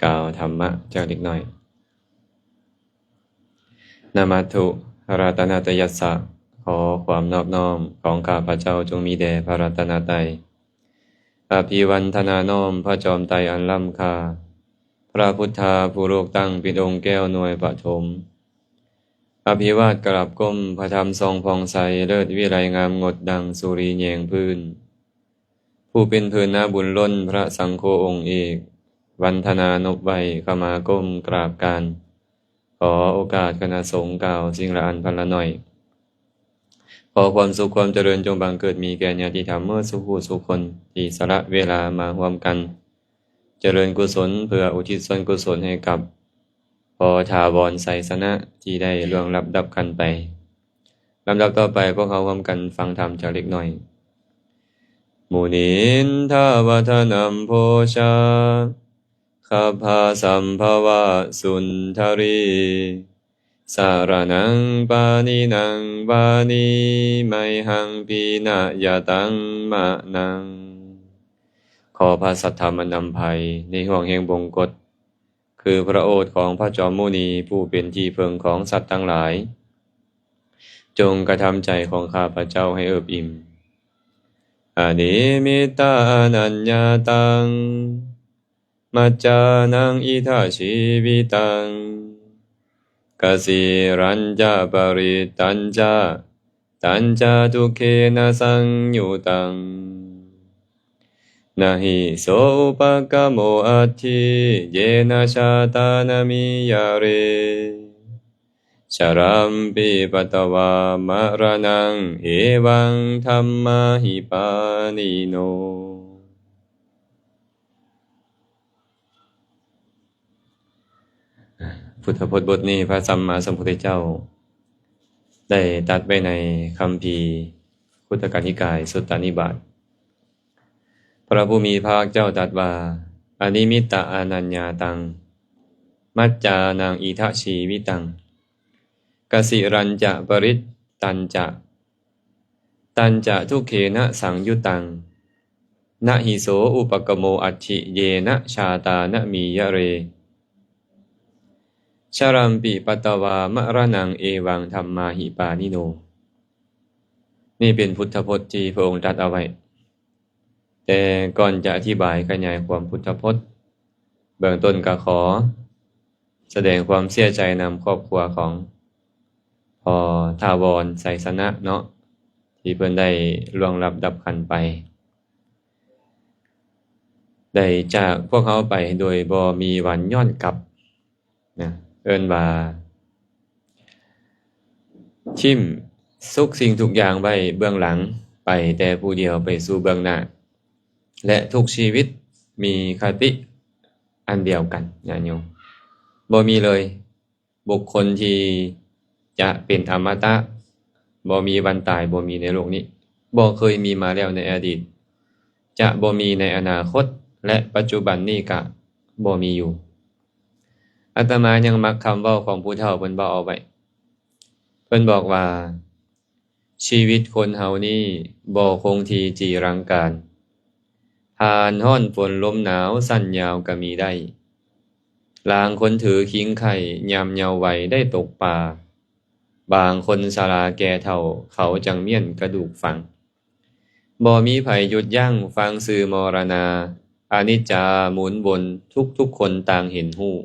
ກ່າວທຳມະຈັກເລັກນ້ອຍ. ນະມັດຖຸ ລັດຕະນະຕະຍັດສະ ຂໍຄວາມນອບນ້ອມຂອງຂ້າພະເຈົ້າຈົ່ງມີແດ່ພະລັດຕະນະໄຕ. ອະພິວັນທະນານ້ອມພະຈອມໄຕອັນລ້ຳຄ່າ, ພະພຸດທາຜູ້ລູກຕັ້ງເປັນອົງແກ້ວໜ່ວຍປະຖົມ. ອະພິວາດກາບກົ້ມພະທຳສ່ອງຜ່ອງໃສ ເລີດວິໄລງາມງົດດັ່ງສຸລີແຍງພື້ນ. ຜູ້ເປັນພື້ນນາບຸນລົ້ນພະສັງໂຄອົງເອກ, ວັນທະນານົບໄຫວ້ ຂະມາກົ້ມກາບການ. ຂໍໂອກາດຄະນະສົງກ່າວສິ່ງລະອັນພັນລະໜ້ອຍ. ຂໍຄວາມສຸກຄວາມຈະເລີນຈົ່ງບັງເກີດມີແກ່ຍາດຕິທຳເໝິດສູ່ຜູ້ສູ່ຄົນທີ່ສະຫຼະເວລາມາຮ່ວມກັນ ຈະເລີນກຸສົນເພື່ອອຸທິດສ່ວນກຸສົນໃຫ້ກັບພໍ່ຖາວອນໄຊຊະນະທີ່ໄດ້ລ່ວງລັບດັບຂັນໄປ. ລຳດັບຕໍ່ໄປ ພວກເຮົາຮ່ວມກັນຟັງທຳຈັກເລັກນ້ອຍ. ມຸນິນທາວະທະນັມໂພຊາ ຄັບພາສຳພະວະສຸນທະຣີ ສະລະນັງປະນິນັງວານີ ໄມຫັງປີນະຍະຕັງມະນັງ. ຂໍພະສັດທຳອັນອຳໄພໃນຫ່ວງແຫ່ງບົງກົດ ຄືພະໂອດຂອງພະຈອມມຸນີ ຜູ້ເປັນທີ່ເພິ່ງຂອງສັດທັງຫຼາຍ ຈົ່ງກະທຳໃຈຂອງຂ້າພະເຈົ້າໃຫ້ເອິບອີ່ມ. ອະນິມິດຕາອະນັນຍາຕັງ ມັດຈານັງອິທະຊີວິຕັງ ກະສີລັນຈະປະລິດຕັນຈະ ຕັນຈະທຸກເຂນະສັງຍຸຕັງ ນະຫິໂສອຸປະກະໂມອັດຖິ ເຍນະຊາຕານະມີຍະເຣ ຊະຣຳປິປັດຕະວາມະຣະນັງ ເອວັງທຳມາຫິປານິໂນ. ພຸດທະພົດບົດນີ້ ພະສຳມາສຳພຸດທະເຈົ້າໄດ້ຕັດໄວ້ໃນຄຳພີຄຸດທະກະນິກາຍສຸດຕານິບາດ. ພະຜູ້ມີພະພາກເຈົ້າຕັດວ່າ ອະນິມິດຕະອະນັນຍາຕັງ ມັດຈານັງອິທະຊີວິຕັງ ກະສິລັນຈະປະລິດຕັນຈະ ຕັນຈະທຸກເຂນະສັງຍຸຕັງ ນະຫິໂສອຸປະກະໂມອັດຖິ ເຍນະຊາຕານະມີຍະເຣ ຊະຣຳປິປັດຕະວາມະຣະນັງ ເອວັງທຳມາຫິປານິໂນ. ນີ້ເປັນພຸດທະພົດທີ່ພະອົງຕັດເອົາໄວ້. ແຕ່ກ່ອນຈະອະທິບາຍຂະຫຍາຍຄວາມພຸດທະພົດ, ເບື້ອງຕົ້ນກໍຂໍສະແດງຄວາມເສຍໃຈນຳຄອບຄົວຂອງພໍ່ຖາວອນ ໄຊຊະນະເນາະ ທີ່ເພິ່ນໄດ້ລ່ວງລັບດັບຂັນໄປ, ໄດ້ຈາກພວກເຮົາໄປໂດຍບໍ່ມີວັນຍ້ອນກັບ. ນະ ເອີ້ນວ່າຖິ້ມທຸກສິ່ງທຸກຢ່າງໄວ້ເບື້ອງຫຼັງ ໄປແຕ່ຜູ້ດຽວໄປສູ່ເບື້ອງໜ້າ ແລະ ທຸກຊີວິດມີຄະຕິອັນດຽວກັນ ຍາດໂຍມ. ບໍ່ມີເລີຍບຸກຄົນທີ່ຈະເປັນອະມະຕະ, ບໍ່ມີວັນຕາຍ, ບໍ່ມີໃນໂລກນີ້, ບໍ່ເຄີຍມີມາແລ້ວໃນອະດີດ, ຈະບໍ່ມີໃນອະນາຄົດ ແລະ ປັດຈຸບັນນີ້ກະບໍ່ມີຢູ່. ອາດຕະມາຍັງມັກຄຳເວົ້າຂອງຜູ້ເຖົ້າເພິ່ນເວົ້າເອົາໄວ້. ເພິ່ນບອກວ່າ ຊີວິດຄົນເຮົານີ້ບໍ່ຄົງທີ່ຈີລັງການ. ຜ່ານຮ້ອນຝົນລົມໜາວສັ້ນຍາວກະມີໄດ້. ລາງຄົນຖືຄີງໄຄຍາມເຍົາໄວໄດ້ຕົກປາ. ບາງຄົນຊະລາແກ່ເຖົ້າເຂົາຈັ່ງມ້ຽນກະດູກຝັງ. ບໍ່ມີໃຜຢຸດຢັ້ງຟັງຊື່ມໍລະນາ, ອະນິດຈາໝູນວົນ ທຸກໆຄົນຕ່າງເຫັນຮູ້.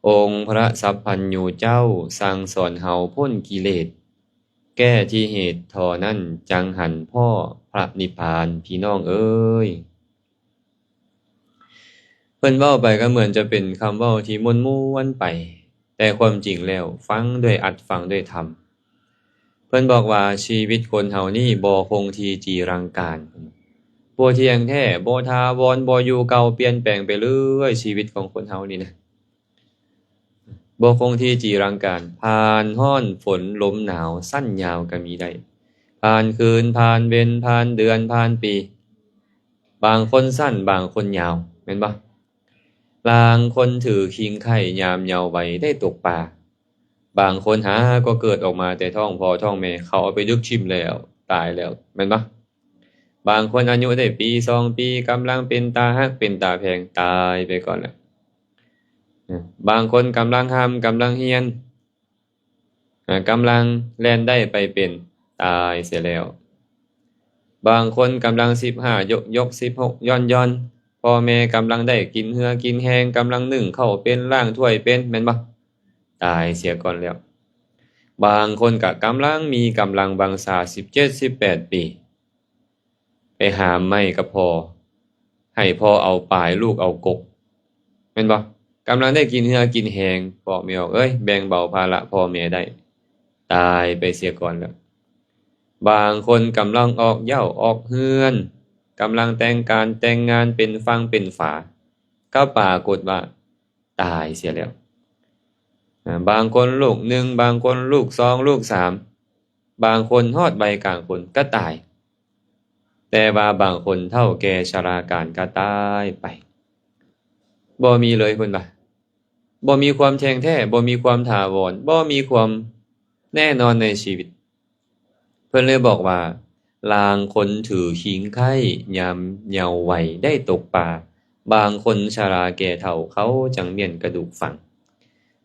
ອົງພະສັບພັນຍູເຈົ້າສັ່ງສອນເຮົາພົ້ນກິເລດ, ແກ້ທີ່ເຫດທໍ່ນັ້ນຈັ່ງຫັນພໍ້ພະນິບພານ ພີ່ນ້ອງເອີຍ. ເພິ່ນເວົ້າໄປກໍເໝືອນຈະເປັນຄຳເວົ້າທີ່ມ່ວນໆໄປ, ແຕ່ຄວາມຈິງແລ້ວຟັງດ້ວຍອັດ ຟັງດ້ວຍທຳ. ເພິ່ນບອກວ່າ ຊີວິດຄົນເຮົານີ້ບໍ່ຄົງທີ່ຈີລັງການ, ບໍ່ທ່ຽງແທ້, ບໍ່ຖາວອນ, ບໍ່ຢູ່ເກົ່າ, ປ່ຽນແປງໄປເລື້ອຍ, ຊີວິດຂອງຄົນເຮົານີ້ນະ ບໍ່ຄົງທີ່ຈີລັງການ. ຜ່ານຮ້ອນຝົນລົມໜາວສັ້ນຍາວກໍມີໄດ້, ຜ່ານຄືນ, ຜ່ານເວັນ, ຜ່ານເດືອນ, ຜ່ານປີ. ບາງຄົນສັ້ນ, ບາງຄົນຍາວ, ແມ່ນບໍ່? ລາງຄົນຖືຄີງໄຄຍາມເຍົາໄວໄດ້ຕົກປາ. ບາງຄົນຫາກໍເກີດອອກມາແຕ່ທ້ອງພໍ່ທ້ອງແມ່, ເຂົາເອົາໄປດຶກຖິ້ມແລ້ວ, ຕາຍແລ້ວ, ແມ່ນບໍ່? ບາງຄົນອາຍຸໄດ້ປີສອງປີ, ກຳລັງເປັນຕາຮັກເປັນຕາແພງ, ຕາຍໄປກ່ອນແລ້ວ. ນະ ບາງຄົນກຳລັງຮ່ຳ ກຳລັງຮຽນ ນະ ກຳລັງແລ່ນໄດ້ໄປເປັນ ຕາຍເສຍແລ້ວ. ບາງຄົນກຳລັງສິບຫ້າ ຍົກໆ ສິບຫົກ ຢ່ອນໆ ພໍ່ແມ່ກຳລັງໄດ້ກິນເຫື່ອກິນແຮງ ກຳລັງໜຶ້ງເຂົ້າເປັນ ລ້າງຖ້ວຍເປັນ ແມ່ນບໍ່? ຕາຍເສຍກ່ອນແລ້ວ. ບາງຄົນກະກຳລັງມີກຳລັງວັງຊາ ສິບເຈັດ ສິບແປດປີ ໄປຫາມໄມ້ກັບພໍ່ ໃຫ້ພໍ່ເອົາປາຍ ລູກເອົາກົກ ແມ່ນບໍ່? ກຳລັງໄດ້ກິນເຫື່ອກິນແຮງ ບອກແມ່ອອກເອີຍ ແບ່ງເບົາພາລະພໍ່ແມ່ໄດ້ ຕາຍໄປເສຍກ່ອນແລ້ວ. ບາງຄົນກຳລັງອອກເຍົາະອອກເຮືອນ ກຳລັງແຕ່ງການແຕ່ງງານ ເປັນຝັ່ງເປັນຝາ ກໍປາກົດວ່າ ຕາຍເສຍແລ້ວ. ອາ ບາງຄົນລູກໜຶ່ງ ບາງຄົນລູກສອງ ລູກສາມ ບາງຄົນຮອດໄວກາງຄົນກໍຕາຍ. ແຕ່ວ່າບາງຄົນເຖົ້າແກ່ຊະລາການກໍຕາຍໄປ. ບໍ່ມີເລີຍ ເພິ່ນວ່າ ບໍ່ມີຄວາມແທ້ງແທ້ ບໍ່ມີຄວາມຖາວອນ ບໍ່ມີຄວາມແນ່ນອນໃນຊີວິດ. ເພິ່ນເລີຍບອກວ່າ ລາງຄົນຖືຄີງໄຄ້ ຍາມເຍົາໄວໄດ້ຕົກປາ, ບາງຄົນຊະລາແກ່ເຖົ້າ ເຂົາຈັ່ງມ້ຽນກະດູກຝັງ.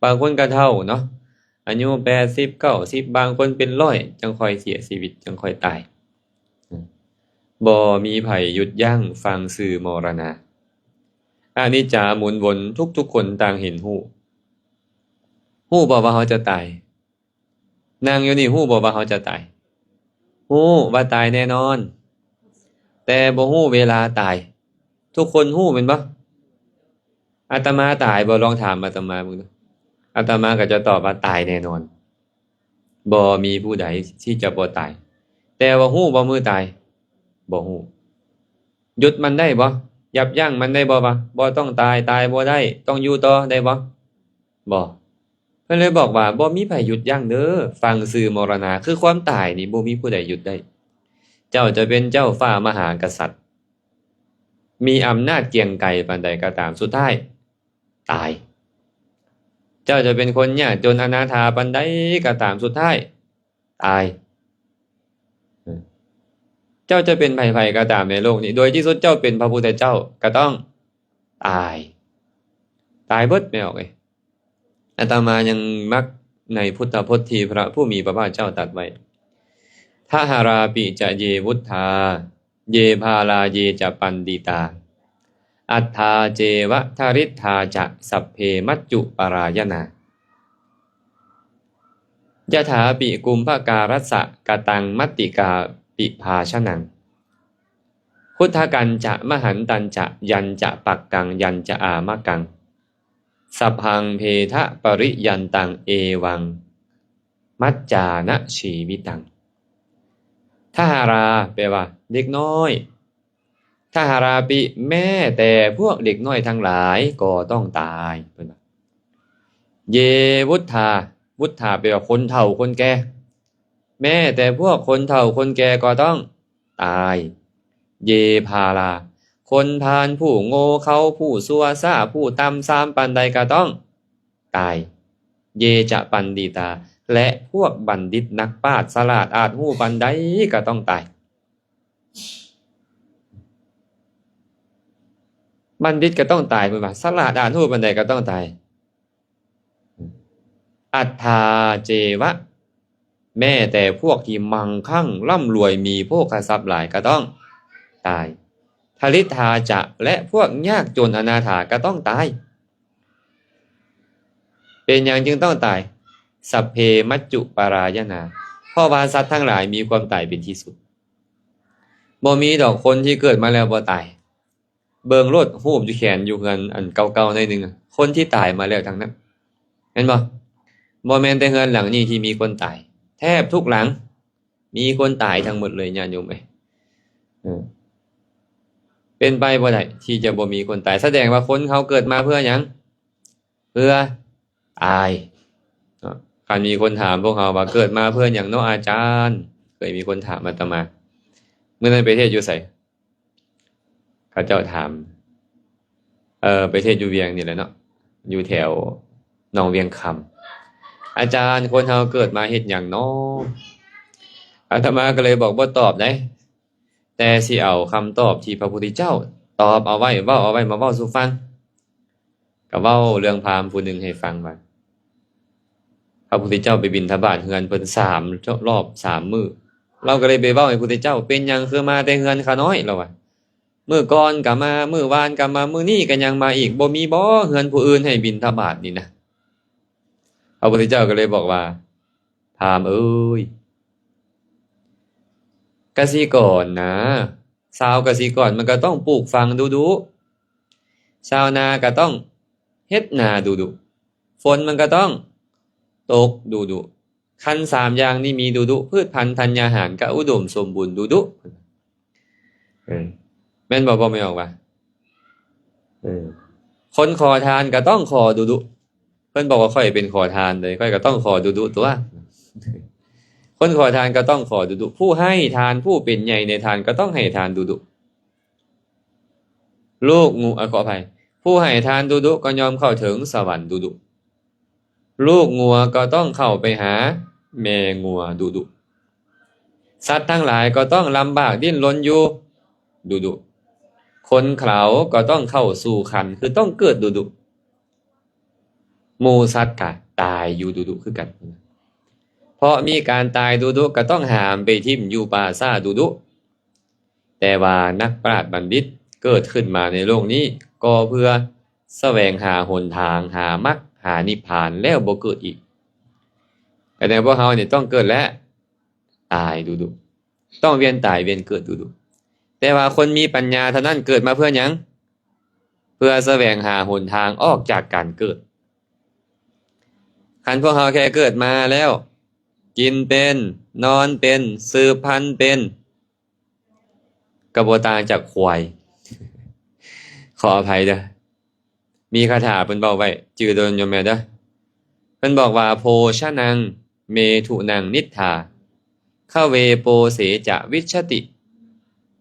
ບາງຄົນກະເຖົ້າເນາະ ອາຍຸແປດສິບ ເກົ້າສິບ ບາງຄົນເປັນຮ້ອຍ ຈັ່ງຄ່ອຍເສຍຊີວິດ ຈັ່ງຄ່ອຍຕາຍ. ບໍ່ມີໃຜຢຸດຢັ້ງຟັງຊື່ມໍລະນາ. ອະນິດຈາໝູນວົນ ທຸກໆຄົນຕ່າງເຫັນຮູ້. ຮູ້ບໍ່ວ່າເຮົາຈະຕາຍ? ນັ່ງຢູ່ນີ້ຮູ້ບໍ່ວ່າເຮົາຈະຕາຍ? ຮູ້ວ່າຕາຍແນ່ນອນ ແຕ່ບໍ່ຮູ້ເວລາຕາຍ. ທຸກຄົນຮູ້ແມ່ນບໍ່? ອາດຕະມາຕາຍບໍ່? ລອງຖາມອາດຕະມາເບິ່ງດູ. ອາດຕະມາກໍຈະຕອບວ່າຕາຍແນ່ນອນ. ບໍ່ມີຜູ້ໃດທີ່ຈະບໍ່ຕາຍ. ແຕ່ວ່າຮູ້ບໍ່ມື້ຕາຍ? ບໍ່ຮູ້. ຢຸດມັນໄດ້ບໍ່? ຢັບຢັ້ງມັນໄດ້ບໍ່ວ່າ ບໍ່ຕ້ອງຕາຍ, ຕາຍບໍ່ໄດ້, ຕ້ອງຢູ່ຕໍ່ ໄດ້ບໍ່? ບໍ່. ເພິ່ນເລີຍບອກວ່າ ບໍ່ມີໃຜຢຸດຢັ້ງເດີ ຟັງຊື່ມໍລະນາ ຄືຄວາມຕາຍນີ້ ບໍ່ມີຜູ້ໃດຢຸດໄດ້. ເຈົ້າຈະເປັນເຈົ້າຟ້າມະຫາກະສັດ ມີອຳນາດກຽງໄກປານໃດກໍຕາມ ສຸດທ້າຍຕາຍ. ເຈົ້າຈະເປັນຄົນຍາກຈົນອະນາຖາປານໃດກໍຕາມ ສຸດທ້າຍຕາຍ. ເຈົ້າຈະເປັນໃຜໆກໍຕາມໃນໂລກນີ້ ໂດຍທີ່ສຸດເຈົ້າເປັນພະພຸດທະເຈົ້າກໍຕ້ອງຕາຍ. ຕາຍເບິດແມ່ອອກເອີຍ. ອາດຕະມາຍັງມັກໃນພຸດທະພົດທີ່ພະຜູ້ມີພະພາກເຈົ້າຕັດໄວ້ ທະຫະຣາປິຈະເຍວຸດທາ ເຍພາລາເຍຈະປັນດິຕາ ອັດຖາເຈວະທະລິດຖາຈະ ສັບເພມັດຈຸປະລາຍະນາ ຍະຖາປິກຸມພະກາລັດສະ ກະຕັງມັດຕິກາປິພາຊະນັງ ຄຸດທະກັນຈະມະຫັນຕັນຈະ ຍັນຈະປັກກັງ ຍັນຈະອາມະກັງ ສັບພັງເພທະປະລິຍັນຕັງ ເອວັງ ມັດຈານະຊີວິຕັງ. ທະຫະຣາ ແປວ່າເດັກນ້ອຍ. ທະຫະຣາປິ ແມ້ແຕ່ພວກເດັກນ້ອຍທັງຫຼາຍກໍຕ້ອງຕາຍ ເພິ່ນວ່າ. ເຍວຸດທາ ວຸດທາ ແປວ່າຄົນເຖົ້າຄົນແກ່. ແມ້ແຕ່ພວກຄົນເຖົ້າຄົນແກ່ກໍຕ້ອງຕາຍ. ເຍພາລາ ຄົນພານ ຜູ້ໂງ່ເຂົາ ຜູ້ຊົ່ວຊ້າ ຜູ້ຕ່ຳຊາມປານໃດກໍຕ້ອງ ຕາຍ. ເຍຈະປັນດິຕາ ແລະ ພວກບັນດິດນັກປາດສະຫຼາດອາດຮູ້ປານໃດກໍຕ້ອງຕາຍ. ບັນດິດກໍຕ້ອງຕາຍ ເພິ່ນວ່າ ສະຫຼາດອາດຮູ້ປານໃດກໍຕ້ອງຕາຍ. ອັດຖາເຈວະ ແມ້ແຕ່ພວກທີ່ມັ່ງຄັ່ງລ່ຳລວຍມີໂພຄະຊັບຫຼາຍກໍຕ້ອງຕາຍ. ທະລິດຖາຈະ ແລະ ພວກຍາກຈົນອະນາຖາກໍຕ້ອງຕາຍ. ເປັນຫຍັງຈຶ່ງຕ້ອງຕາຍ? ສັບເພມັດຈຸປະລາຍະນາ ເພາະວ່າສັດທັງຫຼາຍມີຄວາມຕາຍເປັນທີ່ສຸດ. ບໍ່ມີດອກຄົນທີ່ເກີດມາແລ້ວບໍ່ຕາຍ. ເບິ່ງໂລດ ຮູບຢູ່ແຂນຢູ່ເຮືອນອັນເກົ່າໆໜ້ອຍໜຶ່ງ ຄົນທີ່ຕາຍມາແລ້ວທັງນັ້ນ ແມ່ນບໍ່? ບໍ່ແມ່ນແຕ່ເຮືອນຫຼັງນີ້ທີ່ມີຄົນຕາຍ ແທບທຸກຫຼັງ ມີຄົນຕາຍທັງໝົດເລີຍ ຍາດໂຍມເອີຍ. ເອີ ເປັນໄປບໍ່ໄດ້ທີ່ຈະບໍ່ມີຄົນຕາຍ. ສະແດງວ່າຄົນເຮົາເກີດມາເພື່ອຫຍັງ? ເພື່ອຕາຍເນາະ. ຄັນມີຄົນຖາມພວກເຮົາວ່າ ເກີດມາເພື່ອຫຍັງເນາະອາຈານ? ເຄີຍມີຄົນຖາມອາດຕະມາ. ມື້ນັ້ນໄປເທດຢູ່ໃສ? ເຂົາເຈົ້າຖາມ ເອີ ໄປເທດຢູ່ວຽງນີ້ແຫຼະເນາະ ຢູ່ແຖວໜອງວຽງຄຳ. ອາຈານ ຄົນເຮົາເກີດມາເຮັດຫຍັງເນາະ? ອາດຕະມາກໍເລີຍບອກ ບໍ່ຕອບໃດ ແຕ່ຊິເອົາຄຳຕອບທີ່ພະພຸດທະເຈົ້າຕອບເອົາໄວ້ ເວົ້າເອົາໄວ້ມາເວົ້າສູ່ຟັງ. ກໍເວົ້າເລື່ອງພາມຜູ້ໜຶ່ງໃຫ້ຟັງວ່າ ພະພຸດທະເຈົ້າໄປບິນທະບາດເຮືອນເພິ່ນສາມລອບສາມມື້ ລາວກໍເລີຍໄປເວົ້າໃຫ້ພຸດທະເຈົ້າ ເປັນຫຍັງຄືມາແຕ່ເຮືອນຂ້ານ້ອຍ ລາວວ່າ ມື້ກ່ອນກໍມາ ມື້ວານກໍມາ ມື້ນີ້ກໍຍັງມາອີກ ບໍ່ມີບໍ່ເຮືອນຜູ້ອື່ນໃຫ້ບິນທະບາດນີ້ນະ? ພະພຸດທະເຈົ້າກໍເລີຍບອກວ່າ ພາມເອີຍ ກະສິກອນນະ ຊາວກະສິກອນມັນກໍຕ້ອງປູກຝັງດຸໆ ຊາວນາກໍຕ້ອງເຮັດນາດຸໆ ຝົນມັນກໍຕ້ອງຕົກດຸໆ ຄັນສາມຢ່າງນີ້ມີດຸໆ ພືດພັນທັນຍາຫານກໍອຸດົມສົມບູນດຸໆ ເອີ ແມ່ນບໍ່ ພໍ່ແມ່ອອກວ່າ ເອີ ຄົນຂໍທານກໍຕ້ອງຂໍດຸໆ ເພິ່ນບອກວ່າຂ້ອຍເປັນຂໍທານເດ້ ຂ້ອຍກໍຕ້ອງຂໍດຸໆຕົວະ ຄົນຂໍທານກໍຕ້ອງຂໍດຸໆ ຜູ້ໃຫ້ທານ ຜູ້ເປັນໃຫຍ່ໃນທານກໍຕ້ອງໃຫ້ທານດຸໆ ລູກງູ ອາ ຂໍອະໄພ ຜູ້ໃຫ້ທານດຸໆກໍຍ່ອມເຂົ້າເຖິງສະຫວັນດຸໆ ລູກງົວກໍຕ້ອງເຂົ້າໄປຫາແມ່ງົວດຸໆ ສັດທັງຫຼາຍກໍຕ້ອງລຳບາກດີ້ນລົນຢູ່ດຸໆ ຄົນເຂົາກໍຕ້ອງເຂົ້າສູ່ຄັນ ຄືຕ້ອງເກີດດຸໆ ໝູ່ສັດກະຕາຍຢູ່ດຸໆຄືກັນ ເພາະມີການຕາຍດຸໆ ກໍຕ້ອງຫາມໄປຖິ້ມຢູ່ປ່າຊ້າດຸດຸ ແຕ່ວ່ານັກປາດບັນດິດເກີດຂຶ້ນມາໃນໂລກນີ້ ກໍເພື່ອສະແຫວງຫາຫົນທາງ ຫາມັກ ຫານິບພານ ແລ້ວບໍ່ເກີດອີກ. ແຕ່ພວກເຮົານີ້ຕ້ອງເກີດ ແລະ ຕາຍດຸໆ ຕ້ອງວຽນຕາຍວຽນເກີດດຸໆ ແຕ່ວ່າຄົນມີປັນຍາເທົ່ານັ້ນເກີດມາເພື່ອຫຍັງ? ເພື່ອສະແຫວງຫາຫົນທາງອອກຈາກການເກີດ. ຄັນພວກເຮົາແຄ່ເກີດມາແລ້ວ ກິນເປັນ ນອນເປັນ ສືບພັນເປັນ ກໍບໍ່ຕ່າງຈາກຄວາຍ. ຂໍອະໄພເດີ້ ມີຄາຖາເພິ່ນເວົ້າໄວ້ ຈື່ໂດນໂຍມແມ່ເດີ້ ເພິ່ນບອກວ່າ ໂພຊະນັງ ເມຖຸນັງ ນິດຖາ ຂະເວໂປເສຈະ ວິດຊະຕິ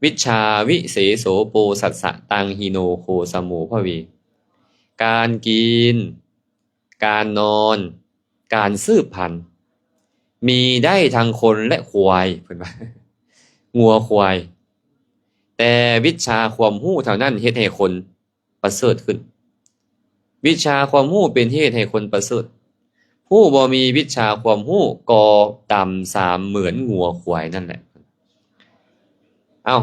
ວິດຊາວິເສໂສ ໂປສັດສະ ຕັງຫິໂນ ໂຄສະໂມ ພະເວ. ການກິນ ການນອນ ການສືບພັນ ມີໄດ້ທັງຄົນ ແລະ ຄວາຍ ເພິ່ນວ່າ ງົວຄວາຍ ແຕ່ວິດຊາຄວາມຮູ້ເທົ່ານັ້ນເຮັດໃຫ້ຄົນປະເສີດຂຶ້ນ. ວິດຊາຄວາມຮູ້ເປັນເຫດໃຫ້ຄົນປະເສີດ. ຜູ້ບໍ່ມີວິດຊາຄວາມຮູ້ກໍດຳຊາມເໝືອນງົວຄວາຍນັ້ນແຫຼະ. ເອົ້າ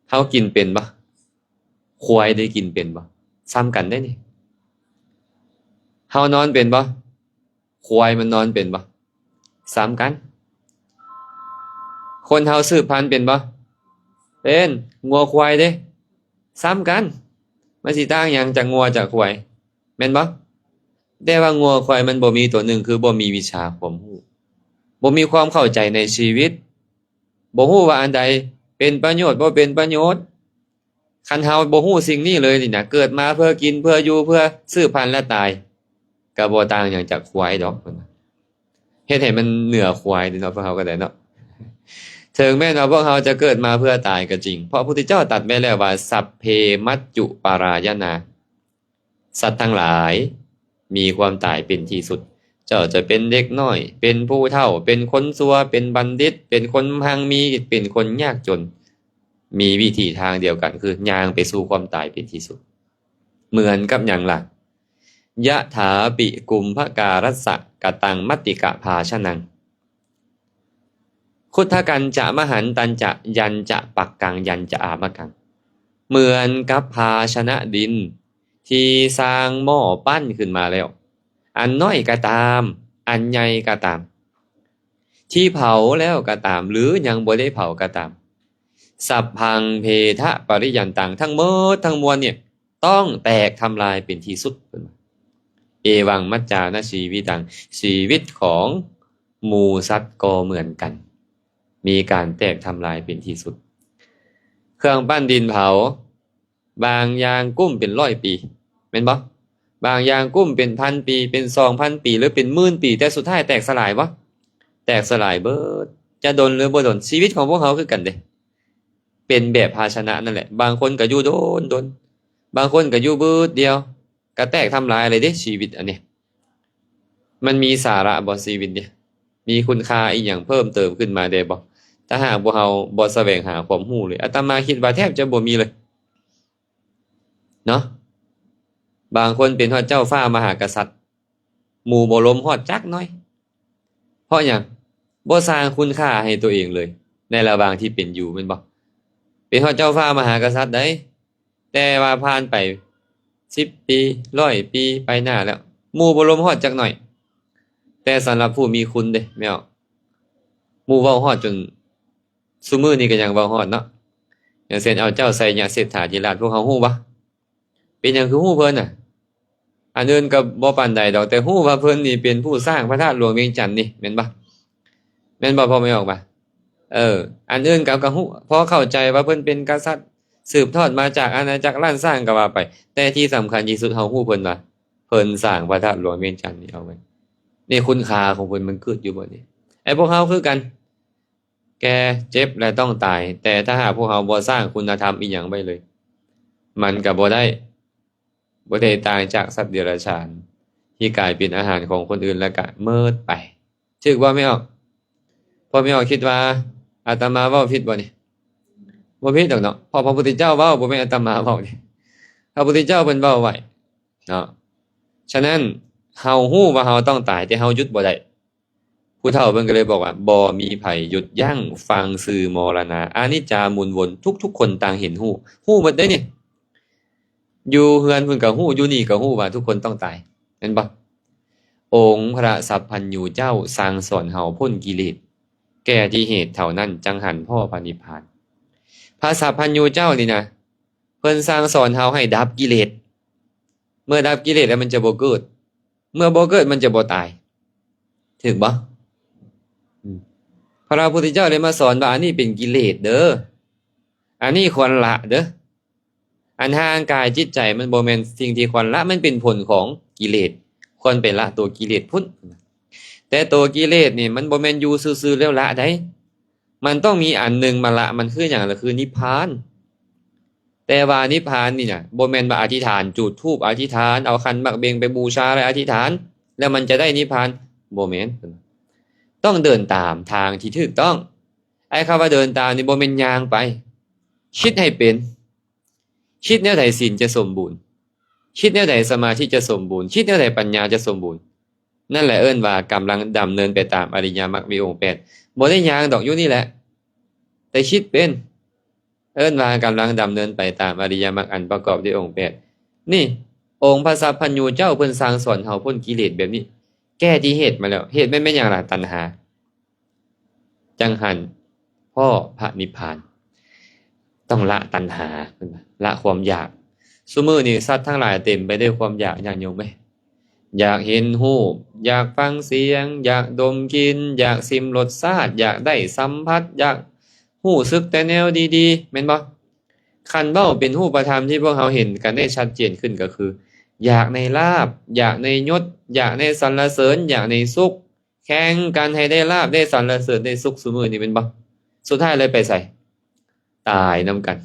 ເຮົາກິນເປັນບໍ່? ຄວາຍໄດ້ກິນເປັນບໍ່? ຊ້ຳກັນເດ້ນີ້. ເຮົານອນເປັນບໍ່? ຄວາຍມັນນອນເປັນບໍ່? ຊ້ຳກັນ. ຄົນເຮົາສືບພັນເປັນບໍ່? ເປັນ. ງົວຄວາຍເດ້ ຊ້ຳກັນ. ມັນຊິຕ່າງຫຍັງຈາກງົວຈາກຄວາຍ? ແມ່ນບໍ່? ແຕ່ວ່າງົວຄວາຍມັນບໍ່ມີຕົວໜຶ່ງ ຄືບໍ່ມີວິຊາຄວາມຮູ້ ບໍ່ມີຄວາມເຂົ້າໃຈໃນຊີວິດ ບໍ່ຮູ້ວ່າອັນໃດເປັນປະໂຫຍດ ບໍ່ເປັນປະໂຫຍດ. ຄັນເຮົາບໍ່ຮູ້ສິ່ງນີ້ເລີຍນີ້ນະ ເກີດມາເພື່ອກິນ ເພື່ອຢູ່ ເພື່ອສືບພັນ ແລະ ຕາຍ ກໍບໍ່ຕ່າງຫຍັງຈາກຄວາຍດອກ ເພິ່ນວ່າ. ເຮັດໃຫ້ມັນເໜືອຄວາຍເນາະ ພວກເຮົາກໍໄດ້ເນາະ. ເຖິງແມ່ນວ່າພວກເຮົາຈະເກີດມາເພື່ອຕາຍກໍຈິງ ເພາະພະພຸດທະເຈົ້າຕັດໄວ້ແລ້ວວ່າ ສັບເພ ມັດຈຸ ປະລາຍະນາ. ສັດທັງຫຼາຍມີຄວາມຕາຍເປັນທີ່ສຸດ. ເຈົ້າຈະເປັນເດັກນ້ອຍ ເປັນຜູ້ເຖົ້າ ເປັນຄົນຊົ່ວ ເປັນບັນດິດ ເປັນຄົນຮັ່ງມີ ເປັນຄົນຍາກຈົນ ມີວິທີທາງດຽວກັນ ຄືຍ່າງໄປສູ່ຄວາມຕາຍເປັນທີ່ສຸດ. ເໝືອນກັບຫຍັງລະ? ຍະຖາປິກຸມພະກາລັດສະ ກະຕັງມັດຕິກະພາຊະນັງ ຄຸດທະກັນຈະມະຫັນຕັນຈະ ຍັນຈະປັກກັງ ຍັນຈະອາມະກັງ. ເໝືອນກັບພາຊະນະດິນທີ່ສ້າງໝໍ້ປັ້ນຂຶ້ນມາແລ້ວ ອັນນ້ອຍກໍຕາມ ອັນໃຫຍ່ກໍຕາມ ທີ່ເຜົາແລ້ວກໍຕາມ ຫຼື ຍັງບໍ່ໄດ້ເຜົາກໍຕາມ ສັບພັງເພທະປະລິຍັນຕັງ ທັງໝົດທັງມວນນີ້ ຕ້ອງແຕກທຳລາຍເປັນທີ່ສຸດ ເພິ່ນວ່າ. ເອວັງມັດຈານະຊີວິຕັງ ຊີວິດຂອງໝູ່ສັດກໍເໝືອນກັນ ມີການແຕກທຳລາຍເປັນທີ່ສຸດ. ເຄື່ອງປັ້ນດິນເຜົາ ບາງຢ່າງກຸ້ມເປັນຮ້ອຍປີ ແມ່ນບໍ່? ບາງຢ່າງກຸ້ມເປັນພັນປີ ເປັນສອງພັນປີ ຫຼື ເປັນໝື່ນປີ ແຕ່ສຸດທ້າຍແຕກສະຫຼາຍບໍ່? ແຕກສະຫຼາຍເບີດ. ຈະດົນ ຫຼື ບໍ່ດົນ ຊີວິດຂອງພວກເຮົາຄືກັນເດ້ ເປັນແບບພາຊະນະນັ້ນແຫຼະ. ບາງຄົນກໍຢູ່ດົນໆ ບາງຄົນກໍຢູ່ບຶດດຽວ ກໍແຕກທຳລາຍເລີຍເດ້ ຊີວິດອັນນີ້. ມັນມີສາລະບໍ່ ຊີວິດນີ້? ມີຄຸນຄ່າອີ່ຫຍັງເພີ່ມເຕີມຂຶ້ນມາແດ່ບໍ່? ຖ້າຫາກພວກເຮົາບໍ່ສະແຫວງຫາຄວາມຮູ້ເລີຍ ອາດຕະມາຄິດວ່າແທບຈະບໍ່ມີເລີຍເນາະ. ບາງຄົນເປັນຮອດເຈົ້າຟ້າມະຫາກະສັດ ໝູ່ບໍ່ລົມຮອດຈັກໜ້ອຍ. ເພາະຫຍັງ? ບໍ່ສ້າງຄຸນຄ່າໃຫ້ຕົວເອງເລີຍ ໃນລະຫວ່າງທີ່ເປັນຢູ່ ແມ່ນບໍ່? ເປັນຮອດເຈົ້າຟ້າມະຫາກະສັດໃດ໋ ແຕ່ວ່າຜ່ານໄປສິບປີ ຮ້ອຍປີໄປໜ້າແລ້ວ ໝູ່ບໍ່ລົມຮອດຈັກໜ້ອຍ. ແຕ່ສຳລັບຜູ້ມີຄຸນເດ້ ແມ່ນບໍ່? ໝູ່ເວົ້າຮອດຈົນ ຊຸມື້ນີ້ກໍຍັງເວົ້າຮອດເນາະ. ຢ່າງເຊັ່ນ ເອົາເຈົ້າໄຊຍະເສດຖາທິລາດ ພວກເຮົາຮູ້ບໍ່? ເປັນຫຍັງຄືຮູ້ເພິ່ນນະ? ອັນອື່ນກໍບໍ່ປານໃດດອກ ແຕ່ຮູ້ວ່າເພິ່ນນີ້ເປັນຜູ້ສ້າງພະທາດຫຼວງວຽງຈັນນີ້ ແມ່ນບໍ່? ແມ່ນບໍ່ ພໍ່ແມ່ອອກມາ? ເອີ ອັນອື່ນກໍ ກໍຮູ້ ພໍເຂົ້າໃຈວ່າເພິ່ນເປັນກະສັດ ສືບທອດມາຈາກອານາຈັກລ້ານຊ້າງກໍວ່າໄປ, ແຕ່ທີ່ສຳຄັນທີ່ສຸດ ເຮົາຮູ້ເພິ່ນວ່າ ເພິ່ນສ້າງພະທາດຫຼວງວຽງຈັນນີ້ເອົາໄວ້. ນີ້ຄຸນຄ່າຂອງເພິ່ນມັນເກີດຢູ່ບ່ອນນີ້. ໄອ້ພວກເຮົາຄືກັນ ແກ່ ເຈັບ ແລະ ຕ້ອງຕາຍ, ແຕ່ຖ້າຫາກພວກເຮົາບໍ່ສ້າງຄຸນນະທຳອີ່ຫຍັງໄວ້ເລີຍ ມັນກໍບໍ່ໄດ້ ບໍ່ໄດ້ຕ່າງຈາກສັດເດຍລະສານ ທີ່ກາຍເປັນອາຫານຂອງຄົນອື່ນ ແລ້ວກະເມີດໄປ. ຖືກບໍ່ແມ່ອອກ? ພໍ່ແມ່ອອກຄິດວ່າອາດຕະມາເວົ້າຜິດບໍ່ນີ້? ບໍ່ຜິດດອກເນາະ, ເພາະພະພຸດທະເຈົ້າເວົ້າ, ບໍ່ແມ່ນອາດຕະມາເວົ້ານີ້. ພະພຸດທະເຈົ້າເພິ່ນເວົ້າໄວ້ເນາະ. ສະນັ້ນ ເຮົາຮູ້ວ່າເຮົາຕ້ອງຕາຍ, ແຕ່ເຮົາຢຸດບໍ່ໄດ້. ຜູ້ເຖົ້າເພິ່ນກໍເລີຍບອກວ່າ ບໍ່ມີໃຜຢຸດຢັ້ງຟັງຊື່ມໍລະນະ ອະນິດຈາໝູນວົນ ທຸກໆຄົນຕ່າງເຫັນຮູ້ ຮູ້ໝົດເດ້ນີ້. ຢູ່ເຮືອນເພິ່ນກໍຮູ້ ຢູ່ນີ້ກໍຮູ້ວ່າທຸກຄົນຕ້ອງຕາຍ ແມ່ນບໍ່? ອົງພະສັບພັນຍູເຈົ້າສັ່ງສອນເຮົາພົ້ນກິເລດ ແກ່ທີ່ເຫດເທົ່ານັ້ນ ຈັ່ງຫັນພໍ້ພະນິບພານ. ພະສັບພັນຍູເຈົ້ານີ້ນະ ເພິ່ນສັ່ງສອນເຮົາໃຫ້ດັບກິເລດ. ເມື່ອດັບກິເລດແລ້ວມັນຈະບໍ່ເກີດ. ເມື່ອບໍ່ເກີດມັນຈະບໍ່ຕາຍ. ຖືກບໍ່? ອືມ ພະພຸດທະເຈົ້າເລີຍມາສອນວ່າ ອັນນີ້ເປັນກິເລດເດີ, ອັນນີ້ຄວນລະເດີ. ອັນຮ່າງກາຍຈິດໃຈມັນບໍ່ແມ່ນສິ່ງທີ່ຄວນລະ, ມັນເປັນຜົນຂອງກິເລດ, ຄວນໄປລະຕົວກິເລດພຸ້ນ. ແຕ່ຕົວກິເລດນີ້ມັນບໍ່ແມ່ນຢູ່ຊື່ໆແລ້ວລະໄດ໋. ມັນຕ້ອງມີອັນໜຶ່ງມາລະມັນ ຄືຫຍັງ? ລະຄືນິບພານ. ແຕ່ວ່ານິບພານນີ້ນະ ບໍ່ແມ່ນວ່າອະທິຖານ, ຈູດທູບອະທິຖານ, ເອົາຂັນໝາກເບັງໄປບູຊາແລ້ວອະທິຖານ ແລ້ວມັນຈະໄດ້ນິບພານ, ບໍ່ແມ່ນ. ຕ້ອງເດີນຕາມທາງທີ່ຖືກຕ້ອງ. ໄອ້ຄຳວ່າເດີນຕາມນີ້ ບໍ່ແມ່ນຍ່າງໄປ, ຄິດໃຫ້ເປັນ. ຄິດແນວໃດສິນຈະສົມບູນ, ຄິດແນວໃດສະມາທິຈະສົມບູນ, ຄິດແນວໃດປັນຍາຈະສົມບູນ. ນັ້ນແຫຼະເອີ້ນວ່າກຳລັງດຳເນີນໄປຕາມອະລິຍະມັກມີອົງແປດ. ບໍ່ໄດ້ຍ່າງດອກ, ຢູ່ນີ້ແຫຼະ, ແຕ່ຄິດເປັນ. ເອີ້ນວ່າກຳລັງດຳເນີນໄປຕາມອະລິຍະມັກອັນປະກອບດ້ວຍອົງແປດ. ນີ້ ອົງພະສັບພັນຍູເຈົ້າເພິ່ນສັ່ງສອນເຮົາພົ້ນກິເລດແບບນີ້, ແກ້ທີ່ເຫດມາແລ້ວ. ເຫດແມ່ນ ແມ່ນຫຍັງລະ? ຕັນຫາ. ຈັ່ງຫັນພໍ້ພະນິບພານ. ຕ້ອງລະຕັນຫາ, ລະຄວາມຢາກ. ຊຸມື້ນີ້ສັດທັງຫຼາຍເຕັມໄປດ້ວຍຄວາມຢາກ, ຍາດໂຍມເອີຍ. ຢາກເຫັນຮູບ, ຢາກຟັງສຽງ, ຢາກດົມກິ່ນ, ຢາກຊິມລົດຊາດ, ຢາກໄດ້ສຳຜັດ, ຢາກຮູ້ສຶກແຕ່ແນວດີໆ, ແມ່ນບໍ່? ຄັນເວົ້າເປັນຮູບປະທຳທີ່ພວກເຮົາເຫັນກັນໄດ້ຊັດເຈນຂຶ້ນກໍຄື ຢາກໃນລາບ, ຢາກໃນຍົດ, ຢາກໃນສັນລະເສີນ, ຢາກໃນສຸກ. ແຂ່ງກັນໃຫ້ໄດ້ລາບ ໄດ້ສັນລະເສີນ ໄດ້ສຸກຊຸມື້ນີ້ແມ່ນບໍ່? ສຸດທ້າຍເລີຍໄປໃສ? ຕາຍນຳກັນ.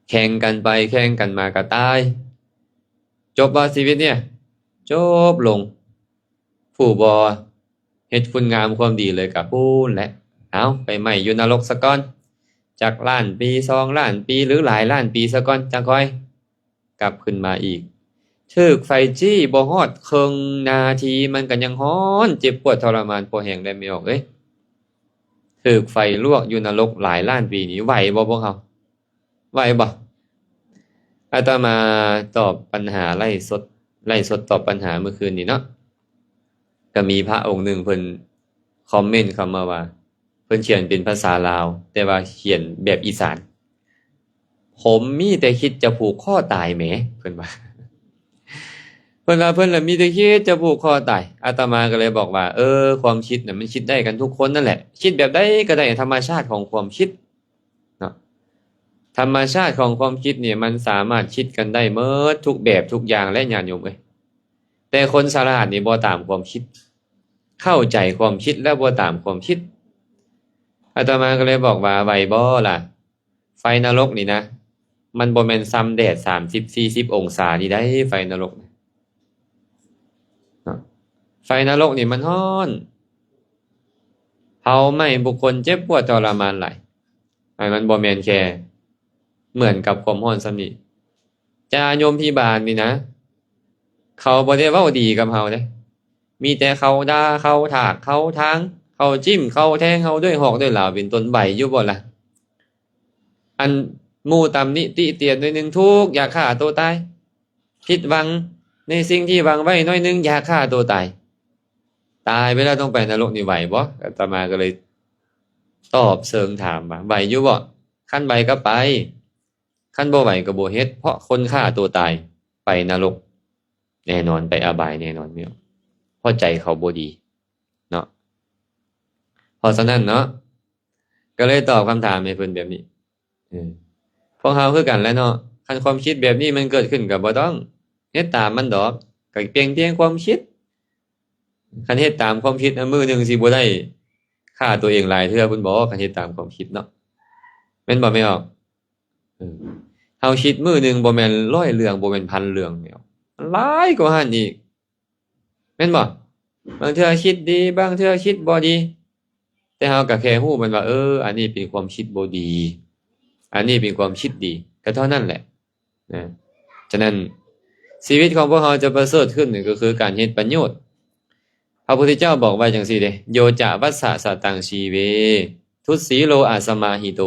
ແຂ່ງກັນໄປແຂ່ງກັນມາກໍຕາຍ. ຈົບບໍ່ຊີວິດນີ້? ຈົບລົງ. ຜູ້ບໍ່ເຮັດຄຸນງາມຄວາມດີເລີຍກໍພຸ້ນແຫຼະ. ເອົາ ໄປໄໝ້ຢູ່ນະລົກສາກ່ອນ. ຈັກລ້ານປີ, ສອງລ້ານປີ ຫຼື ຫຼາຍລ້ານປີສາກ່ອນ ຈັ່ງຄ່ອຍ ກັບຂຶ້ນມາອີກ. ຖືກໄຟຈີ້ບໍ່ຮອດເຄິ່ງນາທີ ມັນກໍຍັງຮ້ອນເຈັບປວດທໍລະມານພໍແຮງແລ້ວ ແມ່ອອກເອີຍ. ຖືກໄຟລວກຢູ່ນະລົກຫຼາຍລ້ານປີນີ້ ໄຫວບໍ່ພວກເຮົາ? ໄຫວບໍ່? ອາດຕະມາຕອບປັນຫາໄລຟ໌ສົດ, ໄລຟ໌ສົດຕອບປັນຫາມື້ຄືນນີ້ເນາະ. ກໍມີພະອົງໜຶ່ງເພິ່ນຄອມເມັນເຂົ້າມາວ່າ ເພິ່ນຂຽນເປັນພາສາລາວ ແຕ່ວ່າຂຽນແບບອີສານ. ຜົມມີແຕ່ຄິດຈະຜູກຄໍຕາຍແໝ ເພິ່ນວ່າ. ເພິ່ນວ່າເພິ່ນລະມີແຕ່ຄິດຈະຜູກຄໍຕາຍ. ອາດຕະມາກໍເລີຍບອກວ່າ ເອີ ຄວາມຄິດນະ ມັນຄິດໄດ້ກັນທຸກຄົນນັ້ນແຫຼະ. ຄິດແບບໃດກໍໄດ້, ທຳມະຊາດຂອງຄວາມຄິດເນາະ. ທຳມະຊາດຂອງຄວາມຄິດນີ້ ມັນສາມາດຄິດກັນໄດ້ໝົດທຸກແບບທຸກຢ່າງແຫຼະ ຍາດໂຍມເອີຍ. ແຕ່ຄົນສະຫຼາດນີ້ບໍ່ຕາມຄວາມຄິດ, ເຂົ້າໃຈຄວາມຄິດແລ້ວບໍ່ຕາມຄວາມຄິດ. ອາດຕະມາກໍເລີຍບອກວ່າ ໄຫວບໍ່ລະ? ໄຟນະລົກນີ້ນະ ມັນບໍ່ແມ່ນຊ່ຳແດດສາມສິບສີ່ສິບອົງສານີ້ໃດ໋ ໄຟນະລົກນະ. ເນາະ ໄຟນະລົກນີ້ມັນຮ້ອນ ເຜົາໄໝ້ບຸກຄົນເຈັບປວດທໍລະມານຫຼາຍ. ອັນມັນບໍ່ແມ່ນແຄ່ເໝືອນກັບຄວາມຮ້ອນຊ່ຳນີ້. ຈາໂຍມພິບານນີ້ນະ ເຂົາບໍ່ໄດ້ເວົ້າດີກັບເຮົາເດ້ ມີແຕ່ເຂົາດ່າ ເຂົາຖາກ ເຂົາຖາງ ເຂົາຈິ້ມ ເຂົາແທງເຮົາດ້ວຍຫອກດ້ວຍຫຼາວເປັນຕົ້ນ. ໄຫວຢູ່ບໍ່ລະ? ອັນໝູ່ຕຳໜິຕິຕຽນໜ້ອຍໜຶ່ງ ທຸກ ຢາກຂ້າໂຕຕາຍ, ຜິດຫວັງໃນສິ່ງທີ່ຫວັງໄວ້ໜ້ອຍໜຶ່ງ ຢາກຂ້າໂຕຕາຍ. ຕາຍໄປແລ້ວຕ້ອງໄປນະລົກນີ້ໄຫວບໍ່? ອາດຕະມາກໍເລີຍຕອບເຊີງຖາມວ່າ ໄຫວຢູ່ບໍ່? ຄັນໄຫວກໍໄປ, ຄັນບໍ່ໄຫວກໍບໍ່ເຮັດ, ເພາະຄົນຂ້າໂຕຕາຍໄປນະລົກແນ່ນອນ, ໄປອະບາຍແນ່ນອນ, ເພາະໃຈເຂົາບໍ່ດີເນາະ. ເພາະສະນັ້ນເນາະ ກໍເລີຍຕອບຄຳຖາມໃຫ້ເພິ່ນແບບນີ້. ເອີ ພວກເຮົາຄືກັນແຫຼະເນາະ, ຄັນຄວາມຄິດແບບນີ້ມັນເກີດຂຶ້ນກໍບໍ່ຕ້ອງເຮັດຕາມມັນດອກ, ກໍປ່ຽນແປງຄວາມຄິດ. ຄັນເຮັດຕາມຄວາມຄິດ ມື້ໜຶ່ງຊິບໍ່ໄດ້ຂ້າຕົວເອງຫຼາຍເທື່ອພຸ້ນບໍ? ຄັນເຮັດຕາມຄວາມຄິດເນາະ ແມ່ນບໍ່ແມ່ອອກ? ເອີ ເຮົາຄິດມື້ໜຶ່ງບໍ່ແມ່ນຮ້ອຍເລື່ອງ ບໍ່ແມ່ນພັນເລື່ອງແມ່ອອກ, ມັນຫຼາຍກວ່າຫັ້ນອີກ. ແມ່ນບໍ່? ບາງເທື່ອຄິດດີ ບາງເທື່ອຄິດບໍ່ດີ, ແຕ່ເຮົາກໍແຄ່ຮູ້ມັນວ່າ ເອີ ອັນນີ້ເປັນຄວາມຄິດບໍ່ດີ, ອັນນີ້ເປັນຄວາມຄິດດີ, ກໍເທົ່ານັ້ນແຫຼະນະ. ສະນັ້ນ ຊີວິດຂອງພວກເຮົາຈະປະເສີດຂຶ້ນ ກໍຄືການເຮັດປະໂຫຍດ. ພະພຸດທະເຈົ້າບອກໄວ້ຈັ່ງຊີ້ເດ້: ໂຍຈະວັດສະສະຕັງ ຊີເວ ທຸດສີໂລ ອະສະມາຫິໂຕ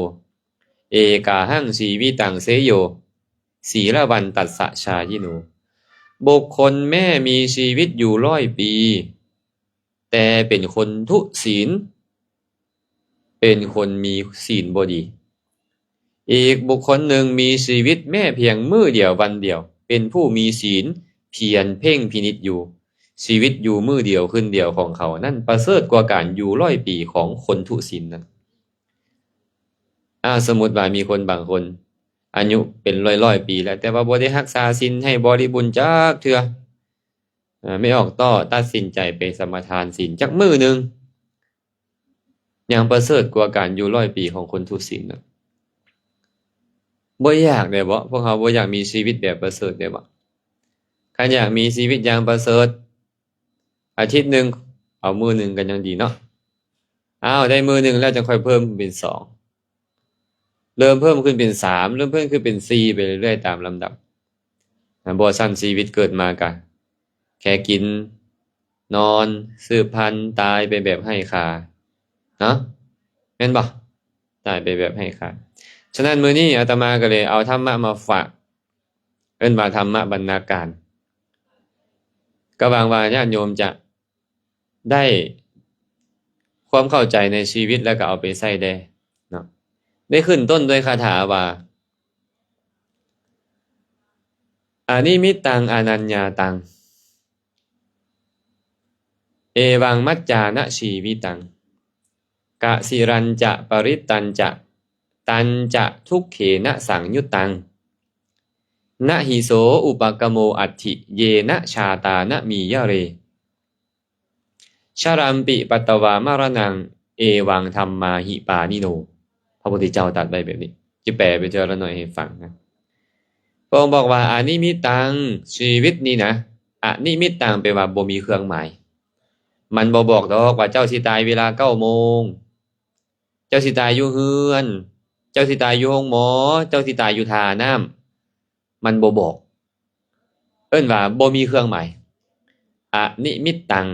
ເອກາຫັງ ຊີວິຕັງ ເສໂຍ ສີລະວັນຕັດສະ ຊາຍິໂນ. ບຸກຄົນແມ້ມີຊີວິດຢູ່ຮ້ອຍປີ ແຕ່ເປັນຄົນທຸສິນ, ເປັນຄົນມີສີນບໍ່ດີ. ອີກບຸກຄົນໜຶ່ງມີຊີວິດແມ້ພຽງມື້ດຽວວັນດຽວ, ເປັນຜູ້ມີສີນ, ພຽນເພັ່ງພິນິດຢູ່. ຊີວິດຢູ່ມື້ດຽວຄືນດຽວຂອງເຂົານັ້ນ ປະເສີດກວ່າການຢູ່ຮ້ອຍປີຂອງຄົນທຸສິນນັ້ນ. ອາ ສົມມຸດວ່າມີຄົນບາງຄົນອາຍຸເປັນຮ້ອຍໆປີແລ້ວ ແຕ່ວ່າບໍ່ໄດ້ຮັກສາສິນໃຫ້ບໍລິບູນຈັກເທື່ອ. ອາ ແມ່ອອກຕໍ່ຕັດສິນໃຈໄປສະມາທານສິນຈັກມື້ໜຶ່ງ ຍັງປະເສີດກວ່າການຢູ່ຮ້ອຍປີຂອງຄົນທຸສິນນະ. ບໍ່ຢາກໄດ້ບໍ? ພວກເຮົາບໍ່ຢາກມີຊີວິດແບບປະເສີດໄດ້ບໍ? ຄັນຢາກມີຊີວິດຢ່າງປະເສີດ ອາທິດໜຶ່ງເອົາມື້ໜຶ່ງກໍຍັງດີເນາະ. ອ້າວ ໄດ້ມື້ໜຶ່ງແລ້ວ ຈັ່ງຄ່ອຍເພີ່ມເປັນສອງ, ເລີ່ມເພີ່ມຂຶ້ນເປັນສາມ, ເລີ່ມເພີ່ມຂຶ້ນເປັນສີ່ ໄປເລື້ອຍໆຕາມລຳດັບ. ບໍ່ຊັ້ນຊີວິດເກີດມາກະແຄ່ກິນ, ນອນ, ສືບພັນ, ຕາຍໄປແບບໄຮ້ຄ່າເນາະ, ແມ່ນບໍ່? ຕາຍໄປແບບໄຮ້ຄ່າ. ສະນັ້ນ ມື້ນີ້ອາດຕະມາກໍເລີຍເອົາທຳມະມາຝາກ, ເອີ້ນວ່າທຳມະບັນນາການ. ກໍຫວັງວ່າຍາດໂຍມຈະໄດ້ຄວາມເຂົ້າໃຈໃນຊີວິດ ແລ້ວກໍເອົາໄປໃຊ້ແດ່ເນາະ. ໄດ້ຂຶ້ນຕົ້ນດ້ວຍຄາຖາວ່າ ອະນິມິດຕັງ ອະນັນຍາຕັງ ເອວັງມັດຈານະຊີວິຕັງ ກະສິຣັນຈະປະລິດຕັນຈະ ຕັນຈະທຸກເຂນະສັງຍຸດຕັງ ນະຫິໂສອຸປະກະໂມອັດຖິ ເຍນະຊາຕານະມີຍະເຣ ຊະລັມປິປັດຕະວາມະລະນັງ ເອວັງທຳມາຫິປານິໂນ. ພະພຸດທະເຈົ້າຕັດໄວ້ແບບນີ້, ຈະແປເປັນເທື່ອລະໜ້ອຍໃຫ້ຟັງນະ. ພະອົງບອກວ່າ ອະນິມິດຕັງ, ຊີວິດນີ້ນະ, ອະນິມິດຕັງ ແປວ່າບໍ່ມີເຄື່ອງໝາຍ. ມັນບໍ່ບອກດອກວ່າເຈົ້າຊິຕາຍເວລາເກົ້າໂມງ, ເຈົ້າຊິຕາຍຢູ່ເຮືອນ, ເຈົ້າຊິຕາຍຢູ່ໂຮງໝໍ, ເຈົ້າຊິຕາຍຢູ່ທ່ານ້ຳ, ມັນບໍ່ບອກ. ເອີ້ນວ່າບໍ່ມີເຄື່ອງໝາຍ. ອະນິມິດຕັງ,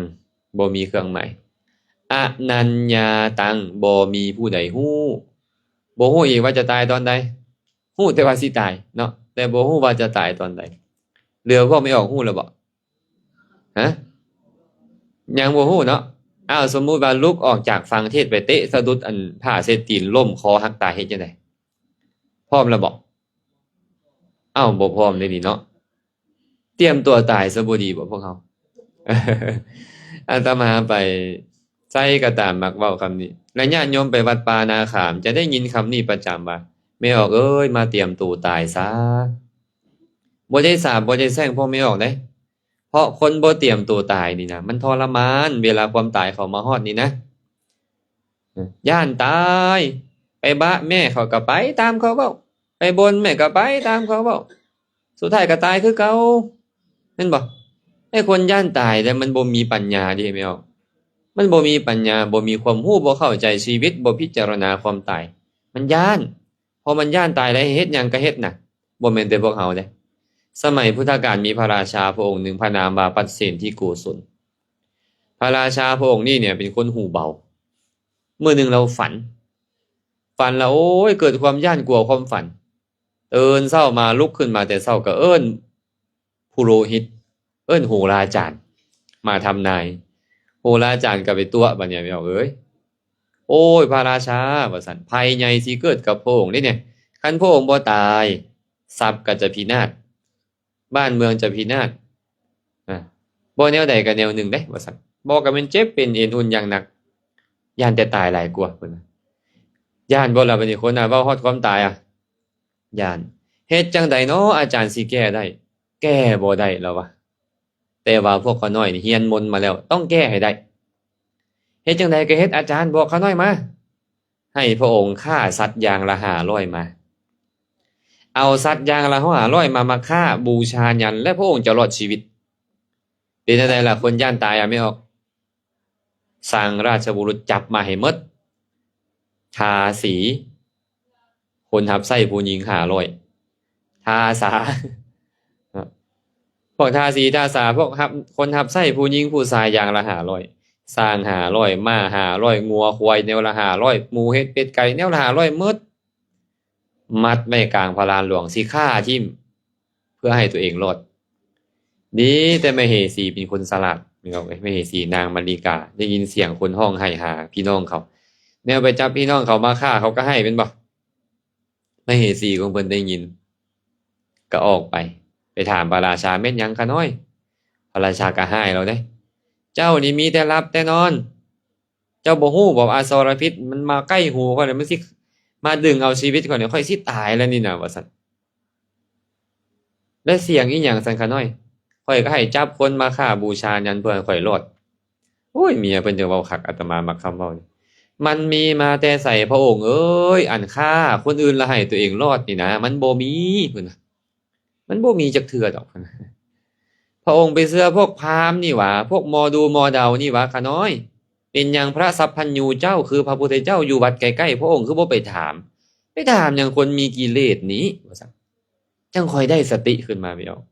ບໍ່ມີເຄື່ອງໝາຍ. ອະນັນຍາຕັງ, ບໍ່ມີຜູ້ໃດຮູ້. ບໍ່ຮູ້ອີກວ່າຈະຕາຍຕອນໃດ. ຮູ້ແຕ່ວ່າຊິຕາຍເນາະ, ແຕ່ບໍ່ຮູ້ວ່າຈະຕາຍຕອນໃດ. ເຫຼືອພວກແມ່ອອກຮູ້ແລ້ວບໍ່? ຮະ? ຍັງບໍ່ຮູ້ເນາະ. ອ້າວ ສົມມຸດວ່າລຸກອອກຈາກຟັງເທດໄປເຕະສະດຸດອັນຜ້າເຊັດຕີນລົ້ມຄໍຫັກຕາຍ ເຮັດຈັ່ງໃດ? ພ້ອມແລ້ວບໍ່? ອ້າວ ບໍ່ພ້ອມເດ້ນີ້ເນາະ. ຕຽມຕົວຕາຍຊະບໍ່ດີບໍ່ພວກເຮົາ? ອາດຕະມາໄປໃສກໍຕາມມັກເວົ້າຄຳນີ້ ແລະ ຍາດໂຍມໄປວັດປ່ານາຂາມຈະໄດ້ຍິນຄຳນີ້ປະຈຳວ່າ ແມ່ອອກເອີຍ ມາຕຽມໂຕຕາຍຊະ. ບໍ່ໄດ້ສາບ ບໍ່ໄດ້ແຊ່ງພວກແມ່ອອກເດ້. ເພາະຄົນບໍ່ຕຽມໂຕຕາຍນີ້ນະ ມັນທໍລະມານ ເວລາຄວາມຕາຍເຂົ້າມາຮອດນີ້ນະ. ຢ້ານຕາຍ, ໄປບະແມ່ເຂົາກໍໄປຕາມເຂົາເວົ້າ, ໄປບ່ອນແມ່ກໍໄປຕາມເຂົາເວົ້າ, ສຸດທ້າຍກໍຕາຍຄືເກົ່າ, ແມ່ນບໍ່? ໄອ້ຄົນຢ້ານຕາຍແລ້ວມັນບໍ່ມີປັນຍາເດ້ແມ່ອອກ, ມັນບໍ່ມີປັນຍາ, ບໍ່ມີຄວາມຮູ້, ບໍ່ເຂົ້າໃຈຊີວິດ, ບໍ່ພິຈາລະນາຄວາມຕາຍ, ມັນຢ້ານ. ເພາະມັນຢ້ານຕາຍແລ້ວ ເຮັດຫຍັງກໍເຮັດນະ, ບໍ່ແມ່ນແຕ່ພວກເຮົາເດ້. ສະໄໝພຸດທະການມີພະລາຊາພະອົງໜຶ່ງ ພະນາມວ່າປັດເສນທິໂກສົນ. ພະລາຊາພະອົງນີ້ເນຍເປັນຄົນຫູເບົາ. ມື້ໜຶ່ງລາວຝັນ, ຝັນລະ ໂອ້ຍ ເກີດຄວາມຢ້ານກົວຄວາມຝັນ. ຕື່ນເຊົ້າມາ ລຸກຂຶ້ນມາແຕ່ເຊົ້າກໍເອີ້ນຜູ້ໂລຫິດ, ເອີ້ນໂຫລາຈານມາທຳນາຍ. ໂຫລາຈານກໍໄປຕົວະບາດນີ້ ແມ່ອອກເອີຍ. ໂອ້ຍ ພະລາຊາ ວ່າຊັ້ນ, ໄພໃຫຍ່ຊິເກີດກັບພະອົງເດ້ນີ້. ຄັນພະອົງບໍ່ຕາຍ, ຊັບກໍຈະພິນາດ, ບ້ານເມືອງຈະພິນາດ. ອາ ບໍ່ແນວໃດກໍແນວໜຶ່ງເດ້ ວ່າຊັ້ນ. ບໍ່ກໍແມ່ນເຈັບເປັນເອັນອຸ່ນຢ່າງໜັກ, ຢ້ານແຕ່ຕາຍຫຼາຍກວ່າ ເພິ່ນວ່າ. ຢ້ານບໍ່ລະ ບາດນີ້ຄົນນະ ເວົ້າຮອດຄວາມຕາຍອະ? ຢ້ານ. ເຮັດຈັ່ງໃດເນາະ ອາຈານ ຊິແກ້ໄດ້? ແກ້ບໍ່ໄດ້ ລາວວ່າ. ແຕ່ວ່າພວກຂ້ານ້ອຍນີ້ຮຽນມົນມາແລ້ວ, ຕ້ອງແກ້ໃຫ້ໄດ້. ເຮັດຈັ່ງໃດກໍເຮັດ ອາຈານ, ບອກຂ້ານ້ອຍມາ. ໃຫ້ພະອົງຂ້າສັດຢ່າງລະຫ້າຮ້ອຍມາ. ເອົາສັດຢ່າງລະຫ້າຮ້ອຍມາ, ມາຂ້າບູຊາຍັນ ແລະ ພະອົງຈະລອດຊີວິດ. ເປັນຈັ່ງໃດລະ ຄົນຢ້ານຕາຍອະ ແມ່ອອກ? ສັ່ງລາຊະບຸລຸດຈັບມາໃຫ້ໝົດ. ທາສີ ຄົນຮັບໃຊ້ຜູ້ຍິງຫ້າຮ້ອຍ, ທາສາ ພວກທາສີທາສາ ພວກຮັບ ຄົນຮັບໃຊ້ຜູ້ຍິງຜູ້ຊາຍຢ່າງລະຫ້າຮ້ອຍ, ຊ້າງຫ້າຮ້ອຍ, ມ້າຫ້າຮ້ອຍ, ງົວຄວາຍແນວລະຫ້າຮ້ອຍ, ໝູເຫັດເປັດໄກ່ແນວລະຫ້າຮ້ອຍໝົດ, ມັດໄວ້ກາງພະລານຫຼວງ ຊິຂ້າຖິ້ມ ເພື່ອໃຫ້ຕົວເອງລອດ. ດີແຕ່ມະເຫສີເປັນຄົນສະຫຼາດ ເນາະ, ມະເຫສີນາງມະລິກາ ໄດ້ຍິນສຽງຄົນຮ້ອງໄຫ້ຫາພີ່ນ້ອງເຂົາ, ແນວໄປຈັບພີ່ນ້ອງເຂົາມາຂ້າ ເຂົາກໍໄຫ້ແມ່ນບໍ່? ມະເຫສີຂອງເພິ່ນໄດ້ຍິນ ກໍອອກໄປ ໄປຖາມພະລາຊາ ແມ່ນຫຍັງຂ້ານ້ອຍ? ພະລາຊາກໍຮ້າຍລາວເດ້, ເຈົ້ານີ້ມີແຕ່ຫຼັບແຕ່ນອນ, ເຈົ້າບໍ່ຮູ້ບໍ່ວ່າອະສອລະພິດມັນມາໃກ້ຫູຂ້ອຍແລ້ວ ມັນຊິມາດຶງເອົາຊີວິດຂ້ອຍນີ້ ຂ້ອຍຊິຕາຍແລ້ວນີ້ນະ ວ່າຊັ້ນ. ແລະ ສຽງອີຫຍັງຊັ້ນຂ້ານ້ອຍ? ຂ້ອຍກໍໃຫ້ຈັບຄົນມາຂ້າບູຊາຍັນເພື່ອໃຫ້ຂ້ອຍລອດ. ໂອ້ຍ ເມຍເພິ່ນຈັ່ງເວົ້າຄັກ, ອາດຕະມາມັກຄຳເວົ້ານີ້. ມັນມີມາແຕ່ໃສພະອົງເອີຍ? ອັນຂ້າຄົນອື່ນລະໃຫ້ຕົວເອງລອດນີ້ນະ ມັນບໍ່ມີ ເພິ່ນວ່າ. ມັນບໍ່ມີຈັກເທື່ອດອກ. ພະອົງໄປເຊື່ອພວກພາມນີ້ຫວາ, ພວກໝໍດູໝໍເດົານີ້ຫວາຂ້ານ້ອຍ? ເປັນຫຍັງພະສັບພັນຍູເຈົ້າ ຄືພະພຸດທະເຈົ້າຢູ່ວັດໃກ້ໆ ພະອົງຄືບໍ່ໄປຖາມ? ໄປຖາມຫຍັງຄົນມີກິເລດນີ້ ວ່າຊັ້ນ. ຈັ່ງຄ່ອຍໄດ້ສະຕິຂຶ້ນມາ ແມ່ອອກ.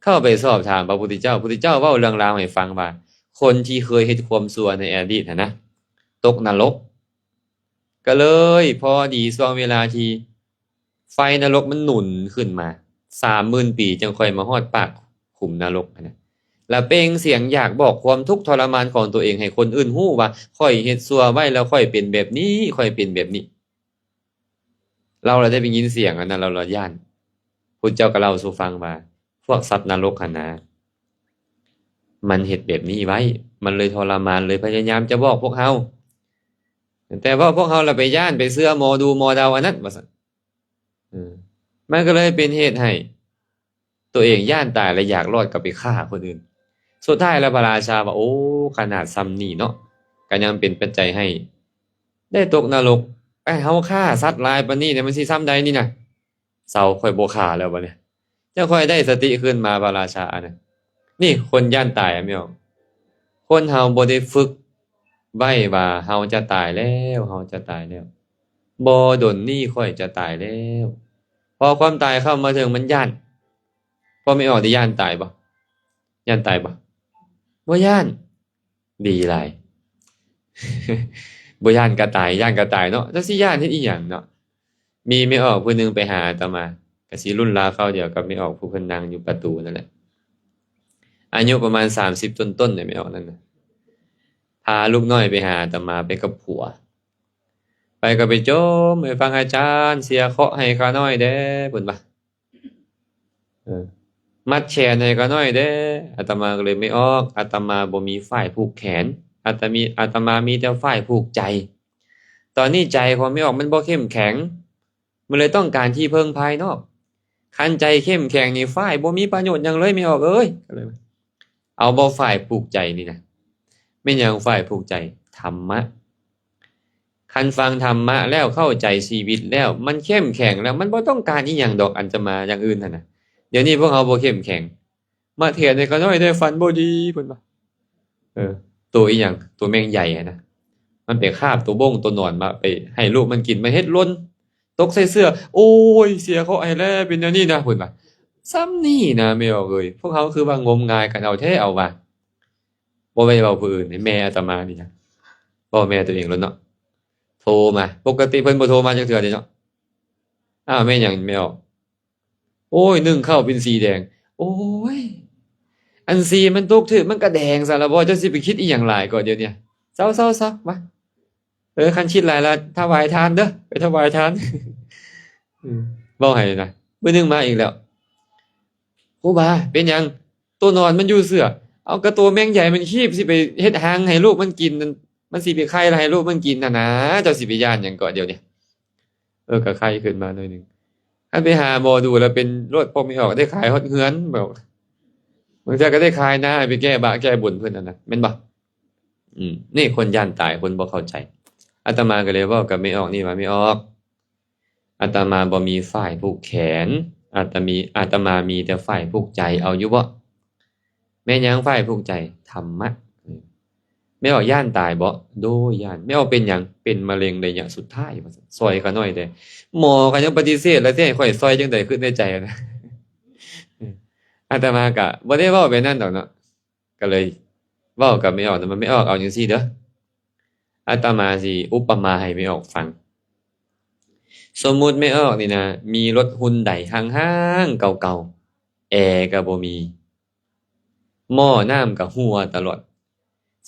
ເຂົ້າໄປສອບຖາມພະພຸດທະເຈົ້າ, ພຸດທະເຈົ້າເວົ້າເລື່ອງລາວໃຫ້ຟັງວ່າ ຄົນທີ່ເຄີຍເຮັດຄວາມຊົ່ວໃນອະດີດຫັ້ນນະ ຕົກນະລົກ. ກໍເລີຍພໍດີຊ່ວງເວລາທີ່ ໄຟນະລົກມັນໜູນຂຶ້ນມາ ສາມໝື່ນປີ ຈັ່ງຄ່ອຍມາຮອດປາກຂຸມນະລົກຫັ້ນນະ ລະເປັ່ງສຽງຢາກບອກຄວາມທຸກທໍລະມານຂອງຕົວເອງໃຫ້ຄົນອື່ນຮູ້ວ່າ ຂ້ອຍເຮັດຊົ່ວໄວ້ ແລ້ວຂ້ອຍເປັນແບບນີ້ ຂ້ອຍເປັນແບບນີ້. ລາວລະໄດ້ໄປຍິນສຽງອັນນັ້ນ ລາວລະຢ້ານ. ພຸດທະເຈົ້າກໍເລົ່າສູ່ຟັງວ່າ ພວກສັດນະລົກຫັ້ນນະ ມັນເຮັດແບບນີ້ໄວ້ ມັນເລີຍທໍລະມານ ເລີຍພະຍາຍາມຈະບອກພວກເຮົາ. ແຕ່ວ່າພວກເຮົາລະໄປຢ້ານ ໄປເຊື່ອໝໍດູໝໍເດົາອັນນັ້ນ ວ່າຊັ້ນ. ເອີ ມັນກໍເລີຍເປັນເຫດໃຫ້ຕົວເອງຢ້ານຕາຍ ແລະ ຢາກລອດກໍໄປຂ້າຄົນອື່ນ. ສຸດທ້າຍແລ້ວພະລາຊາວ່າ ໂອ້ ຂະໜາດຊ່ຳນີ້ເນາະ ກໍຍັງເປັນປັດໄຈໃຫ້ໄດ້ຕົກນະລົກ. ໄອ້ເຮົາຂ້າສັດຫຼາຍປານນີ້ນະ ມັນຊິຊ່ຳໃດນີ້ນະ? ເຊົາ ຂ້ອຍບໍ່ຂ້າແລ້ວບັດນີ້. ຈັ່ງຄ່ອຍໄດ້ສະຕິຂຶ້ນມາ ພະລາຊາອັນນັ້ນ. ນີ້ຄົນຢ້ານຕາຍແມ່ນບໍ່? ຄົນເຮົາບໍ່ໄດ້ຝຶກໄວ້ວ່າເຮົາຈະຕາຍແລ້ວ ເຮົາຈະຕາຍແລ້ວ. ບໍ່ດົນນີ້ຂ້ອຍຈະຕາຍແລ້ວ. ພໍຄວາມຕາຍເຂົ້າມາເຖິງມັນຢ້ານ. ພໍ່ແມ່ອອກໄດ້ຢ້ານຕາຍບໍ່? ຢ້ານຕາຍບໍ່? ບໍ່ຢ້ານ. ດີຫຼາຍ. ບໍ່ຢ້ານກະຕາຍ ຢ້ານກະຕາຍເນາະ. ຈັກຊິຢ້ານເຮັດອີ່ຫຍັງເນາະ. ມີແມ່ອອກຜູ້ໜຶ່ງໄປຫາອາດຕະມາ ກະຊິລຸ້ນລາວຄາວດຽວກັບແມ່ອອກຜູ້ເພິ່ນນັ່ງຢູ່ປະຕູນັ້ນແຫຼະ. ອາຍຸປະມານສາມສິບຕົ້ນໆ ແມ່ອອກນັ້ນນະ. ພາລູກນ້ອຍໄປຫາອາດຕະມາ ໄປກັບຜົວ. ໄປກໍໄປຈົ່ມໃຫ້ຟັງ ອາຈານ ເສຍເຄາະໃຫ້ຂ້ານ້ອຍແດ່ ເພິ່ນວ່າ. ເອີ ມັດແຂນໃຫ້ຂ້ານ້ອຍແດ່. ອາດຕະມາກໍເລີຍ ແມ່ອອກ ອາດຕະມາບໍ່ມີຝ້າຍຜູກແຂນ. ອາດຕະມີ ອາດຕະມາມີແຕ່ຝ້າຍຜູກໃຈ. ຕອນນີ້ໃຈຂອງແມ່ອອກມັນບໍ່ເຂັ້ມແຂງ. ມັນເລີຍຕ້ອງການທີ່ເພິ່ງພາຍນອກ. ຄັນໃຈເຂັ້ມແຂງນີ້ ຝ້າຍບໍ່ມີປະໂຫຍດຫຍັງເລີຍ ແມ່ອອກເອີຍ. ກໍເລີຍ ເອົາບໍ່ຝ້າຍຜູກໃຈນີ້ນະ. ແມ່ນຫຍັງຝ້າຍຜູກໃຈ? ທຳມະ. ຄັນຟັງທຳມະແລ້ວ ເຂົ້າໃຈຊີວິດແລ້ວ ມັນເຂັ້ມແຂງແລ້ວ ມັນບໍ່ຕ້ອງການອີ່ຫຍັງດອກ ອາດຕະມາ ຢ່າງອື່ນຫັ້ນນະ. ດຽວນີ້ພວກເຮົາບໍ່ເຂັ້ມແຂງ. ມາແທນໃຫ້ຂ້ານ້ອຍແດ່ ຝັນບໍ່ດີ ເພິ່ນວ່າ. ເອີ ໂຕອີ່ຫຍັງ ໂຕແມງໃຫຍ່ຫັ້ນນະ ມັນໄປຄາບໂຕບົ້ງໂຕໜອນມາ ໄປໃຫ້ລູກມັນກິນ ມາເຮັດຫຼົ່ນ ຕົກໃສ່ເສື້ອ. ໂອ້ຍ ເສຍເຄາະໃຫ້ແລ້ວ ເປັນແນວນີ້ນະ ເພິ່ນວ່າ. ສ່ຳນີ້ນະແມ່ອອກເອີຍ. ພວກເຮົາຄືວ່າງົມງາຍກັນເອົາແທ້ເອົາວ່າ. ບໍ່ໄດ້ເວົ້າຜູ້ອື່ນ ແມ່ອາດຕະມານີ້ນະ ເວົ້າແມ່ຕົວເອງໂລດເນາະ. ໂທມາ ປົກກະຕິເພິ່ນບໍ່ໂທມາຈັກເທື່ອເດເນາະ. ອ້າວ ແມ່ນຫຍັງແມ່ອອກ? ໂອ້ຍ ໜຶ້ງເຂົ້າເປັນສີແດງ. ໂອ້ຍ ອັນສີມັນຕົກຖືກມັນກະແດງຊັ້ນລະບໍ່? ເຈົ້າຊິໄປຄິດອີ່ຫຍັງຫຼາຍກໍດຽວນີ້. ເຊົາໆໆ ມາ. ເອີ ຄັນຄິດຫຼາຍລະຖວາຍທານເດີ ໄປຖວາຍທານ. ອືມ ເວົ້າໃຫ້ນະ ມື້ໜຶ່ງມາອີກແລ້ວ. ຄູບາ ເປັນຫຍັງ? ໂຕໜອນມັນຢູ່ເສື້ອ. ເອົາ ກະໂຕແມງໃຫຍ່ມັນຄີບ ຊິໄປເຮັດຮັງໃຫ້ລູກມັນກິນ ມັນຊິໄປໄຂ່ລະໃຫ້ລູກມັນກິນຫັ້ນນາ. ເຈົ້າຊິໄປຢ້ານຫຍັງເກາະດຽວນີ້? ເອີ ກະໄຄຂຶ້ນມາໜ້ອຍໜຶ່ງ. ຄັນໄປຫາໝໍດູລະເປັນໂລດ ພວກແມ່ອອກໄດ້ຂາຍຮອດເຮືອນ ບອກ ບາງເທື່ອກະໄດ້ຂາຍນາ ໄປແກ້ບາບແກ້ບຸນເພິ່ນຫັ້ນນະ ແມ່ນບໍ່? ອືມ ນີ້ຄົນຢ້ານຕາຍ ຄົນບໍ່ເຂົ້າໃຈ. ອາດຕະມາກະເລີຍເວົ້າກັບແມ່ອອກນີ້ວ່າ ແມ່ອອກ ອາດຕະມາບໍ່ມີຝ້າຍຜູກແຂນ ອາດຕະມີ ອາດຕະມາມີແຕ່ຝ້າຍຜູກໃຈ ເອົາຢູ່ບໍ່? ແມ່ນຫຍັງຝ້າຍຜູກໃຈ? ທຳມະ. ແມ່ອອກຢ້ານຕາຍບໍ່? ໂດຍຢ້ານ. ແມ່ອອກເປັນຫຍັງ? ເປັນມະເຮັງໄລຍະສຸດທ້າຍວ່າຊັ້ນ. ຊ່ອຍຂ້າໜ້ອຍແດ່. ໝໍກະຍັງປະຕິເສດ ແລ້ວຊິໃຫ້ຂ້ອຍຊ່ອຍຈັ່ງໃດ? ຄິດໃນໃຈນະ. ອາດຕະມາກະບໍ່ໄດ້ເວົ້າແບບນັ້ນດອກເນາະ. ກະເລີຍເວົ້າກັບແມ່ອອກນຳວ່າ ແມ່ອອກ ເອົາຈັ່ງຊີ້ເດີ ອາດຕະມາຊິອຸປະມາໃຫ້ແມ່ອອກຟັງ. ສົມມຸດແມ່ອອກນີ້ນະ ມີລົດຮຸນໄດຫ້າງໆເກົ່າໆ ແອກະບໍ່ມີ ໝໍ້ນ້ຳກະຮົ່ວຕະຫຼອດ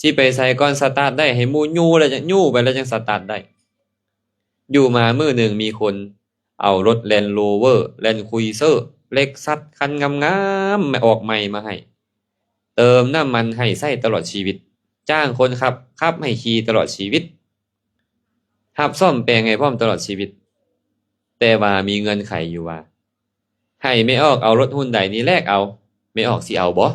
ຊິໄປໃສກ່ອນສະຕາດໄດ້ ໃຫ້ໝູ່ຍູ້ແລ້ວຈັ່ງ ຍູ້ໄປແລ້ວຈັ່ງສະຕາດໄດ້. ຢູ່ມາມື້ໜຶ່ງມີຄົນ ເອົາລົດ Land Rover Land Cruiser Lexus ຄັນງາມໆ ອອກໃໝ່ມາໃຫ້ ເຕີມນ້ຳມັນໃຫ້ໃຊ້ຕະຫຼອດຊີວິດ, ຈ້າງຄົນຂັບ, ຂັບໃຫ້ຂີ່ຕະຫຼອດຊີວິດ, ຮັບສ້ອມແປງໃຫ້ພ້ອມຕະຫຼອດຊີວິດ. ແຕ່ວ່າມີເງື່ອນໄຂຢູ່ວ່າ ໃຫ້ແມ່ອອກເອົາລົດຮຸນໄດນີ້ແລກເອົາ, ແມ່ອອກຊິເອົາບໍ່?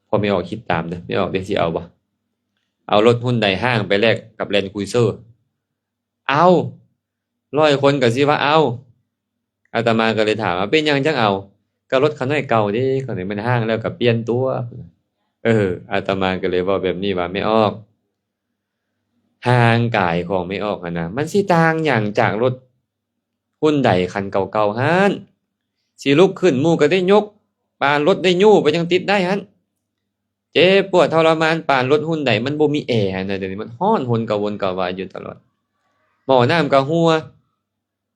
ພໍ່ແມ່ອອກຄິດຕາມເດີ, ແມ່ອອກເດຊິເອົາບໍ່? ເອົາລົດຮຸນໄດຮ້າງໄປແລກກັບ Land Cruiser. ເອົາ ຮ້ອຍຄົນກໍຊິວ່າເອົາ. ອາດຕະມາກໍເລີຍຖາມວ່າ ເປັນຫຍັງຈັ່ງເອົາ? ກໍລົດຂ້ານ້ອຍເກົ່າເດ້, ຂ້ານ້ອຍມັນຮ້າງແລ້ວກໍປ່ຽນຕົວະ. ເອີ ອາດຕະມາກໍເລີຍເວົ້າແບບນີ້ວ່າ ແມ່ອອກ, ຮ່າງກາຍຂອງແມ່ອອກຫັ້ນນະ ມັນຊິຕ່າງຫຍັງຈາກລົດຮຸນໄດຄັນເກົ່າໆຫັ້ນ? ຊິລຸກຂຶ້ນໝູ່ກໍໄດ້ຍົກ, ປານລົດໄດ້ຍູ້ໄປຍັງຕິດໄດ້ຫັ້ນ. ເຈັບປວດທໍລະມານປານລົດຮຸນໄດ ມັນບໍ່ມີແອຫັ້ນນະ, ດຽວນີ້ມັນຮ້ອນຮົນກະວົນກະວາຍຢູ່ຕະຫຼອດ. ໝໍ້ນ້ຳກະຮົ່ວ,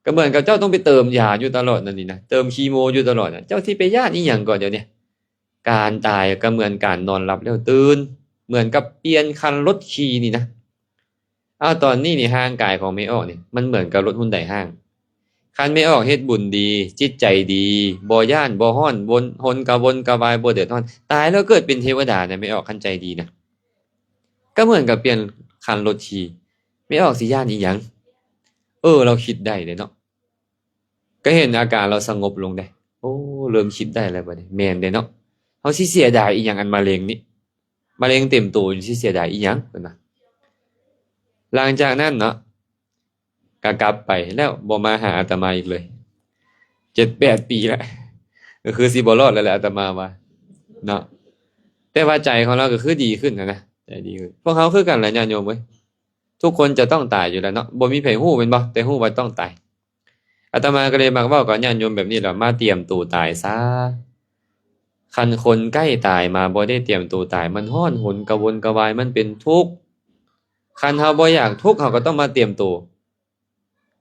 ກະເໝືອນກັບເຈົ້າຕ້ອງໄປເຕີມຢາຢູ່ຕະຫຼອດນັ້ນນີ້ນະ, ເຕີມຄີໂມຢູ່ຕະຫຼອດນະ. ເຈົ້າຊິໄປຢ້ານອີ່ຫຍັງເກາະດຽວນີ້? ການຕາຍກະເໝືອນການນອນຫຼັບແລ້ວຕື່ນ, ເໝືອນກັບປ່ຽນຄັນລົດຂີ່ນີ້ນະ. ເອົາ ຕອນນີ້ນີ້ ຮ່າງກາຍຂອງແມ່ອອກນີ້ ມັນເໝືອນກັບລົດຮຸນໄດຮ້າງ. ຄັນແມ່ອອກເຮັດບຸນດີ, ຈິດໃຈດີ, ບໍ່ຢ້ານ, ບໍ່ຮ້ອນ, ວົນ ຮົນກະວົນກະວາຍ, ບໍ່ເດືອດຮ້ອນ, ຕາຍແລ້ວເກີດເປັນເທວະດານະ ແມ່ອອກ, ຄັນໃຈດີນະ. ກະເໝືອນກັບປ່ຽນຄັນລົດຂີ່, ແມ່ອອກຊິຢ້ານອີ່ຫຍັງ? ເອີ ລາວຄິດໄດ້ເດ້ເນາະ. ກະເຫັນອາການລາວສະຫງົບລົງເດ້. ໂອ້ ເລີ່ມຄິດໄດ້ແລ້ວບັດນີ້, ແມ່ນເດ້ເນາະ. ເຮົາຊິເສຍດາຍອີ່ຫຍັງອັນມະເຮັງນີ້? ມະເຮັງເຕັມໂຕຢູ່ ຊິເສຍດາຍອີ່ຫຍັງ? ເພິ່ນວ່າ. ຫຼັງຈາກນັ້ນເນາະ ກະກັບໄປແລ້ວ ບໍ່ມາຫາອາດຕະມາອີກເລີຍ ເຈັດແປດປີແລ້ວ. ກະຄືຊິບໍ່ລອດແລ້ວແຫຼະ ອາດຕະມາວ່າເນາະ. ແຕ່ວ່າໃຈຂອງລາວກະຄືດີຂຶ້ນຫັ້ນນະ, ໃຈດີຂຶ້ນ. ພວກເຮົາຄືກັນແຫຼະ ຍາດໂຍມເອີຍ, ທຸກຄົນຈະຕ້ອງຕາຍຢູ່ແລ້ວເນາະ, ບໍ່ມີໃຜຮູ້ແມ່ນບໍ່? ແຕ່ຮູ້ວ່າຕ້ອງຕາຍ. ອາດຕະມາກໍເລີຍມັກເວົ້າກັບຍາດໂຍມແບບນີ້ແຫຼະ, ມາຕຽມໂຕຕາຍຊະ. ຄັນຄົນໃກ້ຕາຍມາບໍ່ໄດ້ຕຽມໂຕຕາຍ, ມັນຮ້ອນຮົນກະວົນກະວາຍ, ມັນເປັນທຸກ. ຄັນເຮົາບໍ່ຢາກທຸກ, ເຮົາກໍຕ້ອງມາຕຽມໂຕ.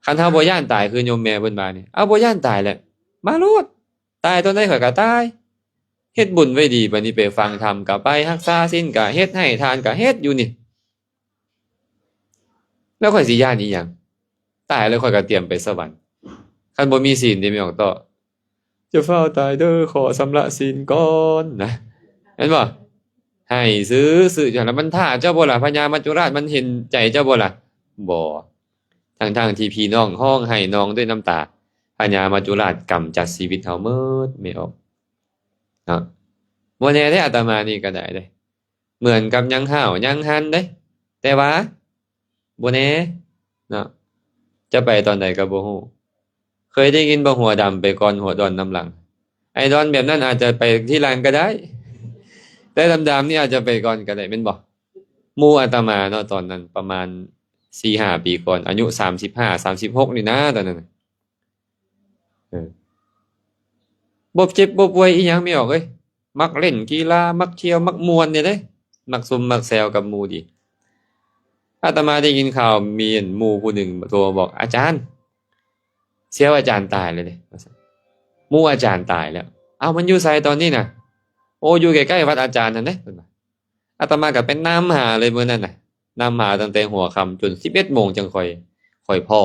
ຄັນເຮົາບໍ່ຢ້ານຕາຍ ຄືໂຍມແມ່ເພິ່ນວ່ານີ້, ເອົາ ບໍ່ຢ້ານຕາຍແຫຼະ, ມາໂລດ, ຕາຍຕອນໃດຂ້ອຍກໍຕາຍ. ເຮັດບຸນໄວ້ດີ, ບັດນີ້ໄປຟັງທຳກໍໄປ, ຮັກສາສິນກໍເຮັດ, ໃຫ້ທານກໍເຮັດຢູ່ນີ້. ແລ້ວຂ້ອຍຊິຢ້ານອີ່ຫຍັງ? ຕາຍແລ້ວຂ້ອຍກໍຕຽມໄປສະຫວັນ. ຄັນບໍ່ມີສິນເດ ແມ່ອອກຕໍ່, ຢ່າຟ້າວຕາຍເດີ, ຂໍຊຳລະສິນກ່ອນນະ, ແມ່ນບໍ່? ໃຫ້ຊື່ໆ ຈັ່ງນັ້ນລະ ມັນຖ້າເຈົ້າບໍ່ລະ? ພະຍາມັດຈຸລາດມັນເຫັນໃຈເຈົ້າບໍ່ລະ? ບໍ່. ທັງໆທີ່ພີ່ນ້ອງຮ້ອງໄຫ້ນອງດ້ວຍນ້ຳຕາ, ພະຍາມັດຈຸລາດກຳຈັດຊີວິດເຮົາໝົດ, ແມ່ອອກເນາະ. ບໍ່ແນ່ເດ້, ອາດຕະມານີ້ກໍໄດ້ເດ້. ເໝືອນກັບຍັງຫ້າວຍັງຫັນເດ້, ແຕ່ວ່າບໍ່ແນ່ເນາະ, ຈະໄປຕອນໃດກໍບໍ່ຮູ້. ເຄີຍໄດ້ຍິນບໍ່? ຫົວດຳໄປກ່ອນ, ຫົວດອນນຳຫຼັງ. ໄອ້ດອນແບບນັ້ນອາດຈະໄປທີຫຼັງກໍໄດ້, ແຕ່ດຳໆນີ້ອາດຈະໄປກ່ອນກໍໄດ້, ແມ່ນບໍ່? ໝູ່ອາດຕະມາເນາະ, ຕອນນັ້ນປະມານສີ່ຫ້າປີກ່ອນ, ອາຍຸສາມສິບຫ້າ ສາມສິບຫົກນີ້ນາ, ຕອນນັ້ນນະ. ເອີ. ບໍ່ເຈັບບໍ່ປ່ວຍອີ່ຫຍັງ ແມ່ອອກເອີຍ. ມັກຫຼິ້ນກິລາ ມັກທ່ຽວ ມັກມ່ວນນີ້ເດ້ ມັກຊຸມມັກແຊວກັບໝູ່ດີ. ອາດຕະມາໄດ້ຍິນຂ່າວ ມີໝູ່ຜູ້ໜຶ່ງໂທມາບອກ ອາຈານ ສ່ຽວອາຈານຕາຍແລ້ວເດ້ ວ່າຊັ້ນ. ໝູ່ອາຈານຕາຍແລ້ວ. ເອົ້າ ມັນຢູ່ໃສຕອນນີ້ນະ? ໂອ້ ຢູ່ໃກ້ໆວັດອາຈານຫັ້ນເດ້ ເພິ່ນວ່າ. ອາດຕະມາກໍໄປນຳຫາເລີຍມື້ນັ້ນນະ, ນຳຫາຕັ້ງແຕ່ຫົວຄ່ຳຈົນສິບເອັດໂມງຈັ່ງຄ່ອຍ ຄ່ອຍພໍ້.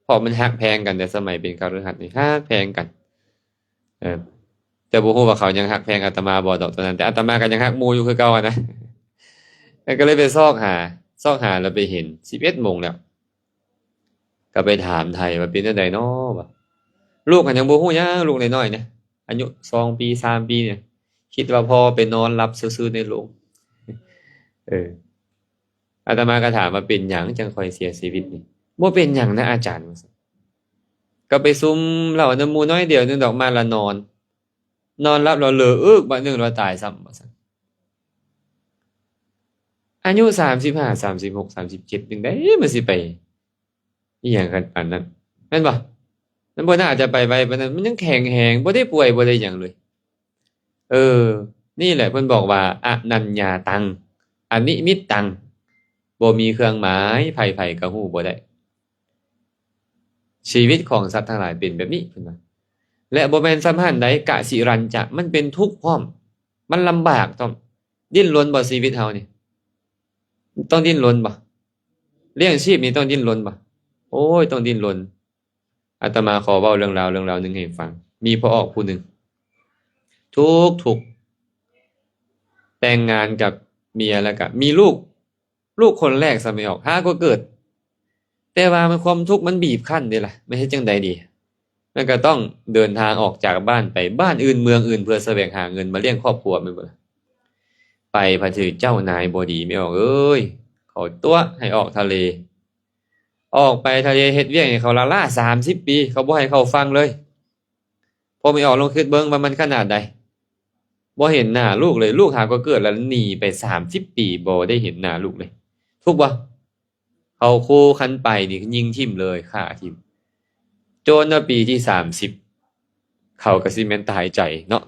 ເພາະມັນຮັກແພງກັນ ແຕ່ສະໄໝເປັນຄະລືຮັດນີ້ ຮັກແພງກັນ. ເອີ ແຕ່ບໍ່ຮູ້ວ່າເຂົາຍັງຮັກແພງອາດຕະມາບໍ່ດອກຕອນນັ້ນ, ແຕ່ອາດຕະມາກໍຍັງຮັກໝູ່ຢູ່ຄືເກົ່າຫັ້ນນະ. ແລ້ວກໍເລີຍໄປຊອກຫາ ຊອກຫາແລ້ວໄປເຫັນສິບເອັດໂມງແລ້ວ. ກໍໄປຖາມໄຖ່ວ່າເປັນຈັ່ງໃດນໍ ວ່າ ລູກຫັ້ນຍັງບໍ່ຮູ້ຫຍັງ ລູກນ້ອຍໆນະ ອາຍຸສອງປີ ສາມປີນີ້ ຄິດວ່າພໍ່ໄປນອນຫຼັບຊື່ໆໃນໂລງ. ເອີ ອາດຕະມາກໍຖາມວ່າເປັນຫຍັງຈັ່ງຄ່ອຍເສຍຊີວິດນີ້? ບໍ່ເປັນຫຍັງນະອາຈານ ວ່າຊັ້ນ. ກໍໄປຊຸມເຫຼົ້ານຳໝູ່ໜ້ອຍດຽວໜຶ່ງດອກ ມາລະນອນ ນອນຫຼັບແລ້ວເລີອຶກບາດໜຶ່ງແລ້ວຕາຍຊ້ຳ ວ່າຊັ້ນ. ອາຍຸສາມສິບຫ້າ ສາມສິບຫົກ ສາມສິບເຈັດ ຈັ່ງໃດມັນຊິໄປອີ່ຫຍັງກັນປານນັ້ນ ແມ່ນບໍ່? ມັນບໍ່ໜ້າຈະໄປໄວປານນັ້ນ, ມັນຍັງແຂງແຮງ ບໍ່ໄດ້ປ່ວຍ ບໍ່ໄດ້ຫຍັງເລີຍ. ເອີ ນີ້ແຫຼະເພິ່ນບອກວ່າ ອະນັນຍາຕັງ ອະນິມິດຕັງ ບໍ່ມີເຄື່ອງໝາຍ ໃຜໆກໍຮູ້ບໍ່ໄດ້. ຊີວິດຂອງສັດທັງຫຼາຍເປັນແບບນີ້ ເພິ່ນວ່າ. ແລະ ບໍ່ແມ່ນສ່ຳຫັ້ນໃດ ກະສິຣັນຈະ ມັນເປັນທຸກພ້ອມ ມັນລຳບາກພ້ອມ. ດີ້ນລົນບໍ່ ຊີວິດເຮົານີ້? ຕ້ອງດີ້ນລົນບໍ່? ລ້ຽງຊີບນີ້ຕ້ອງດີ້ນລົນບໍ່? ໂອ້ຍ ຕ້ອງດີ້ນລົນ. ອາດຕະມາຂໍເວົ້າເລື່ອງລາວ ເລື່ອງລາວໜຶ່ງໃຫ້ຟັງ. ມີພໍ່ອອກຜູ້ໜຶ່ງ ທຸກໆ ແຕ່ງງານກັບເມຍ ແລ້ວກະມີລູກ ລູກຄົນແລກສະໄໝອອກ ຫາກໍເກີດ. ແຕ່ວ່າມັນ ຄວາມທຸກມັນບີບຄັ້ນເດ້ລະ ມັນເຮັດຈັ່ງໃດດີ? ມັນກໍຕ້ອງເດີນທາງອອກຈາກບ້ານໄປບ້ານອື່ນເມືອງອື່ນ ເພື່ອສະແຫວງຫາເງິນມາລ້ຽງຄອບຄົວ ແມ່ນບໍ່ລະ? ໄປພັດຖືກເຈົ້ານາຍບໍ່ດີ ແມ່ອອກເອີຍ ເຂົາຕົວະໃຫ້ອອກທະເລ. ອອກໄປທະເລເຮັດວຽກໃຫ້ເຂົາລ້າໆສາມສິບປີ ເຂົາບໍ່ໃຫ້ເຂົ້າຝັ່ງເລີຍ. ພໍ່ແມ່ອອກລອງຄິດເບິ່ງວ່າມັນຂະໜາດໃດ ບໍ່ເຫັນໜ້າລູກເລີຍ. ລູກຫາກໍເກີດແລ້ວໜີໄປສາມສິບປີ ບໍ່ໄດ້ເຫັນໜ້າລູກເລີຍ ທຸກບໍ່? ເຂົາຂູ່ຄັນໄປນີ້ຍິງຖິ້ມເລີຍ ຂ້າຖິ້ມ. ຈົນວ່າປີທີສາມສິບ ເຂົາກໍຊິແມ່ນຕາຍໃຈເນາະ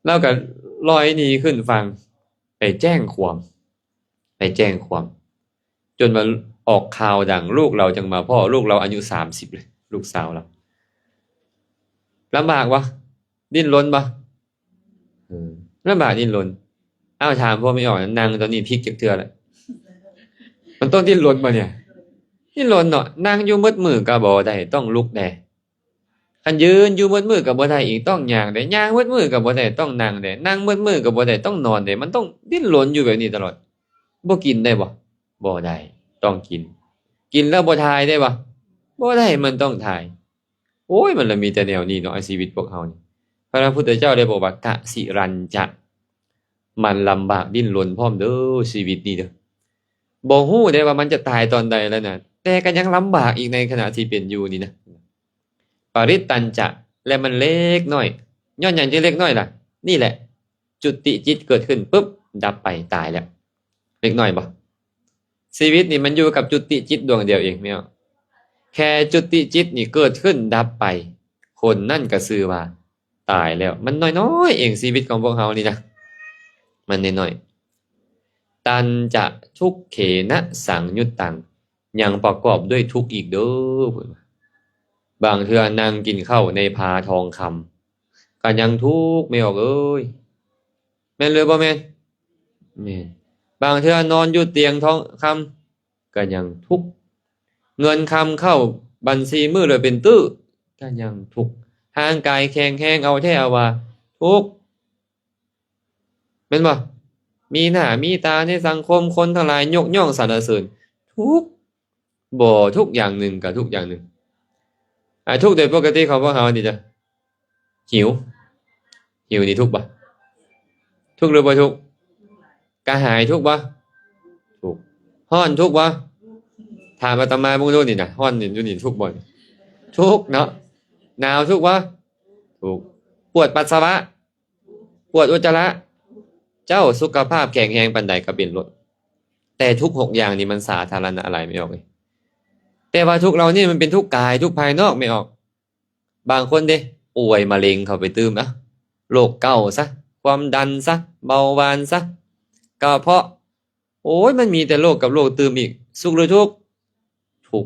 ລາວກໍລອຍໜີຂຶ້ນຝັ່ງ ໄປແຈ້ງຄວາມ ໄປແຈ້ງຄວາມ ຈົນວ່າອອກຂ່າວດັງ ລູກລາວຈັ່ງມາພໍ້ ລູກລາວອາຍຸສາມສິບເລີຍ ລູກສາວລາວ. ລຳບາກບໍ່? ດີ້ນລົນບໍ່? ເອີ ລຳບາກດີ້ນລົນ. ອ້າວ ຖາມພໍ່ແມ່ອອກ ນັ່ງຕອນນີ້ພິກຈັກເທື່ອລະ? ມັນຕ້ອງດີ້ນລົນບໍ່ນີ້? ດີ້ນລົນເນາະ. ນັ່ງຢູ່ໝົດມື້ກໍບໍ່ໄດ້ ຕ້ອງລຸກແດ່. ຄັນຢືນຢູ່ໝົດມື້ກໍບໍ່ໄດ້ອີກ ຕ້ອງຍ່າງແດ່. ຍ່າງໝົດມື້ກໍບໍ່ໄດ້ ຕ້ອງນັ່ງແດ່. ນັ່ງໝົດມື້ກໍບໍ່ໄດ້ ຕ້ອງນອນແດ່. ມັນຕ້ອງດີ້ນລົນຢູ່ແບບນີ້ຕະຫຼອດ. ບໍ່ກິນໄດ້ບໍ່? ບໍ່ໄດ້ ຕ້ອງກິນ. ກິນແລ້ວບໍ່ຖ່າຍໄດ້ບໍ່? ບໍ່ໄດ້ ມັນຕ້ອງຖ່າຍ. ໂອ້ຍ ມັນລະມີແຕ່ແນວນີ້ເນາະ ໃນຊີວິດພວກເຮົານີ້. ພະພຸດທະເຈົ້າໄດ້ບອກວ່າ ກະສິຣັນຈະ ມັນລຳບາກດີ້ນລົນພ້ອມເດີ ຊີວິດນີ້ເດີ. ບໍ່ຮູ້ເດ້ວ່າມັນຈະຕາຍຕອນໃດແລ້ວນະ ແຕ່ກໍຍັງລຳບາກອີກໃນຂະນະທີ່ເປັນຢູ່ນີ້ນະ. ປະລິດຕັນຈະ ແລະ ມັນເລັກນ້ອຍ. ຍ້ອນຫຍັງຈຶ່ງເລັກນ້ອຍລະ? ນີ້ແຫຼະ ຈຸຕິຈິດເກີດຂຶ້ນປຶບ ດັບໄປ ຕາຍແລ້ວ. ເລັກນ້ອຍບໍ່? ຊີວິດນີ້ມັນຢູ່ກັບຈຸຕິຈິດດວງດຽວເອງ ແມ່ນ. ແຄ່ຈຸຕິຈິດນີ້ເກີດຂຶ້ນດັບໄປ ຄົນນັ້ນກໍຊື່ວ່າຕາຍແລ້ວ. ມັນນ້ອຍໆເອງ ຊີວິດຂອງພວກເຮົານີ້ນະ ມັນນ້ອຍໆ. ຕັນຈະທຸກເຂນະສັງຍຸດຕັງ ຍັງປະກອບດ້ວຍທຸກອີກເດີ ເພິ່ນວ່າ. ບາງເທື່ອນັ່ງກິນເຂົ້າໃນພາທອງຄຳ ກໍຍັງທຸກ ແມ່ອອກເອີຍ. ແມ່ນຫຼືບໍ່ແມ່ນ? ແມ່ນ. ບາງເທື່ອນອນຢູ່ຕຽງທອງຄຳ ກໍຍັງທຸກ. ເງິນຄຳເຂົ້າບັນຊີມື້ລະເປັນຕື້ ກໍຍັງທຸກ. ຮ່າງກາຍແຂງແຮງເອົາແທ້ເອົາວ່າ ທຸກ. ແມ່ນບໍ່? ມີໜ້າມີຕາໃນສັງຄົມ ຄົນທັງຫຼາຍຍົກຍ້ອງສັນລະເສີນ ທຸກ. ບໍ່ທຸກຢ່າງໜຶ່ງກໍທຸກຢ່າງໜຶ່ງ. ອາ ທຸກໂດຍປົກກະຕິຂອງພວກເຮົານີ້ເດີ ຫິວ. ຫິວນີ້ທຸກບໍ່? ທຸກຫຼືບໍ່ທຸກ? ກະຫາຍທຸກບໍ່? ທຸກ. ຮ້ອນທຸກບໍ່? ຖາມອາດຕະມາເບິ່ງດູນີ້ນະ ຮ້ອນຢູ່ນີ້ທຸກບໍ່? ທຸກເນາະ. ໜາວທຸກບໍ່? ທຸກ. ປວດປັດສະວະ ປວດອຸດຈະລະ ເຈົ້າສຸຂະພາບແຂງແຮງປານໃດກໍເປັນໂລດ. ແຕ່ທຸກຫົກຢ່າງນີ້ມັນສາທາລະນະຫຼາຍ ແມ່ອອກເອີຍ. ແຕ່ວ່າທຸກເຫຼົ່ານີ້ມັນເປັນທຸກກາຍ ທຸກພາຍນອກ ແມ່ອອກ. ບາງຄົນເດ້ ປ່ວຍມະເລັງເຂົ້າໄປຕື່ມ ອະ ໂລກເກົາຊະ ຄວາມດັນຊະ ເບົາຫວານຊະ ກະເພາະ ໂອ້ຍ ມັນມີແຕ່ໂລກກັບໂລກຕື່ມອີກ ສຸກຫຼືທຸກ? ທຸກ.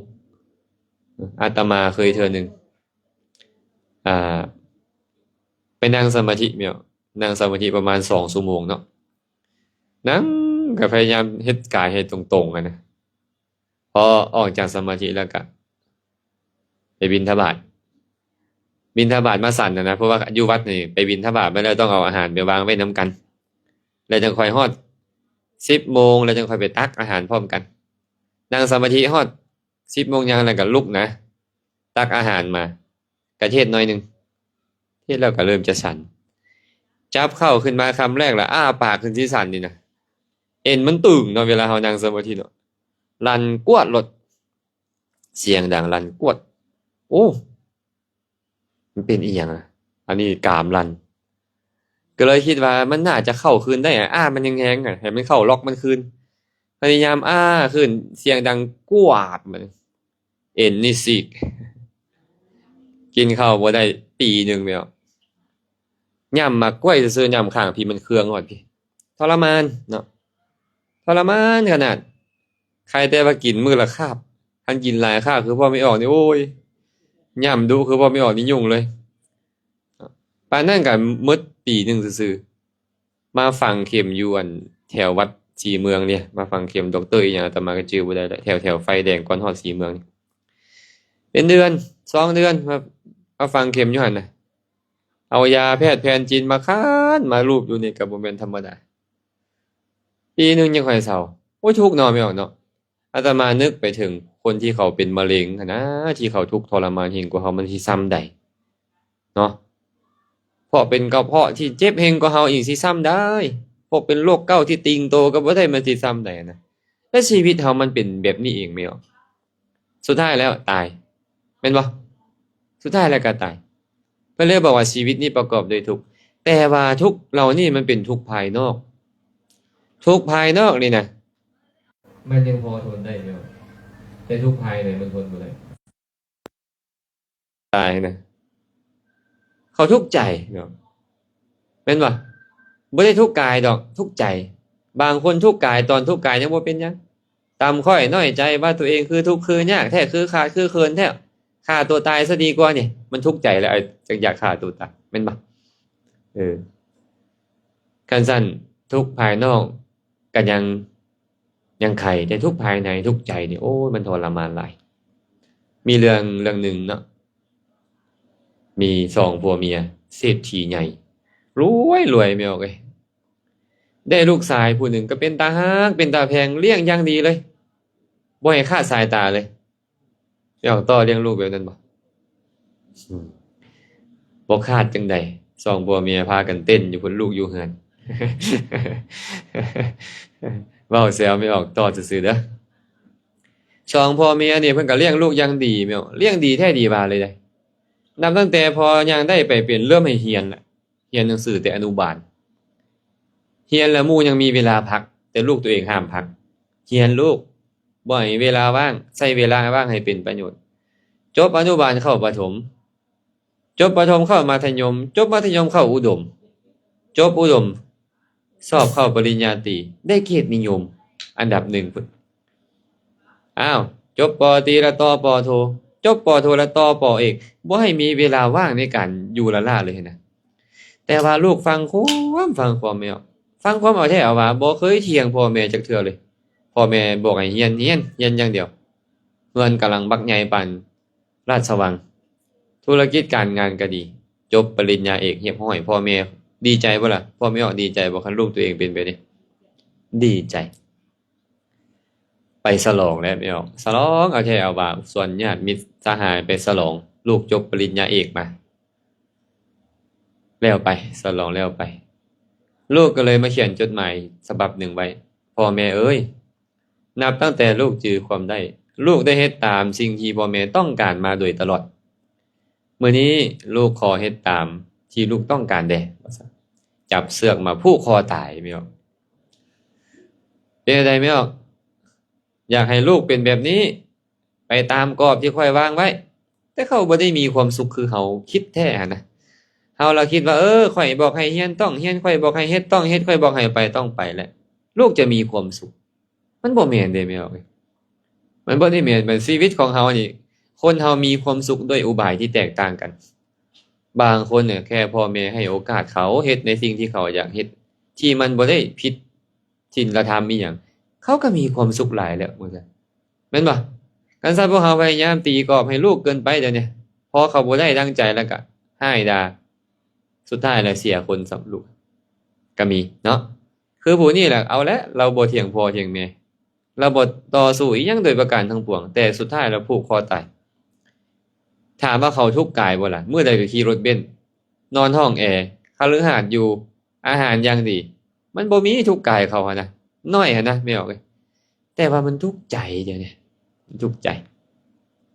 ອາດຕະມາເຄີຍເທື່ອໜຶ່ງ ອ່າ ໄປນັ່ງສະມາທິແມ່ນ ນັ່ງສະມາທິປະມານສອງຊົ່ວໂມງເນາະ ນັ່ງກະພະຍາຍາມເຮັດກາຍໃຫ້ຕົງໆຫັ້ນນະ ພໍອອກຈາກສະມາທິແລ້ວກະໄປບິນທະບາດ ບິນທະບາດມາສັນຫັ້ນນະ ເພາະວ່າຢູ່ວັດນີ້ໄປບິນທະບາດມາແລ້ວຕ້ອງເອົາອາຫານໄປວາງໄວ້ນຳກັນ ແລ້ວຈັ່ງຄ່ອຍຮອດສິບໂມງ ແລ້ວຈັ່ງຄ່ອຍໄປຕັກອາຫານພ້ອມກັນ ນັ່ງສະມາທິຮອດສິບໂມງຍັງ ແລ້ວກະລຸກນະ ຕັກອາຫານມາ ກະເທດໜ້ອຍໜຶ່ງ ເທດແລ້ວກະເລີ່ມຈະສັນ ຈັບເຂົ້າຂຶ້ນມາຄຳແລກລະອ້າປາກຂຶ້ນຊິສັນນີ້ນະ ເອັນມັນຕຶງເນາະ ເວລາເຮົານັ່ງສະມາທິເນາະ ລັນກວດໂລດ ສຽງດັງລັນກວດ ໂອ້ ມັນເປັນອີ່ຫຍັງລະ ອັນນີ້ກາມລັນ ກະເລີຍຄິດວ່າມັນໜ້າຈະເຂົ້າຄືນໄດ້ ອ້າມັນແຮງໆ ໃຫ້ມັນເຂົ້າລັອກມັນຄືນ ພະຍາຍາມອ້າຄືນ ສຽງດັງກວາດ ເອັນນີ້ຊີກ ກິນເຂົ້າບໍ່ໄດ້ປີໜຶ່ງແລ້ວ ຫຍ້ຳໝາກກ້ວຍຊື່ໆ ຫຍ້ຳຂ້າງພີ້ມັນເຄືອງຮອດພີ້ ທໍລະມານເນາະ ທໍລະມານຂະໜາດ ໃຄແຕ່ວ່າກິນມື້ລະຄາບ ຄັນກິນຫຼາຍຄາບຄືພໍ່ແມ່ອອກນີ້ ໂອ້ຍ ຫຍ້ຳດຸຄືພໍ່ແມ່ອອກນີ້ຫຍຸ້ງເລີຍ ປານນັ້ນກະໝົດປີໜຶ່ງຊື່ໆ ມາຝັງເຂັມຢູ່ອັນແຖວວັດສີເມືອງນີ້ ມາຝັງເຂັມດັອກເຕີອີ່ຫຍັງ ອາດຕະມາກະຈື່ບໍ່ໄດ້ແລ້ວ ແຖວ ແຖວໄຟແດງກ່ອນຮອດສີເມືອງນີ້ ເປັນເດືອນສອງເດືອນ ມາ ມາຝັງເຂັມຢູ່ຫັ້ນນະ ເອົາຢາແພດແຜນຈີນມາຄານມາລູບຢູ່ນີ້ກະບໍ່ແມ່ນທຳມະດາ ປີໜຶ່ງຍັງຄ່ອຍເຊົາ ໂອ້ຍ ທຸກເນາະ ແມ່ອອກເນາະ ອາດຕະມານຶກໄປເຖິງຄົນທີ່ເຂົາເປັນມະເລັງຫັ້ນນະ ທີ່ເຂົາທຸກທໍລະມານເຮັງກວ່າເຮົາ ມັນຊິຊ່ຳໃດເນາະ ພວກເປັນກະເພາະທີ່ເຈັບເຮັງກວ່າເຮົາອີກຊິຊ່ຳໃດ ພວກເປັນໂລກເກົາທີ່ຕີງໂຕກະບໍ່ໄດ້ ມັນຊິຊ່ຳໃດຫັ້ນນະ ແລະຊີວິດເຮົາມັນເປັນແບບນີ້ເອງແມ່ນບໍ່? ສຸດທ້າຍແລ້ວຕາຍ ແມ່ນບໍ່? ສຸດທ້າຍແລ້ວກະຕາຍ ເພິ່ນເລີຍບອກວ່າຊີວິດນີ້ປະກອບດ້ວຍທຸກ ແຕ່ວ່າທຸກເຫຼົ່ານີ້ມັນເປັນທຸກພາຍນອກ ທຸກພາຍນອກນີ້ນະ ມັນຍັງພໍທົນໄດ້ແມ່ນບໍ່? ແຕ່ທຸກພາຍໃນມັນທົນບໍ່ໄດ້ ຕາຍນະ ເຂົາທຸກໃຈເນາະ ແມ່ນບໍ່? ບໍ່ໄດ້ທຸກກາຍດອກ ທຸກໃຈ ບາງຄົນທຸກກາຍ ຕອນທຸກກາຍຍັງບໍ່ເປັນຫຍັງ ຕ່ຳຕ້ອຍນ້ອຍໃຈວ່າຕົວເອງຄືທຸກຄືຍາກແທ້ ຄືຂາດຄືເຂີນແທ້ ຂ້າຕົວຕາຍຊະດີກວ່ານີ້ ມັນທຸກໃຈແລ້ວ ຈັ່ງຢາກຂ້າຕົວຕາຍ ແມ່ນບໍ່? ເອີ ຄັນຊັ້ນທຸກພາຍນອກກະຍັງ ຍັງໄຄ ແຕ່ທຸກພາຍໃນ ທຸກໃຈນີ້ ໂອ້ຍ ມັນທໍລະມານຫຼາຍ ມີເລື່ອງ ເລື່ອງໜຶ່ງເນາະ ມີສອງຜົວເມຍ ເສດຖີໃຫຍ່ ລວຍໆ ແມ່ອອກເອີຍ ໄດ້ລູກຊາຍຜູ້ໜຶ່ງກະເປັນຕາຮັກ ເປັນຕາແພງ ລ້ຽງຢ່າງດີເລີຍ ບໍ່ໃຫ້ຂາດສາຍຕາເລີຍ ແມ່ອອກຕໍ່ລ້ຽງລູກແບບນັ້ນບໍ່? ອືມ ບໍ່ຂາດຈັ່ງໃດ ສອງຜົວເມຍພາກັນເຕັ້ນຢູ່ພຸ້ນ ລູກຢູ່ເຮືອນ ເວົ້າແຊວແມ່ອອກຕໍ່ຊື່ໆເດີ ສອງຜົວເມຍນີ້ເພິ່ນກະລ້ຽງລູກຢ່າງດີແມ່ນບໍ່? ລ້ຽງດີແທ້ດີວ່າເລີຍເດ້ ນັບຕັ້ງແຕ່ພໍຍ່າງໄດ້ໄປເປັນ ເລີ່ມໃຫ້ຮຽນລະ ຮຽນໜັງສືແຕ່ອະນຸບານ ຮຽນແລ້ວໝູ່ຍັງມີເວລາພັກ ແຕ່ລູກຕົວເອງຫ້າມພັກ ຮຽນລູກ ບໍ່ໃຫ້ເວລາວ່າງ ໃຊ້ເວລາວ່າງໃຫ້ເປັນປະໂຫຍດ ຈົບອະນຸບານເຂົ້າປະຖົມ ຈົບປະຖົມເຂົ້າມັດທະຍົມ ຈົບມັດທະຍົມເຂົ້າອຸດົມ ຈົບອຸດົມ ສອບເຂົ້າປະລິນຍາຕີ ໄດ້ເກດນິຍົມອັນດັບໜຶ່ງພຸ້ນ ອ້າວ ຈົບ ປໍຕີ ລະຕໍ່ ປໍໂທ ຈົບ ປໍໂທ ລະຕໍ່ ປໍເອກ ບໍ່ໃຫ້ມີເວລາວ່າງໃນການຢູ່ລ້າໆເລີຍຫັ້ນນະ ແຕ່ວ່າລູກຟັງຄວາມ ຟັງຄວາມແມ່ອອກ ຟັງຄວາມເອົາແທ້ເອົາວ່າ ບໍ່ເຄີຍຖຽງພໍ່ແມ່ຈັກເທື່ອເລີຍ ພໍ່ແມ່ບອກໃຫ້ຮຽນ ຮຽນ ຮຽນຢ່າງດຽວ ເຮືອນກຳລັງບັກໃຫຍ່ປານ ລາດຊະວັງ ທຸລະກິດການງານກະດີ ຈົບປະລິນຍາເອກຮຽບຮ້ອຍ ພໍ່ແມ່ດີໃຈບໍ່ລະ? ພໍ່ແມ່ອອກດີໃຈບໍ່ ຄັນລູກຕົວເອງເປັນແບບນີ້? ດີໃຈ ໄປສະຫຼອງແລ້ວແມ່ອອກ ສະຫຼອງເອົາແທ້ເອົາວ່າ ຊວນຍາດມິດສະຫາຍໄປສະຫຼອງ ລູກຈົບປະລິນຍາເອກມາ ແລ້ວໄປ ສະຫຼອງແລ້ວໄປ ລູກກະເລີຍມາຂຽນຈົດໝາຍສະບັບໜຶ່ງໄວ້ ພໍ່ແມ່ເອີຍ ນັບຕັ້ງແຕ່ລູກຈື່ຄວາມໄດ້ ລູກໄດ້ເຮັດຕາມສິ່ງທີ່ພໍ່ແມ່ຕ້ອງການມາໂດຍຕະຫຼອດ ມື້ນີ້ລູກຂໍເຮັດຕາມທີ່ລູກຕ້ອງການແດ່ ວ່າຊັ້ນ ຈັບເຊືອກມາຜູກຄໍຕາຍແມ່ອອກ ເປັນຈັ່ງໃດແມ່ອອກ? ຢາກໃຫ້ລູກເປັນແບບນີ້ ໄປຕາມກອບທີ່ຂ້ອຍວາງໄວ້ ແຕ່ເຂົາບໍ່ໄດ້ມີຄວາມສຸກຄືເຮົາຄິດແທ້ຫັ້ນນະ ฮາລະຄິດວ່າ ເອີ ຂ້ອຍບອກໃຫ້ຮຽນຕ້ອງຮຽນ ຂ້ອຍບອກໃຫ້ເຮັດຕ້ອງເຮັດ ຂ້ອຍບອກໃຫ້ໄປຕ້ອງໄປ ແລະລູກຈະມີຄວາມສຸກ. ມັນບໍ່ແມ່ນເດ້ ແມ່ນບໍ່? ມັນບໍ່ໄດ້ແມ່ນ. ມັນ ຊີວິດຂອງເຮົານີ້ ຄົນເຮົາມີຄວາມສຸກດ້ວຍອຸບາຍທີ່ແຕກຕ່າງກັນ. ບາງຄົນເນຍ ແຄ່ພໍ່ແມ່ໃຫ້ໂອກາດເຂົາເຮັດໃນສິ່ງທີ່ເຂົາຢາກເຮັດ ທີ່ມັນບໍ່ໄດ້ຜິດສິນລະທຳອີ່ຫຍັງ ເຂົາກໍມີຄວາມສຸກຫຼາຍແລ້ວ ວ່າຊັ້ນ ແມ່ນບໍ່? ຄັນຊັ້ນພວກເຮົາພະຍາຍາມຕີກອບໃຫ້ລູກເກີນໄປ ດຽວນີ້ພໍເຂົາບໍ່ໄດ້ດັ່ງໃຈແລ້ວກໍຮ້າຍດ່າ ສຸດທ້າຍແລ້ວເສຍຄົນສຳລູກກໍມີເນາະ. ຄືຜູ້ນີ້ແຫຼະ ເອົາແຫຼະ ລາວບໍ່ທ່ຽງພໍ່ທ່ຽງແມ່ ລາວບໍ່ຕໍ່ສູ້ອີ່ຫຍັງໂດຍປະການທັງປວງ ແຕ່ສຸດທ້າຍລາວຜູກຄໍຕາຍ. ຖາມວ່າເຂົາທຸກກາຍບໍ່ລະ? ມື້ໃດກໍຂີ່ລົດເບັນ ນອນຫ້ອງແອ ຄະລືຫາດຢູ່ ອາຫານຢ່າງດີ ມັນບໍ່ມີທຸກກາຍເຂົາຫັ້ນນະ ໜ້ອຍຫັ້ນນະ ແມ່ນບໍ່? ແຕ່ວ່າມັນທຸກໃຈ ດຽວນີ້ມັນທຸກໃຈ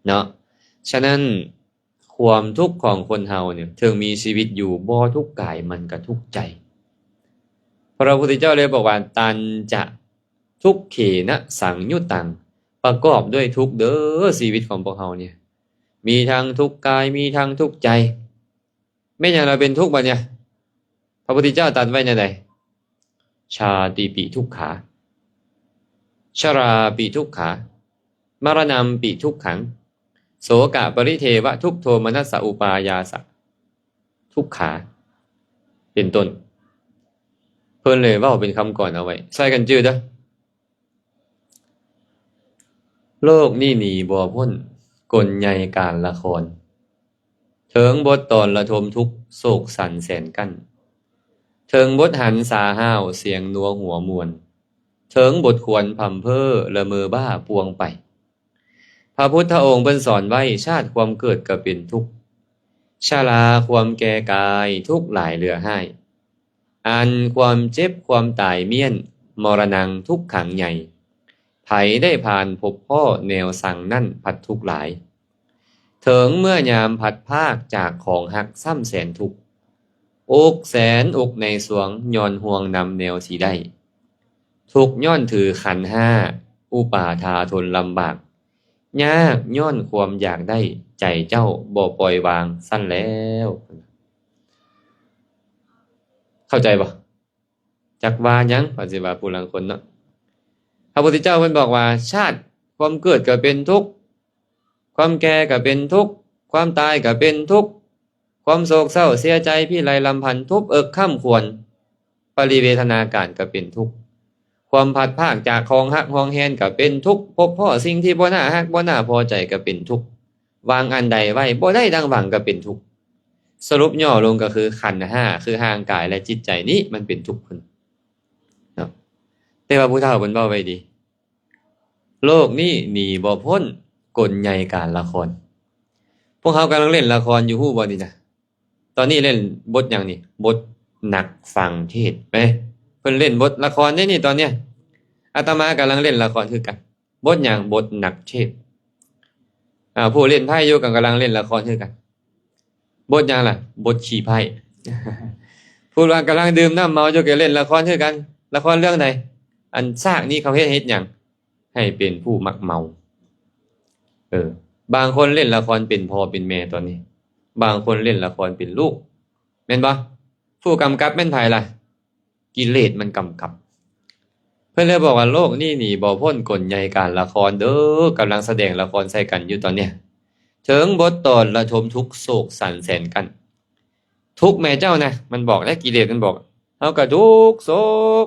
ເນາະ. ສະນັ້ນ ຄວາມທຸກຂອງຄົນເຮົານີ້ ເຖິງມີຊີວິດຢູ່ບໍ່ທຸກກາຍ ມັນກໍທຸກໃຈ. ພະພຸດທະເຈົ້າເລີຍບອກວ່າ ຕັນຈະທຸກເຂນະສັງຍຸດຕັງ ປະກອບດ້ວຍທຸກເດີ ຊີວິດຂອງພວກເຮົານີ້ ມີທັງທຸກກາຍ ມີທັງທຸກໃຈ. ແມ່ນຫຍັງລະເປັນທຸກບັດນີ້? ພະພຸດທະເຈົ້າຕັດໄວ້ແນວໃດ? ຊາຕິປິທຸກຂາ ຊະລາປິທຸກຂາ ມະລະນຳປິທຸກຂັງ ໂສກະປະລິເທວະທຸກໂທມະນັດສະອຸປາຍາສະທຸກຂາ ເປັນຕົ້ນ. ເພິ່ນເລີຍເວົ້າເປັນຄຳກອນເອົາໄວ້ ຊ່ອຍກັນຈື່ເດີ. ໂລກນີ້ໜີບໍ່ພົ້ນກົນໃຫຍ່ການລະຄອນ ເຖິງບົດຕອນລະທົມທຸກໂສກສັນແສນກັ້ນ ເຖິງບົດຫັນສາຫ້າວສຽງນົວຫົວມ່ວນ ເຖິງບົດຄວນພຳເພີ້ລະເມີບ້າປ່ວງໄປ. ພະພຸດທະອົງເພິ່ນສອນໄວ້ ຊາດຄວາມເກີດກໍເປັນທຸກ ຊະລາຄວາມແກ່ກາຍທຸກຫຼາຍເຫຼືອຮ້າຍ ອັນຄວາມເຈັບຄວາມຕາຍມ້ຽນ ມໍລະນັງທຸກຂັງໃຫຍ່ ໃຜໄດ້ຜ່ານພົບພໍ້ແນວສັງນັ້ນພັດທຸກຫຼາຍ ເຖິງເມື່ອຍາມພັດພາກຈາກຂອງຮັກຊ້ຳແສນທຸກ ອົກແສນອົກໃນສວງຍ້ອນຫ່ວງນຳແນວຊິໄດ້ ທຸກຍ້ອນຖືຂັນຫ້າອຸປາທາທົນລຳບາກ ຍາກຍ້ອນຄວາມຢາກໄດ້ ໃຈເຈົ້າບໍ່ປ່ອຍວາງຊັ້ນແລ້ວ. ເຂົ້າໃຈບໍ່? ຈັກວ່າຫຍັງ ວ່າຊິວ່າຜູ້ລາງຄົນເນາະ. ພະພຸດທະເຈົ້າເພິ່ນບອກວ່າ ຊາດຄວາມເກີດກໍເປັນທຸກ ຄວາມແກ່ກໍເປັນທຸກ ຄວາມຕາຍກໍເປັນທຸກ ຄວາມໂສກເສົ້າເສຍໃຈພິໄລລຳພັນ ທຸບເອິກຄ້ຳຄວນ ປະລິເວທະນາການກໍເປັນທຸກ ຄວາມພັດພາກຈາກຂອງຮັກຫວງແຫນກໍເປັນທຸກ ພົບພໍ້ສິ່ງທີ່ບໍ່ໜ້າຮັກບໍ່ໜ້າພໍໃຈກໍເປັນທຸກ ຫວັງອັນໃດໄວ້ບໍ່ໄດ້ດັ່ງຫວັງກໍເປັນທຸກ. ສະຫຼຸບຫຍໍ້ລົງກໍຄືຂັນຫ້າ ຄືຮ່າງກາຍ ແລະ ຈິດໃຈນີ້ມັນເປັນທຸກພຸ້ນເນາະ. ແຕ່ວ່າຜູ້ເຖົ້າເພິ່ນເວົ້າໄວ້ດີ ໂລກນີ້ໜີບໍ່ພົ້ນກົນໃຫຍ່ການລະຄອນ. ພວກເຮົາກຳລັງເລ່ນລະຄອນຢູ່ ຮູ້ບໍ່ນີ້ນະ? ຕອນນີ້ເລ່ນບົດຫຍັງນີ້? ບົດນັກຟັງເທດ. ເອີ ເພິ່ນເລ່ນບົດລະຄອນເດ້ນີ້ຕອນເນີ້ຍ. ອາດຕະມາກຳລັງເລ່ນລະຄອນຄືກັນ. ບົດຫຍັງ? ບົດນັກເທດ. ອາ ຜູ້ເລ່ນໄພ້ຢູ່ກໍກຳລັງເລ່ນລະຄອນຄືກັນ. ບົດຫຍັງລະ? ບົດຂີ້ໄພ້. ຜູ້ວ່າກຳລັງດື່ມນ້ຳເມົາຢູ່ກໍເລ່ນລະຄອນຄືກັນ. ລະຄອນເລື່ອງໃດ? ອັນຊາກນີ້ເຂົາເຮັດ ເຮັດຫຍັງ? ໃຫ້ເປັນຜູ້ມັກເມົາ. ເອີ ບາງຄົນເລ່ນລະຄອນເປັນພໍ່ເປັນແມ່ຕອນນີ້. ບາງຄົນເລ່ນລະຄອນເປັນລູກ. ແມ່ນບໍ່? ຜູ້ກຳກັບແມ່ນໃຜລະ? ກິເລດມັນກຳກັບ. ເພິ່ນເລີຍບອກວ່າ ໂລກນີ້ໜີບໍ່ພົ້ນກົນໃຫຍ່ການລະຄອນເດີ. ກຳລັງສະແດງລະຄອນໃສ່ກັນຢູ່ຕອນເນີ້ຍ. ເຖິງບົດຕອນລະທົມທຸກໂສກສັນແສນກັ້ນ. ທຸກແມ່ເຈົ້ານະ ມັນບອກເດ້ ກິເລດມັນບອກ. ເຮົາກໍທຸກໂສກ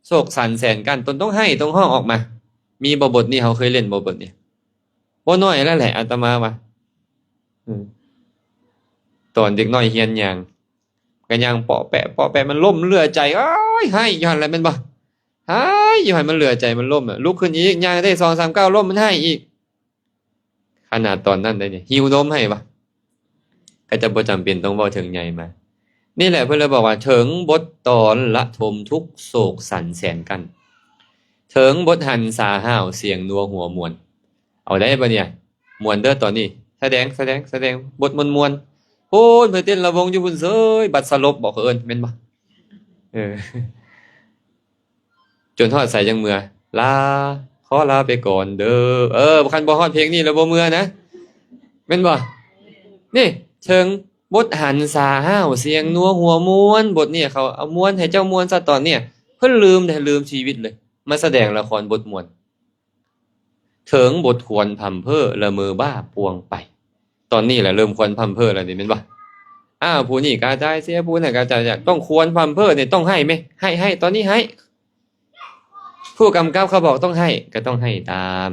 ໂສກສັນແສນກັ້ນ ຕົນຕ້ອງໄຫ້ຕ້ອງຮ້ອງອອກມາ. ມີບໍ່ບົດນີ້? ເຮົາເຄີຍເລ່ນບໍ່ບົດນີ້? ບໍ່ໜ້ອຍແລ້ວແຫຼະ ອາດຕະມາວ່າ. ອືມ ຕອນເດັກນ້ອຍຮຽນຍ່າງ ກໍຍ່າງເປາະແປະ ເປາະແປະ ມັນລົ້ມເຫຼືອໃຈ ໂອ້ຍ ໄຫ້ຢູ່ຫັ້ນແຫຼະ ແມ່ນບໍ່? ໄຫ້ຢູ່ຫັ້ນ ມັນເຫຼືອໃຈ ມັນລົ້ມ ລຸກຂຶ້ນອີກ ຍ່າງໄດ້ສອງສາມກ້າວ ລົ້ມ ມັນໄຫ້ອີກ. ຂະໜາດຕອນນັ້ນໄດ໋ນີ້ ຫິວນົມໃຫ້ວະ ກໍຈະບໍ່ຈຳເປັນຕ້ອງເວົ້າເຖິງໃຫຍ່ມາ. ນີ້ແຫຼະ ເພິ່ນເລີຍບອກວ່າ ເຖິງບົດຕອນລະທົມທຸກໂສກສັນແສນກັ້ນ ເຖິງບົດຫັນສາຫ້າວສຽງນົວຫົວມ່ວນ. ເອົາໄດ້ບໍ່ເນຍ? ມ່ວນເດີຕອນນີ້ ສະແດງ ສະແດງ ສະແດງ ບົດມ່ວນໆ. ໂອ້ຍ ໄປເຕັ້ນລະວົງຢູ່ພຸ້ນເສີຍ ບັດສະຫຼົບບໍ່ ເຂົາເອີ້ນ ແມ່ນບໍ່? ເອີ ຈົນຮອດໃສຈັ່ງເມືອ? ລາ ຂໍລາໄປກ່ອນເດີ. ເອີ ຄັນບໍ່ຮອດເພງນີ້ແລ້ວບໍ່ເມືອນະ ແມ່ນບໍ່? ນີ້ ເຖິງ ບົດຫັນສາຫ້າວ ສຽງນົວຫົວມ່ວນ ບົດນີ້ເຂົາເອົາມ່ວນໃຫ້ເຈົ້າມ່ວນຊະຕອນເນີ້ຍ. ເພິ່ນລືມເດ້ ລືມຊີວິດເລີຍ ມາສະແດງລະຄອນບົດມ່ວນ. ເຖິງບົດຄວນພຳເພີ້ ລະເມີບ້າປ່ວງໄປ. ຕອນນີ້ລະເລີ່ມຄວນພຳເພີ້ແລ້ວນີ້ແມ່ນບໍ່? ອ້າວ ຜູ້ນີ້ກະຕາຍເສຍ ຜູ້ນັ້ນກະຕາຍເສຍ ຕ້ອງຄວນພຳເພີ້ນີ້ ຕ້ອງໄຫ້ແມະ ໄຫ້ ໄຫ້ ຕອນນີ້ໄຫ້. ຜູ້ກຳກັບເຂົາບອກຕ້ອງໄຫ້ ກະຕ້ອງໄຫ້ຕາມ.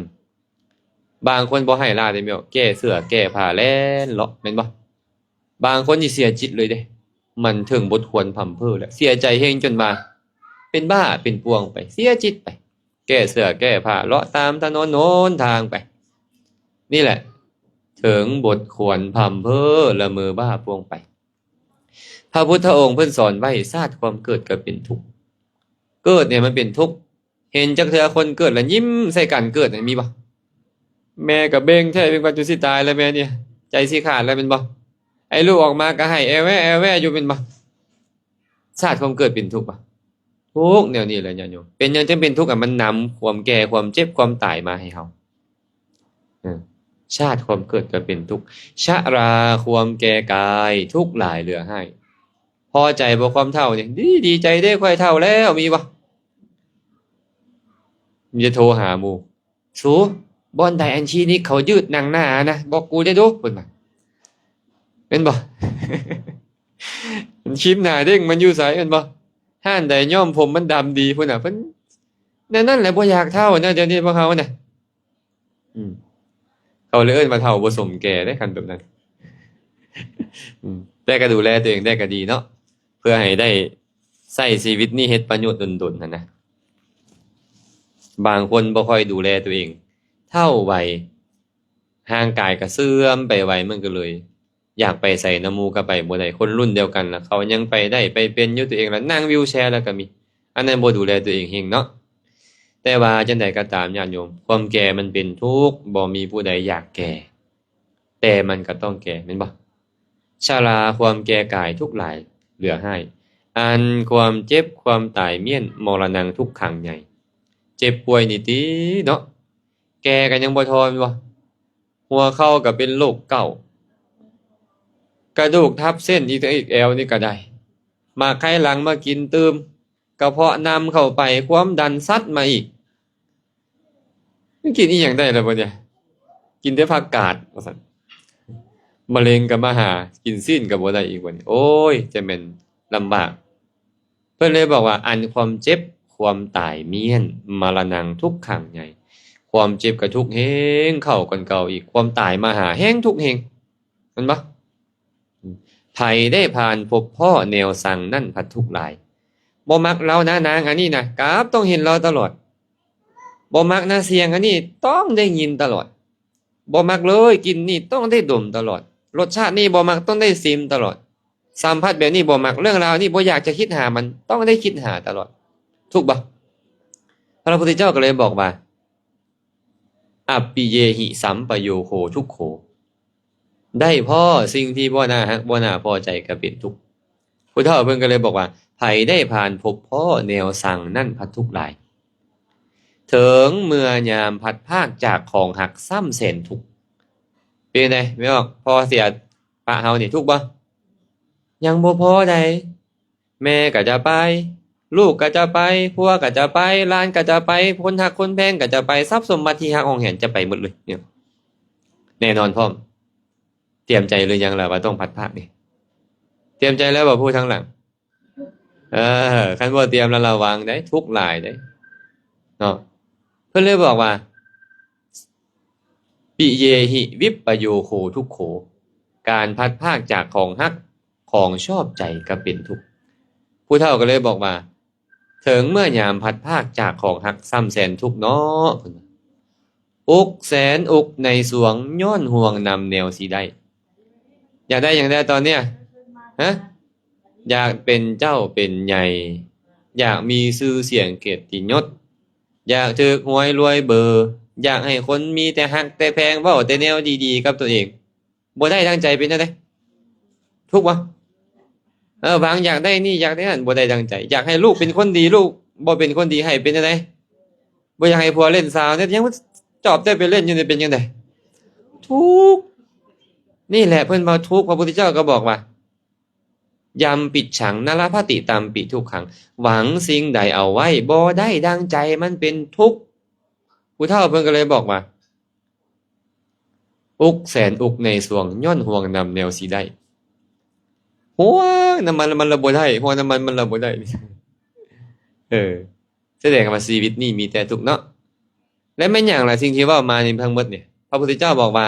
ບາງຄົນບໍ່ໄຫ້ລາເດ້ແມ່ນບໍ່? ແກ້ເສື້ອແກ້ຜ້າແລ່ນເລາະແມ່ນບໍ່? ບາງຄົນນີ້ເສຍຈິດເລີຍເດ້ ມັນເຖິງບົດຄວນພຳເພີ້ແລ້ວ ເສຍໃຈແຮງຈົນວ່າເປັນບ້າເປັນປ່ວງໄປ ເສຍຈິດໄປ ແກ້ເສື້ອແກ້ຜ້າເລາະຕາມຖະໜົນຫົນທາງໄປ. ນີ້ແຫຼະ ເຖິງບົດຄວນພຳເພີ້ ລະເມີບ້າປ່ວງໄປ. ພະພຸດທະອົງເພິ່ນສອນໄວ້ ຊາດຄວາມເກີດກໍເປັນທຸກ. ເກີດນີ້ມັນເປັນທຸກ. ເຫັນຈັກເທື່ອຄົນເກີດລະຍິ້ມໃສ່ກັນເກີດນີ້ມີບໍ່? ແມ່ກໍເບັ່ງແທ້ ເປັນກວ່າຈະຊິຕາຍແລ້ວແມ່ນີ້ ໃຈຊິຂາດແລ້ວແມ່ນບໍ່? ໄອ້ລູກອອກມາກໍໄຫ້ແອແວແອແວຢູ່ແມ່ນບໍ່? ຊາດຄວາມເກີດເປັນທຸກບໍ່? ທຸກແນວນີ້ແຫຼະຍາດໂຍມ. ເປັນຫຍັງຈຶ່ງເປັນທຸກ? ອະ ມັນນຳຄວາມແກ່ ຄວາມເຈັບ ຄວາມຕາຍມາໃຫ້ເຮົາ. ເອີ ຊາດຄວາມເກີດກໍເປັນທຸກ. ຊະລາ ຄວາມແກ່ກາຍ ທຸກຫຼາຍເຫຼືອຮ້າຍ. ພໍໃຈບໍ່ຄວາມເຖົ້ານີ້? ດີ ດີໃຈເດ້ ຂ້ອຍເຖົ້າແລ້ວ ມີບໍ່? ມີແຕ່ໂທຫາໝູ່ ສູ ບ່ອນໃດອັນຄລີນິກເຂົາຢືດໜັງໜານະ ບອກກູແດ່ດູ ເພິ່ນວ່າ ແມ່ນບໍ່? ຄຣີມໜ້າເດ້ງມັນຢູ່ໃສ ແມ່ນບໍ່? ຮ້ານໃດຍ້ອມຜົມມັນດຳດີ ພຸ້ນນະ ເພິ່ນ ແນວນັ້ນແຫຼະ ບໍ່ຢາກເຖົ້ານະ ດຽວນີ້ພວກເຮົານະ. ອືມ ເຂົາເລີຍເອີ້ນວ່າເຖົ້າບໍ່ສົມແກ່ເດ້ ຄັນແບບນັ້ນ. ອືມ ແຕ່ກໍດູແລຕົວເອງໄດ້ກໍດີເນາະ ເພື່ອໃຫ້ໄດ້ໃຊ້ຊີວິດນີ້ເຮັດປະໂຫຍດດົນໆ ຫັ້ນນະ. ບາງຄົນບໍ່ຄ່ອຍດູແລຕົວເອງ ເຖົ້າໄວ ຮ່າງກາຍກໍເສື່ອມໄປໄວ ມັນກໍເລີຍ ຢາກໄປໃສນຳໝູ່ກໍໄປບໍ່ໄດ້ ຄົນລຸ້ນດຽວກັນລະເຂົາຍັງໄປໄດ້ໄປເປັນຢູ່ ຕົວເອງລະນັ່ງວິວແຊລະກໍມີ ອັນນັ້ນບໍ່ດູແລຕົວເອງເຮງເນາະ. ແຕ່ວ່າຈັ່ງໃດກໍຕາມຍາດໂຍມ ຄວາມແກ່ມັນເປັນທຸກ ບໍ່ມີຜູ້ໃດຢາກແກ່ ແຕ່ມັນກໍຕ້ອງແກ່ແມ່ນບໍ່? ຊະລາ ຄວາມແກ່ກາຍ ທຸກຫຼາຍເຫຼືອຮ້າຍ ອັນຄວາມເຈັບຄວາມຕາຍມ້ຽນ ມໍລະນັງທຸກຂັງໃຫຍ່. ເຈັບປ່ວຍນີ້ຕິເນາະ ແກ່ກໍຍັງບໍ່ທໍ້ແມ່ນບໍ່? ຫົວເຂົ່າກໍເປັນໂລກເກົາ ກະດູກທັບເສັ້ນອີກ ອີກແອວນີ້ກໍໄດ້ ໝາກໄຂ່ຫຼັງມາກິນຕື່ມ ກະເພາະນຳເຂົ້າໄປ ຄວາມດັນຊັດມາອີກ. ມັນກິນອີ່ຫຍັງໄດ້ລະບັດນີ້? ກິນແຕ່ຜັກກາດວ່າຊັ້ນ ມະເຮັງກໍມາຫາ ກິນຊີ້ນກໍບໍ່ໄດ້ອີກບັດນີ້ ໂອ້ຍ ຈະແມ່ນລຳບາກ. ເພິ່ນເລີຍບອກວ່າ ອັນຄວາມເຈັບຄວາມຕາຍມ້ຽນ ມະລະນັງທຸກຂັງໃຫຍ່. ຄວາມເຈັບກໍທຸກແຮງເຂົ້າກ່ອນເກົ່າອີກ ຄວາມຕາຍມາຫາແຮງທຸກແຮງ ແມ່ນບໍ່? ໃຜໄດ້ຜ່ານພົບພໍ້ແນວສັງນັ້ນພັດທຸກຫຼາຍ. ບໍ່ມັກລາວນະ ນາງອັນນີ້ນະ ກັບຕ້ອງເຫັນລາວຕະຫຼອດ. ບໍ່ມັກນະ ສຽງອັນນີ້ຕ້ອງໄດ້ຍິນຕະຫຼອດ. ບໍ່ມັກເລີຍ ກິ່ນນີ້ຕ້ອງໄດ້ດົມຕະຫຼອດ. ລົດຊາດນີ້ບໍ່ມັກ ຕ້ອງໄດ້ຊິມຕະຫຼອດ. ສຳຜັດແບບນີ້ບໍ່ມັກ ເລື່ອງລາວນີ້ບໍ່ຢາກຈະຄິດຫາມັນ ຕ້ອງໄດ້ຄິດຫາຕະຫຼອດ. ທຸກບໍ່? ພະພຸດທະເຈົ້າກໍເລີຍບອກວ່າ ອັບປິເຍຫິ ສຳປະໂຍໂຄ ທຸກໂຂ. ໄດ້ພໍ້ສິ່ງທີ່ບໍ່ໜ້າຮັກ ບໍ່ໜ້າພໍໃຈກໍເປັນທຸກ. ຜູ້ເຖົ້າເພິ່ນກໍເລີຍບອກວ່າ ໃຜໄດ້ຜ່ານພົບພໍ້ແນວສັງນັ້ນພັດທຸກຫຼາຍ. ເຖິງເມື່ອຍາມພັດພາກຈາກຂອງຮັກຊ້ຳແສນທຸກ. ເປັນໃດ ແມ່ອອກ ພໍເສຍປະເຮົານີ້ທຸກບໍ່? ຍັງບໍ່ພໍໃດ. ແມ່ກໍຈະໄປ ລູກກໍຈະໄປ ຜົວກໍຈະໄປ ຫຼານກໍຈະໄປ ຄົນຮັກຄົນແພງກໍຈະໄປ ຊັບສົມບັດທີ່ຮັກຫອງແຫນຈະໄປໝົດເລີຍ. ແນ່ນອນພ້ອມ. ຕຽມໃຈຫຼືຍັງລະວ່າຕ້ອງພັດພາກນີ້? ຕຽມໃຈແລ້ວບໍ່ຜູ້ທາງຫຼັງ? ເອີ ຄັນບໍ່ຕຽມລະລະວັງເດ້ ທຸກຫຼາຍເດ້ເນາະ. ເພິ່ນເລີຍບອກວ່າ ປິເຍຫິ ວິບປະໂຍໂຄ ທຸກໂຂ. ການພັດພາກຈາກຂອງຮັກ ຂອງຊອບໃຈກໍເປັນທຸກ. ຜູ້ເຖົ້າກໍເລີຍບອກວ່າ ເຖິງເມື່ອຍາມພັດພາກຈາກຂອງຮັກຊ້ຳແສນທຸກເນາະ ເພິ່ນວ່າ ອົກແສນອົກໃນສວງ ຍ້ອນຫ່ວງນຳແນວຊິໄດ້. ຢາກໄດ້ຫຍັງແດ່ຕອນເນີ້ຍ? ຮະ? ຢາກເປັນເຈົ້າເປັນໃຫຍ່ ຢາກມີຊື່ສຽງກຽດຕິຍົດ ຢາກຖືກຫວຍລວຍເບີ ຢາກໃຫ້ຄົນມີແຕ່ຮັກແຕ່ແພງ ເວົ້າແຕ່ແນວດີໆກັບຕົວເອງ. ບໍ່ໄດ້ດັ່ງໃຈເປັນຈັ່ງໃດ? ທຸກບໍ່? ເອີ ບາງຢາກໄດ້ນີ້ ຢາກໄດ້ນັ້ນ ບໍ່ໄດ້ດັ່ງໃຈ. ຢາກໃຫ້ລູກເປັນຄົນດີ ລູກບໍ່ເປັນຄົນດີ ໃຫ້ເປັນຈັ່ງໃດ? ບໍ່ຢາກໃຫ້ຜົວຫຼິ້ນສາວ ຍັງຈອບແຕ່ໄປຫຼິ້ນຢູ່ນີ້ ເປັນຈັ່ງໃດ? ທຸກ. ນີ້ແຫຼະເພິ່ນເວົ້າທຸກ. ພະພຸດທະເຈົ້າກໍບອກວ່າ ຍັມປິດສັງ ນະລະພະຕິຕັມປິທຸກຂັງ ຫວັງສິ່ງໃດເອົາໄວ້ບໍ່ໄດ້ດັ່ງໃຈ ມັນເປັນທຸກ. ຜູ້ເຖົ້າເພິ່ນກໍເລີຍບອກວ່າ ອຸກແສນອຸກໃນຊ່ວງ ຍ້ອນຫ່ວງນຳແນວຊິໄດ້ ຫ່ວງນຳມັນ ມັນລະບໍ່ໄດ້ ຫ່ວງນຳມັນ ມັນລະບໍ່ໄດ້ ເອີ ສະແດງວ່າຊີວິດນີ້ມີແຕ່ທຸກເນາະ. ແລະແມ່ນຫຍັງລະ ສິ່ງທີ່ເວົ້າມານີ້ທັງໝົດນີ້ ພະພຸດທະເຈົ້າບອກວ່າ